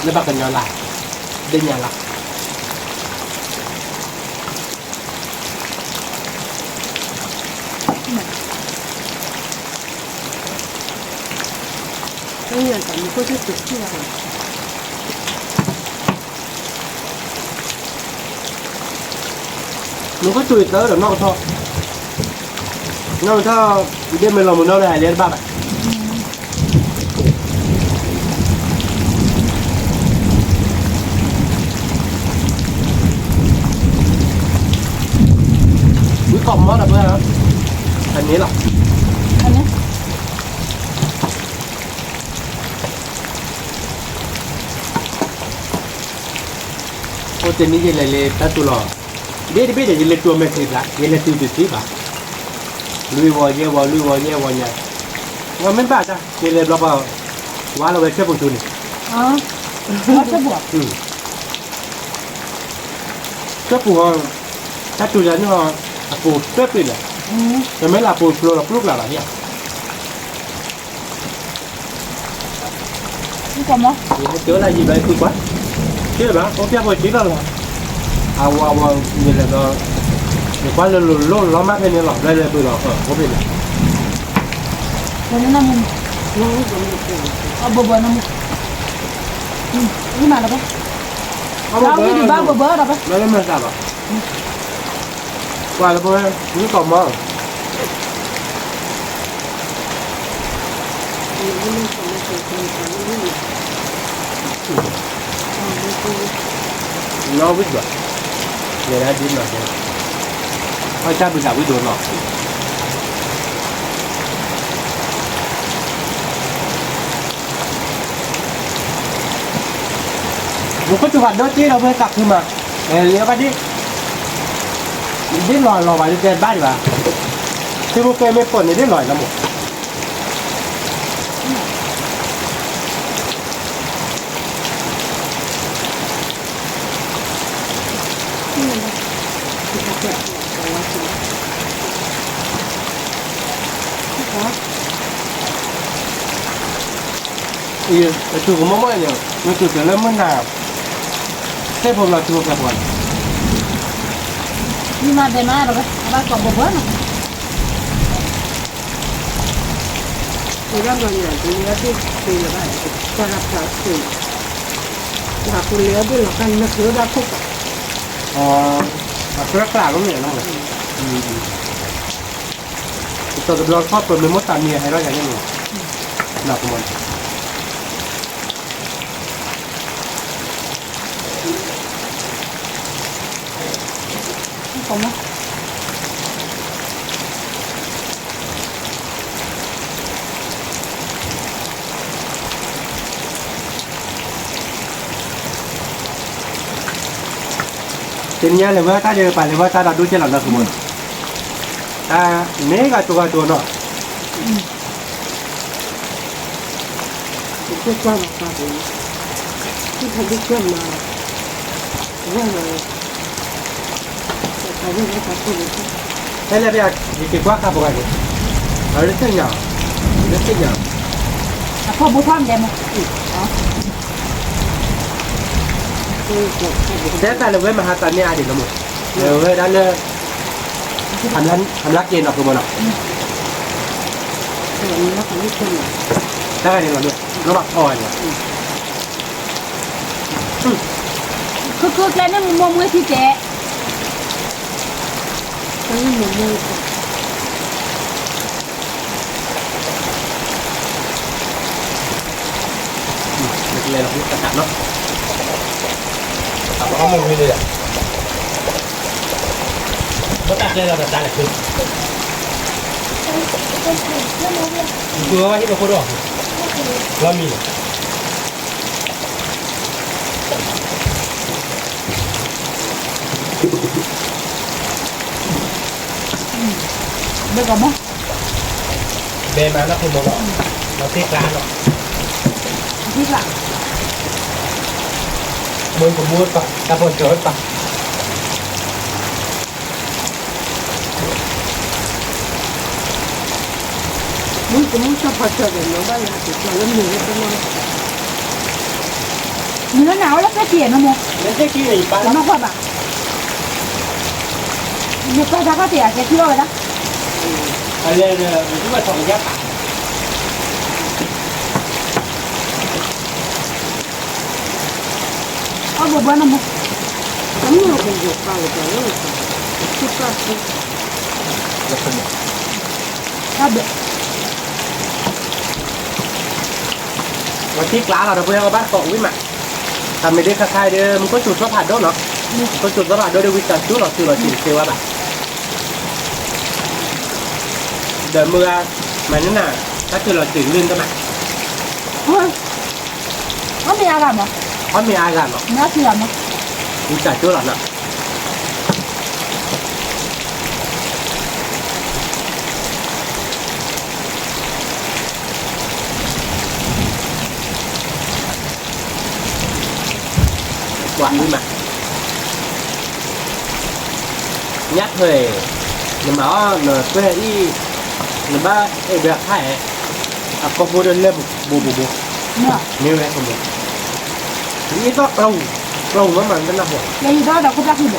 လၢဘၣ်ကညီလါ, ဒ့ညါလါ, မူခိၣ်စူၤအံၤတၢ်ဒီးနီၢ်ကထီၣ်, နီၢ်ကထီၣ်, ဒ့မ့ၢ်လီၤမုၢ်နီၢ်ဒီးဟဲလၢတဘၣ်ဘၣ်. မီၢ်ဒီးပှၤ, အန့ၣ်လီၤ. အိၣ်တနံၤယလဲၤလၢတၢ်တူၢ်လီၤ, ဘ့ၣ်တဘ့ၣ်ဒီး ယလဲၤတူၢ်အမဲာ်ချံဘျါ, ယလဲၤတူၢ်တသံဘၣ်, လွံၢ်ဝီၤယဲၢ်ဝီၤ လွံၢ်ဝီၤယဲၢ်ဝီၤညါ, ဝဲမ့ၢ်ဘၣ်တၢ် ယလဲၤဘျီပှၤ, ဝါလီၤဝဲဆၢပူၤထူန့ၣ်, ဆၢပူၤဟီ, တၢ်တူၢ်ယၤန့ၣ်ဟီ, အပူၤတၢၢ်ပ့ၤလဲၣ်, တမ့ၢ်လၢအပူၤဖျိလီၤပျိကျါဘၣ်န့ၣ် တဲလၢယံၤဘၣ်ကွံာ်ကွၢ်, ကဲဘၣ် အိၣ်ဖျဲၣ်ဖိစံလီၤလီၤ, အဝၤဝၤန့ၣ်လဲၤဒီး, ယကွၢ်လၢလိၤလိၤလီၤမးဖဲန့ၣ်လီၤ လၢလၢပှဲၤလီၤ အိၣ်ဖဲန့ၣ်, အဘၢဘၢနမူ, ဝံၤမးလီၤဘၢ, ဝံၤဒံးဘၣ်ဘၢဘၢဒီးဘၢ, လၢလၢမၤသးလီၤ, ကွၢ်လၢပှဲၤ, မုၢ်ကီၢ်မီၤ နီၣ်ဝံၣ်ဘၣ်, လဲၤဒၣ်ဒ်နီၢ်ကဲ, အတၢ်ဘုသးဝံၣ်ဒိၣ်နီၢ်, မူခိၣ်စူၤဖးဒိၣ်တ့ဒီးဝဲသးခုမး, လဲၤဘၣ်ဒ်, ဒ်လီၤလီၤဘၣ်ဒ်တဲဘၣ်ဒံးဘၣ်, ထံဖိကဲမ့ၢ်ပိာ်န့ၣ်ဒ်လီၤလီၤမး အံၤ အထူၣ်ကမီၤမီၢ်န့ၣ် နထူၣ်ကလၢမုၢ်နၤ, သ့ၣ်ဖိဘျီထူၣ်ကဲပှၤ, မ့ၢ်မၤဒဲးမးဒီး အဘၣ်ကိးဘိဘိနီၤ, ဝဲဒၣ်ဘျီညါ တလၢဘ့ၣ်သ့လၢၤဘၣ်, ကွၢ်တၢ်ဖျါသ့, ပှၤကလၢဘ့ၣ်လီၤခါန့ၣ် မ့ၢ်ဃုဝဲဒၣ်ခိၣ်ဃၣ်, အကြၢးကျးလီၤန့ၣ်လီၤ, တတီၤတဘျီခီၣ်ပမ့ၢ်မိၣ်သးမံဟဲထီၣ်ယၤန့ၣ်လီၤ, နီၢ်ကမီၤန့ၣ် တနံၤညါလဲၤဝဲတၢ်ဒီးပှၤလဲၤဝဲတၢ်ဒီးဒိၣ်ကဲလီၤနီၢ်ကမီၤ, တၢ်မ့ၢ်ဂၤတိၤဂၤတိၤနီၤ ကွၢ်ကွၢ်လီၤသးပူၤ, ကွၢ်ထီၣ်ဒိၣ်ကွၢ်မးလီၤ, ဝဲလီၤ, ဖဲလဲၣ်ဖဲယက့ၤကွၢ်ဃာ်ပှၤဂၤန့ၣ်, အရ့သ့ၣ်ညါ, ရ့သ့ၣ်ညါ, အဖီၣ်ဘိထီၣ်ဒဲးမး, တဲသးလၢဝဲမဟါသးမ့ၢ်အါဒံးလီၤမး, ဝဲဒၣ်လၢ ဟးမလါက့ၤနီၢ်ကမီၤနီၤ, တၢ်ဂၤန့ၣ်လီၤမ့ၢ် လီၤဘၣ်ဖီၣ်ဂၤန့ၣ်လီၤ, ခုခုကျဲန့ၣ်မ့ၢ်မိၢ်မွေးထံတဲ, တၢ်မ့ၢ်မိၢ်မွေးထံ ကလဲၤလီၤတၢ်နီၤ, အပှၤမိၢ်မွေးလၢယၤ, ဘၣ်တၢ်ကျဲလီၤတၢ်တၢ်န့ၣ်, ယကဝဲဟံၣ်ပခိၣ်ဒီး, လီၤမံၤန့ၣ် ဘဲကမီၤ, ဘဲမၤနီၢ်ခိမီၤနီၤ, မၤသ့ကျါနီၤ, သ့ကျါ, မုၢ်ကမူၣ်ပာ် တၢ်ပီၢ်ကၠီၤပာ်, မုၢ်ကမူၣ်တၢ်ပီၢ်ကၠီၤဒီး မၤဘၣ်ယၤက့ၤကျီလၢမုၢ်ဝဲတနီၤ, မုၢ်လၢနၤဝဲလၢသ့ၣ်ကံၢ်နီၤမိၢ်, လၢသ့ၣ်ကံၢ်န့ၣ် ယပာ်နီၢ်ကွၢ်ဘၣ် ယပာ်တၢ်ခီၣ်ထံးအကဲထံၣ်ဘၣ်ဝဲဒၣ်, အလဲၣ်ဒီး မ့ၢ်ထံၣ်ဘၣ်ထီၣ်ကယၢ်ပာ်, အီၣ်ဘိဘၣ်နမိၢ်, တမ့ၢ်ကယိၤပာ်လၢပှၤလၢ, ထံၣ်ပာ်ဖု, တၢ်ဘျဲး ဝဲသံကျါလီၤဒီး ပဝဲအီၣ်ဘၣ်တကိးဝံၣ်မး, တၢ်မ့ၢ်ဒ်ခါခါဒီး မူခိၣ်စူၤသီၣ်ဖးဒိၣ်နီၤ, မူခိၣ်စူၤသီၣ်ဖးဒိၣ်ဒီး ဝံသးစူၤလီၤစုလီၤစုတသ့ဝဲဘၣ်, ဒီးမုၢ်ဂၤ, မၤန့ၢ်နၤ, တၢ်တုၤလီၤတုၤလၢနတမး, အီၣ်မ့ၤအါဂၤမး, အီၣ်မ့ၤအါဂၤမး, မ့ၢ်အီၣ်ထံဂၤမး, ဝံသးစူၤလီၤနီၤ, ပှၤမုၢ်မး, ညၣ်ထွဲ, နမၤအီၣ်နတွဲၢ်အံၤ, နဘၣ်အဲၣ်ဒိးအခါအဲ, အကီၢ်ဖိဒီးလၢဘိဘိဘိ, မ့ၢ်ဝဲကမိၣ်, နအံၤသီၣ်ကျီ, ကျီမးမးနတနၢ်ဟူ, လၢယံၤဒီးဒီးခိၣ်သၣ်ဃံဒီး,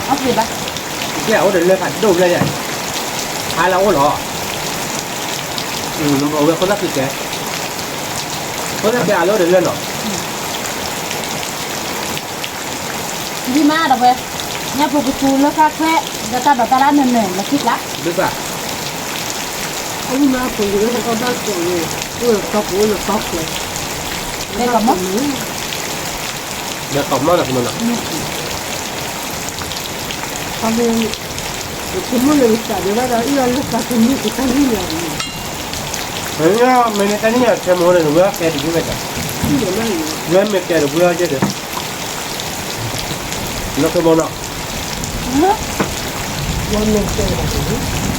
အီၣ်သ့ဘၣ်, ကဲအိၣ်ဒီးလၢဖးဒိၣ်ဖျဲၣ်ယါ, ဟါလၢအိၣ်လီၤ, အဝဲခိၣ်သၣ်ဃံကဲ, ခိၣ်သၣ်ဃံအါလၢအိၣ်ဒီးလၢနီၤ ဒ်မးဒီးဝဲ, ညၣ်ဖိကသူလၢဃၣ်ခွဲး, ဒီးတၢ်ဒိးတၢ်လၢနနၢၤလီၤခံကျါ, ဒ်ဘၣ်, အဝဲမၤဖိလံၤဝဲဟဲအီၣ်ဘၣ်ကီးန့ၣ်, အိၣ်လၢတီပူၤအိၣ်လၢတီခွဲး, ဘဲကီးမီၢ်, ဘဲကီးမီၢ်ဒီးကမီၢ်နီၤ, အဝဲ, ကမီၢ်လၢကစးဒၣ်ဝဲဒီး အံၤအီၤလၢသးကမုၢ်ကတၢ်နံၣ်ညါန့ၣ်, မ့ၢ်မ့ၢ်တၢ်နံၣ်ညါဆဲးမီၢ်ဒီး န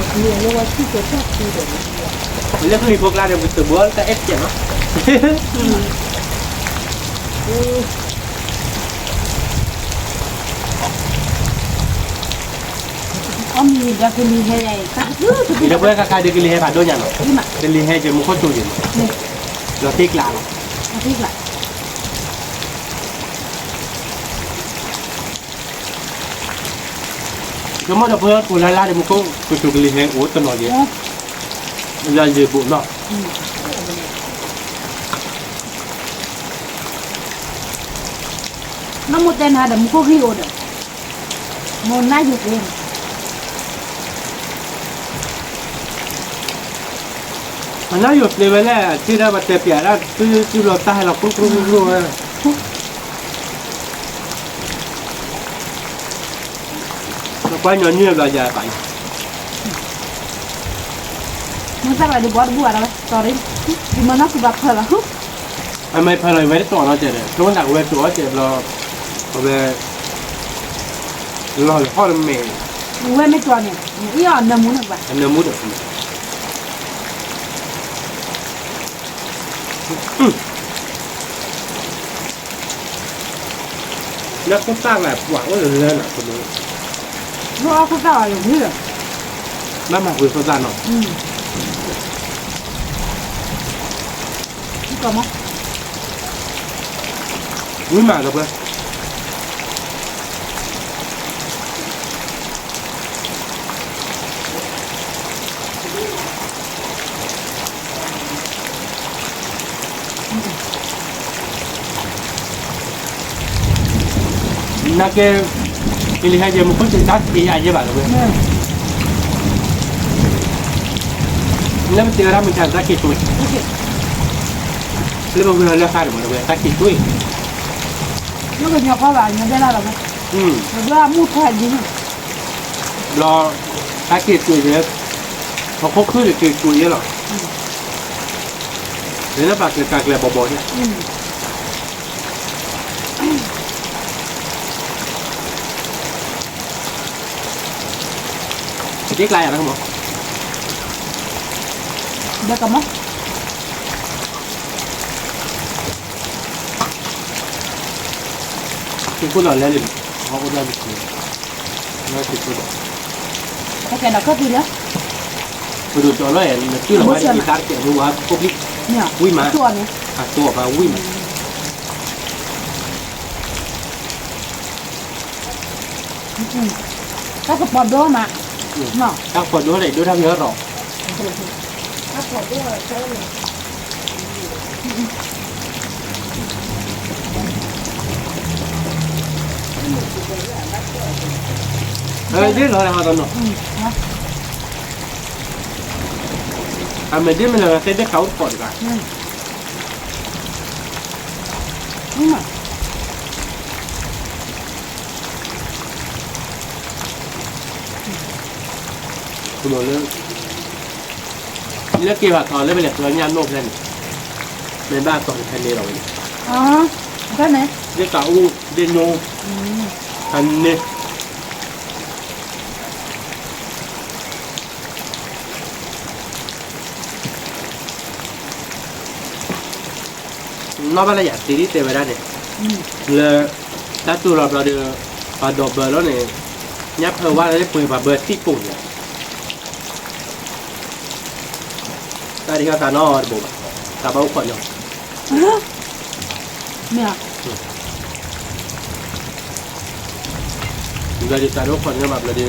ဝဲအီၣ်ကဲတယုၢ်ဝဲဒၣ်, ဝဲမ့ၢ်ကဲတဝဲအီၣ်ကဲဒီး လီၤကမီၢ်နီၤ, လၢကလံၤဖိကျါဒီး ပတဘၣ်တၢ်အဲၣ်ကဲနီၤ, အီၣ်မ့ၤဒီးကလံၤဟဲ, ဒီးပဝဲကါကါဒီးကလံၤဟဲဖးဒိၣ်ညါနီၤ, ကလံၤဟဲကဲမူခိၣ်တိၤယဲၢ်နီၤ, လီၤတ့ကျးလီၤ, လီၤတ့ကျး ကမီၢ်ဒီးဖိလါလါဒီးမူခိၣ်ကစူၤကလံၤဟဲအိၣ်တနီၤယဲၢ်, လၢယဘိးနီၤ, နီၢ်မိၢ်တဲနၤဒီးမူခိၣ်ဂံၢ်အိၣ်ဒီး, မိၢ်နါယိၤသ့, အနါယိၤသ့ဝဲလဲၣ် အထံၣ်ဒၣ်ပှၤတဲပျးဒၣ် တုၤတုၤလီၤတၢ်ဟဲလီၤကျိကျိကျိကျိဝဲ, ပှၤညီနုၢ်ဘျီယၤပာ်ယၤ, မ့ၢ်သၣ်ဝဲဒုးဘီတဘူၣ်အါထီၣ်ဝဲ sorry, ယမၤနီၢ်ကူဘၣ်ဖၢလီၤ, အမ့ၢ်ဖၢလီၤ ယဝဲတတီၤနီတစဲးဒီး ကျိနၢ်ကဝဲတအိၣ်စဲးဘျီ, အဝဲ, လီၤဟီၣ်တမ့ၢ်, ဝဲမ့ၢ်တီၤန့ၣ် အံၤအီၤနၢမူန့ၣ်ဘၣ်, အနၢမူဒီး လၢခိၣ်သၣ်လၢပှၤအိၣ်လၢလၢနီၤ, လၢအခိၣ်သၣ်အီၤယဂ့ၤဒီး, ဘၣ်မၤပှဲၤခိၣ်သၣ်နီၤ, ဝံၤမးဒီး နာ်က့, ကလံၤဟဲယဲၢ်မူခိၣ်စ့ၢ်တၢ်က့ၤယၤယဲၢ်ဘၣ်လီၤဝဲ, လၢပတဲဝဲဒၣ်မုၢ်ဆါတၢ်က့ၤဆိ, လၢပဝဲလၢဃါတဘၣ်လီၤဝဲ တၢ်က့ၤဆိ, လၢကညီကီၢ်ဘၣ် ညီဒဲလၢ်လီၤဝဲ, ဘျီမူထွဲဒ်န့ၣ်, ဘျီ, တၢ်က့ၤဆိယဲၢ်, ပခိၣ်ဖုၣ်တက့ၤဆိယဲၢ်လီၤ, လၢပာ်ကျဲၤကၤကျဲၤဘီဘီန့ၣ် တ့ကျါယၤလၢကမီၤ, ဒီးကမီၤ, က့ၤခိၣ်လီၤလဲၤလံ, ဟီၣ်အိၣ်ဒၣ်တက့ၢ်, လၢက့ၤခိၣ်ဒီး, တကဲဒီးခီၣ်ပံၤလၢ, ပဒိၣ်ကၠီလီၤယဲၢ် နစုလီၤဝဲဒၣ်က့ၤတၢ်တကဲးမူဝါ ခိၣ်ပျံၢ်, ဝံၣ်မး, အတိၢ်အီၤမးဝံၣ်မး တၢ်ကပီၤဒိၣ်မး, တၢ်ကပီၤဒိၣ်ဒီး ဒိၣ်တၢ်မ့ၢ်အီၣ်ရီၤ, ဒ်လီၤဟးတနီၤ, အမဲာ်ဒ်မ့ၢ်လီၤ သ့ၣ်ဒ့ၣ်ခးအိၣ်တကိးတဂၤ မး, လၢ လၢက့ၤဘၣ်တီၤလၢပလဲၤကျီညၣ်နီၣ်ဖဲန့ၣ်, မ့ၢ်ဘၣ်တီၤဖဲန့ၣ်လီၤဝဲန့ၣ်, ဖဲန့ၣ်, ဒ်တၢ်အူ, ဒ်ညိ, ဖဲန့ၣ် နီၢ်ဘၣ်လၢယၤတ့ဒ်တဲဝဲဒၣ်န့ၣ်, လၢ တၢ်တူၢ်လီၤဘျီဒီး ပှၤဒိးဘၢလီၤန့ၣ်, ညၣ်ဖၢဝါလၢပှဲၤပှၤဘၢသံၣ်ပိာ်ယၤ, တၢ်တဟ့ၣ်သးနီတဘိဘၣ်, သးဘၣ်အိၣ်ခိးညီ, မ့ၢ် ဘျီဒီးသးဒိၣ်ခိးညီမးဘျီဒီး,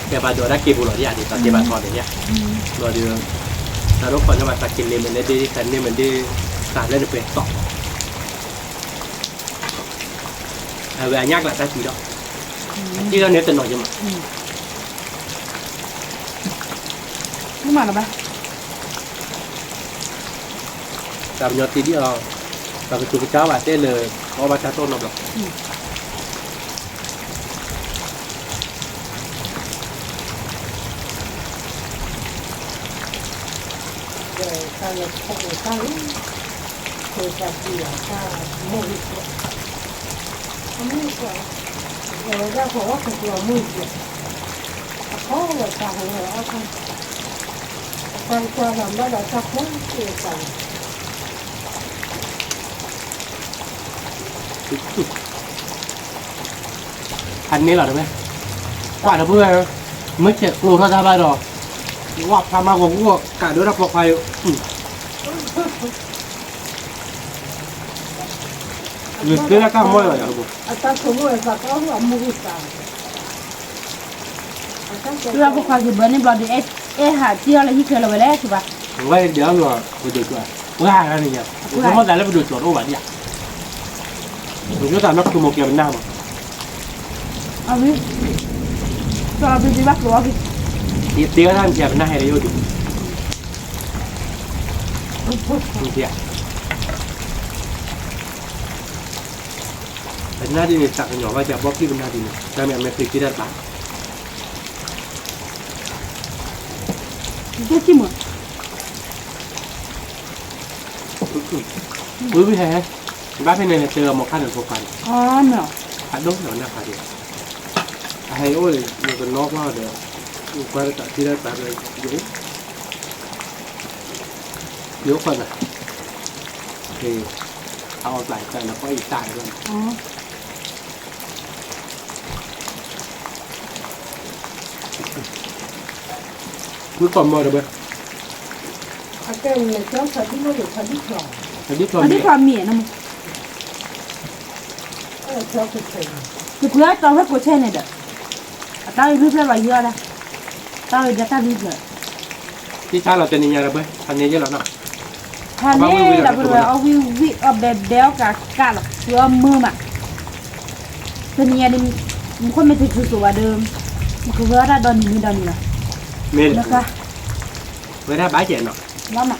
ကဲပှၤဒိးတၢ်က့ၤပူၤလီၤဒ်ဧါ, ဒ်သးက့ၤဘၣ်ထီၣ်န့ၣ်ဧါ, ဘျီဒီး, သးဒိၣ်ခိးညီမးသးက့ၤလ့ၤမ့ၢ်လၢဒ်သးန့ၢ်မ့ၢ်ဒ်, သးလၢနပှဲၤသီၣ်, အဝဲအညၣ်ကျးတၢ်စံးဒီး, အတ့လီၤန့ၣ်တနီၤယမး, မ့ၢ်မးလီၤဘၣ် တၢ်ပညီတ့ဒ်အီၤ, ပှၤကတိၤကစၢ်ဘၣ်တဲလၢ, အီၣ်ဘၣ်တၢ်တီၢ်နီတဘျီ, တၢ်လၢခိၣ်တၢ်လၢ, ခိၣ်တၢ်ဒံးအတၢ်မိၢ်ဂ့ၤ, အမိၢ်ဂ့ၤ, ဝဲဒၣ်ခိၣ်ဝဲခိၣ်ကျီမိၢ်ဂ့ၤ, အခီဝဲတၢ်ဟိဝဲအီၣ်တၢ်, အတၢ်ကကွၢ်လီၤဘၣ်ဒီးတၢ်ဖိတ့ၢ်တၢ်လီၤ ဖးန့ၢ်လီၤတဝဲ, ကွၢ်ဒီပုၢ်ဝဲၢ်, မ့ၢ်ဆဲးကျိးထီၣ်တၢ်ဘၣ်ဒီး, ဝၢ်ဖျါမးဂီၤဂီၢ်ကးဒိၣ်တၢ်ပိာ်ခွါအံၤ, ယသ့လၢတၢ်မီၢ်လီၤယၤ, သ့လၢပိာ်ခွါက့ၤဘၢန့ၣ်ဘျီဒီး, အဲၣ်ဟးထံၣ်အီၤလၢဟံၣ်ချၢလီၤဝဲလဲၣ် စံးဘၣ်, ဝဲဒၣ်လီၤ, ပဒိၣ်ကၠီ, ပှၤဂၤန့ၣ်ယၤ, ပမ့ၢ်သးလၢပဒိၣ်ကၠီတအိၣ်ဘၣ်ဒ်ဧါ, ပကၠီတၢ်နီၢ်ခိမိၢ်ကဲပနၢ်မး, အဝံၤ, ကၠီဘံဘံဘၣ်ကျိးအီၤက့ၤ, ယသ့ဝဲဒၣ်မ့ၢ်ပနၢ်ဟဲလၢယအိၣ်ဒံး, ပနၢ်ဒ်န့ၣ် တၢ်ကညီၤဘၣ်ကဘီပျံၢ်ပနၢ်ဒ်န့ၣ် တၢ်မ့ၢ်အမဲာ်ချံက့တၢ်တဘၣ်, ဝံၤဝံၤဟဲ, ဘၣ်ဖဲန့ၣ်န့ၣ် တဲအီၤမိၢ်ခါန့ၣ်ဖိခွါန့ၣ်, ဖးဒိၣ်လီၤနၢ်ဖးဒံး, အဟဲအိၣ်န့ၣ် ယကနီၢ်ကွၢ်ဒီး, ယကွၢ်လၢတၢ်ထံၣ်တၢ်တဘၣ်ဒီး, ယအိၣ်ခိးသး, အအီၣ်ကျးတၢ်လၢကီၢ်အံၤတၢ်လီၤ, ဝံၤကိးမီၤတဘၣ်, ဒ်ထီၣ်မံၤ, ယပှ့ၤအတီၤဖဲကိးဆဲန့ၣ်ဒီး, အတၢ်အံၤလွံၢ်ဖျၢၣ်ဘၣ်ယၤဒၣ်, တၢ်အံၤဒၣ်တၢ်လွံၢ်ဖျၢၣ်, တၢ်ဆါလီၤတနံၤညါဒီးဘၣ် ဖးန့ၢ်ယဲလီၤနီၤ, ဖးန့ၢ်ဒီးပဝဲအီၣ်ဝံၣ်ဝံၣ်အီၣ်ဘဲဘဲအီၣ်ကးကးလီၤ ပှၤအီၣ်မုာ်မး, တနံၤညါဒီး, မူခိၣ်မ့ၢ်တစူၤစိၤဘၣ်ဒီး, မ့ၢ်ကဝဲအီၣ်တၢ်ဒီနံၤမ့ၢ်ဒီနံၤလီၤ, မ့ၢ်, ဝဲဒၣ်ဘၣ်ကဲနီၤ, လီၤမး န့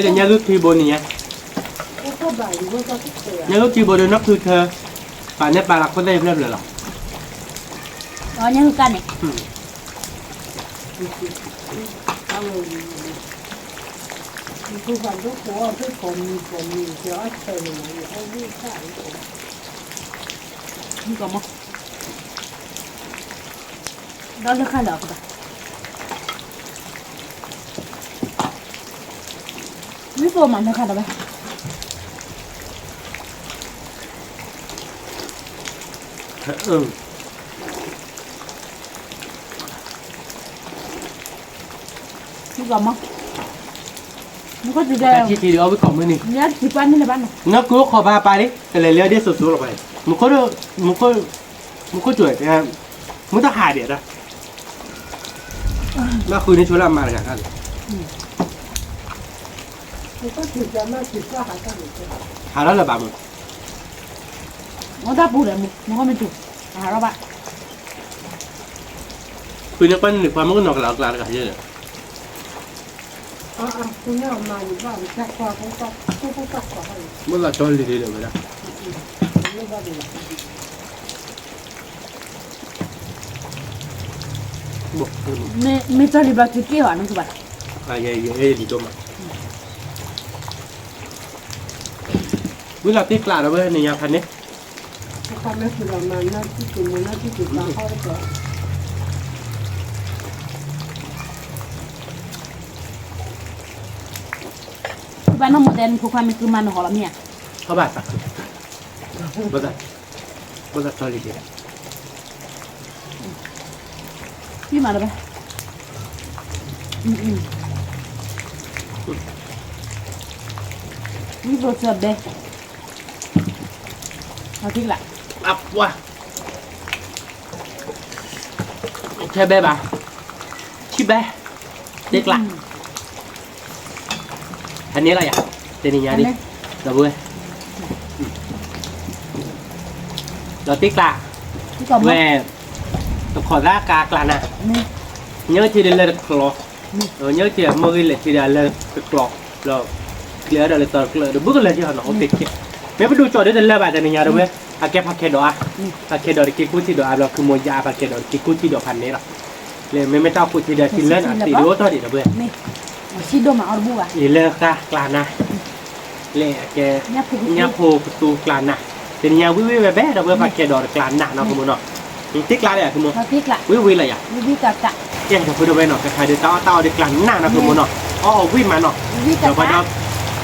ၣ်ဒီးညၣ်ဂုၢ်ခံဘိန့ၣ်ညါ, ညၣ်ဂုၢ်ခံဘိဒီးနီၢ်ခုထၢ, ပာ်န့ၢ်ပာ်လၢခိၣ်သ့ၣ်ဖျၢၣ်ဖျၢၣ်လီၤ, ညၣ်ဂုၢ်ကၢ်န့ၣ်, မ့ၢ်ကမီၤ, ဒီးလၢခါလၢအကဘၣ် မ့ၢ်ဖိမၤလၢခါဒီးဘၣ်, မ့ၢ်ကမီၤ, မူခိၣ်စူၤကဲ, ထံထံဒီးအီၣ်ဝံၣ်ကိးမုၢ်နံၤ, နကူအိၣ်ခိးဘၣ်ပၢ်လံ ကလဲၤလၢဒ့ၣ်စိၤစိၤလီၤပၢ်, မူခိၣ်, မူခိၣ်စူၤ, မူတဟးဒံးတၢ်, ဘၣ်ဃုန့ၢ်ဆိလၢအမါတဂၤတၢ်လီၤ, ဟးထီၣ်လၢၤဘၣ်မး, မ့ၢ်တၢ်ပူၤဒီးမူ, မူခိၣ်မ့ၢ်စူၤ, ဟးထီၣ်ဘၣ်, ဃုန့ၢ်ကွၢ်န့ၢ်န့ၣ် ပှၤမ့ၢ်ကနီၤကလၤအကျါတဂၤယဲလီၤ, မ့ၢ်လီၤကၠီလံၤလံၤလၢၤဝဲဒၣ်, မ့ၢ် မ့ၢ်တၢ်လံဘျီတက့ၢ်ဘၣ်န့ၣ်ဘၣ်, လံဒိၣ်မး, ဝံၤလီၤတ့ကျးဒီးဝဲန့ၣ်ယါဖးန့ၣ်, ဘၣ်နီၢ်မူတဲနဖိခွါမ့ၢ်ကုမၤနဟီၣ်လီၤမ့ၢ်ဧါ, ဟီၣ်ဘၣ်သးခု, ဘၣ်သး, ဘၣ်သးထီလံက့ၤ, မ့ၢ်မၤလၢၤဘၣ်, မ့ၢ်ဘိးစၢၤဘဲ, အထံကလး, အပှၤ ထဲဘဲဘၣ်, ထံဘဲ, တ့ကျး, ဖဲန့ၣ်လီၤယၤ, တနံၤညါဒ်, ဒီပုၢ်ဝဲၢ်, ဒီးတ့ကျး, ဝဲ, တခီၣ်သၣ်ကါကျးနၤ, ညၣ်ထံဒီးလၢတကျီ, ညၣ်ထံဒီးမိၢ်ဂ့ၤလဲၤထံဒီးအလၢတကျီ, ဘျီ, ကျဲဒီးလၢတကျီဒီးဘုကလၢာ်ထံဟီၣ်နီၤ, အိၣ်က့ၤက့ၤ, မ့ၢ်ပဒိၣ်ကၠီၣ်ဒ်တလၢဘၣ်တနံၤညါဒီပုၢ်ဝဲၢ်, အကဲဖးခဲဒီးအါ, ဖးခဲဒီးတက့ၤကူထံဒီးအါဘျီ ခုမိၢ်ယါအါဖးခဲဒီးတက့ၤကူထံဒီးဖးန့ၣ်လီၤ, လၢမ့မ့ၢ်တၢ်အိၣ်ဖှိၣ်ထံဒီးထံလၢနၤသ့ၣ်ဒိၣ်ထီၣ်ဒံးဒီပုၢ်ဝဲၢ်, ယလဲၤဃါကျးနၤ, လဲၤအကဲ, ညၣ်ဖိကသူကျးနၤ, တနံၤညါဝံၣ်ဝံၣ်ဝဲဘဲဒီပုၢ်ဝဲၢ် ဖးခဲဒီးတကျးနၤနီၤ ခုမိၢ်နီၤ, တ့ကျးဒီးခုမိၢ်, ဝံၣ်ဝံၣ်လီၤယၤ, ဒီပုၢ်ဝဲၢ်နီၤ ကခါဒီးတၢ်အီၣ်တၢ်အီဒီးကျးနၤနီၤ ခုမိၢ်နီၤ, အီၣ်အီၣ်ဝံၣ်မးနီၤ, ဒီးပှၤဒီး, ဖံလံၤထံဂၤ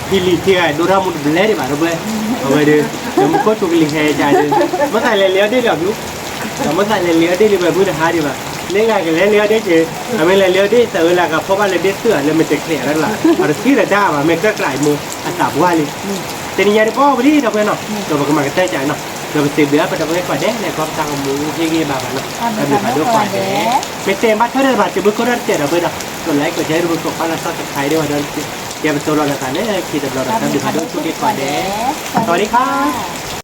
ဒိၣ်ထီၣ်မူတဘျဲဒံးဘၣ်ဒီပုၢ်ဝဲၢ်, အဝဲဒီး, ဒီးမူခိၣ်ဆိကလံၤဟဲကဒီး, မ့ၢ်သးလဲၤလံအီၣ်ဒ့ၣ်လံအီၣ်ဘျူ, ဒီးမ့ၢ်သးလဲၤလံအီၣ်ဒ့ၣ်လံဝဲမုၢ်တဟါဒံးဘၣ်, လၢဂၤကလဲၤလံအီၣ်ဒ့ၣ်က့ၤ, အမ့ၢ်လဲၤလံအီၣ်ဒ့ၣ်သးဝဲလၢကဖီၣ်ဘၣ်လၢဒ့ၣ်သုၣ်ဧါ လၢမ့ၢ်တချဲးအါလၢ်လၢ်, အတသံလၢၤတၢ်ဘၣ် မ့ၢ်ကြၢးကြၢးအံၤမိၢ်အသးပှၢ်လံ, တနံၤညါဒ်ပအီၣ်ဝံၤလံဒီပုၢ်ဝဲၢ်နီၤ, ဒီးပကမၤကတၢၢ်ကန့ၣ်, ဒီးပစံးဘျုးအါဖးဒီပုၢ်ဝဲၢ်ကိးဂၤဒဲး လဲၤခီပတာ်ကမူးဟ့ၣ်ဂံၢ်ဘါဘၣ်နီၤ, တၢ်ဘျုးဖးဒိၣ်ကိးဂၤဒဲး, မ့ၢ်တဲဘၣ်ထွဲဒီးတဘၣ်စံးဘျုးကိးဂၤဒဲးဒီပုၢ်ဝဲၢ်ဒီး, ကlike ကဲဒီးပကကွၢ်လၢ subscribe ဒံးဝဲဒီး, ယဲပသိးလီၤဒီးသးလၢခံတဘျီဒီး တၢ်ဘျုးဖးဒိၣ်ဆိၣ်ဂ့ၤကိးဂၤဒဲး, သဝၤဒံခါ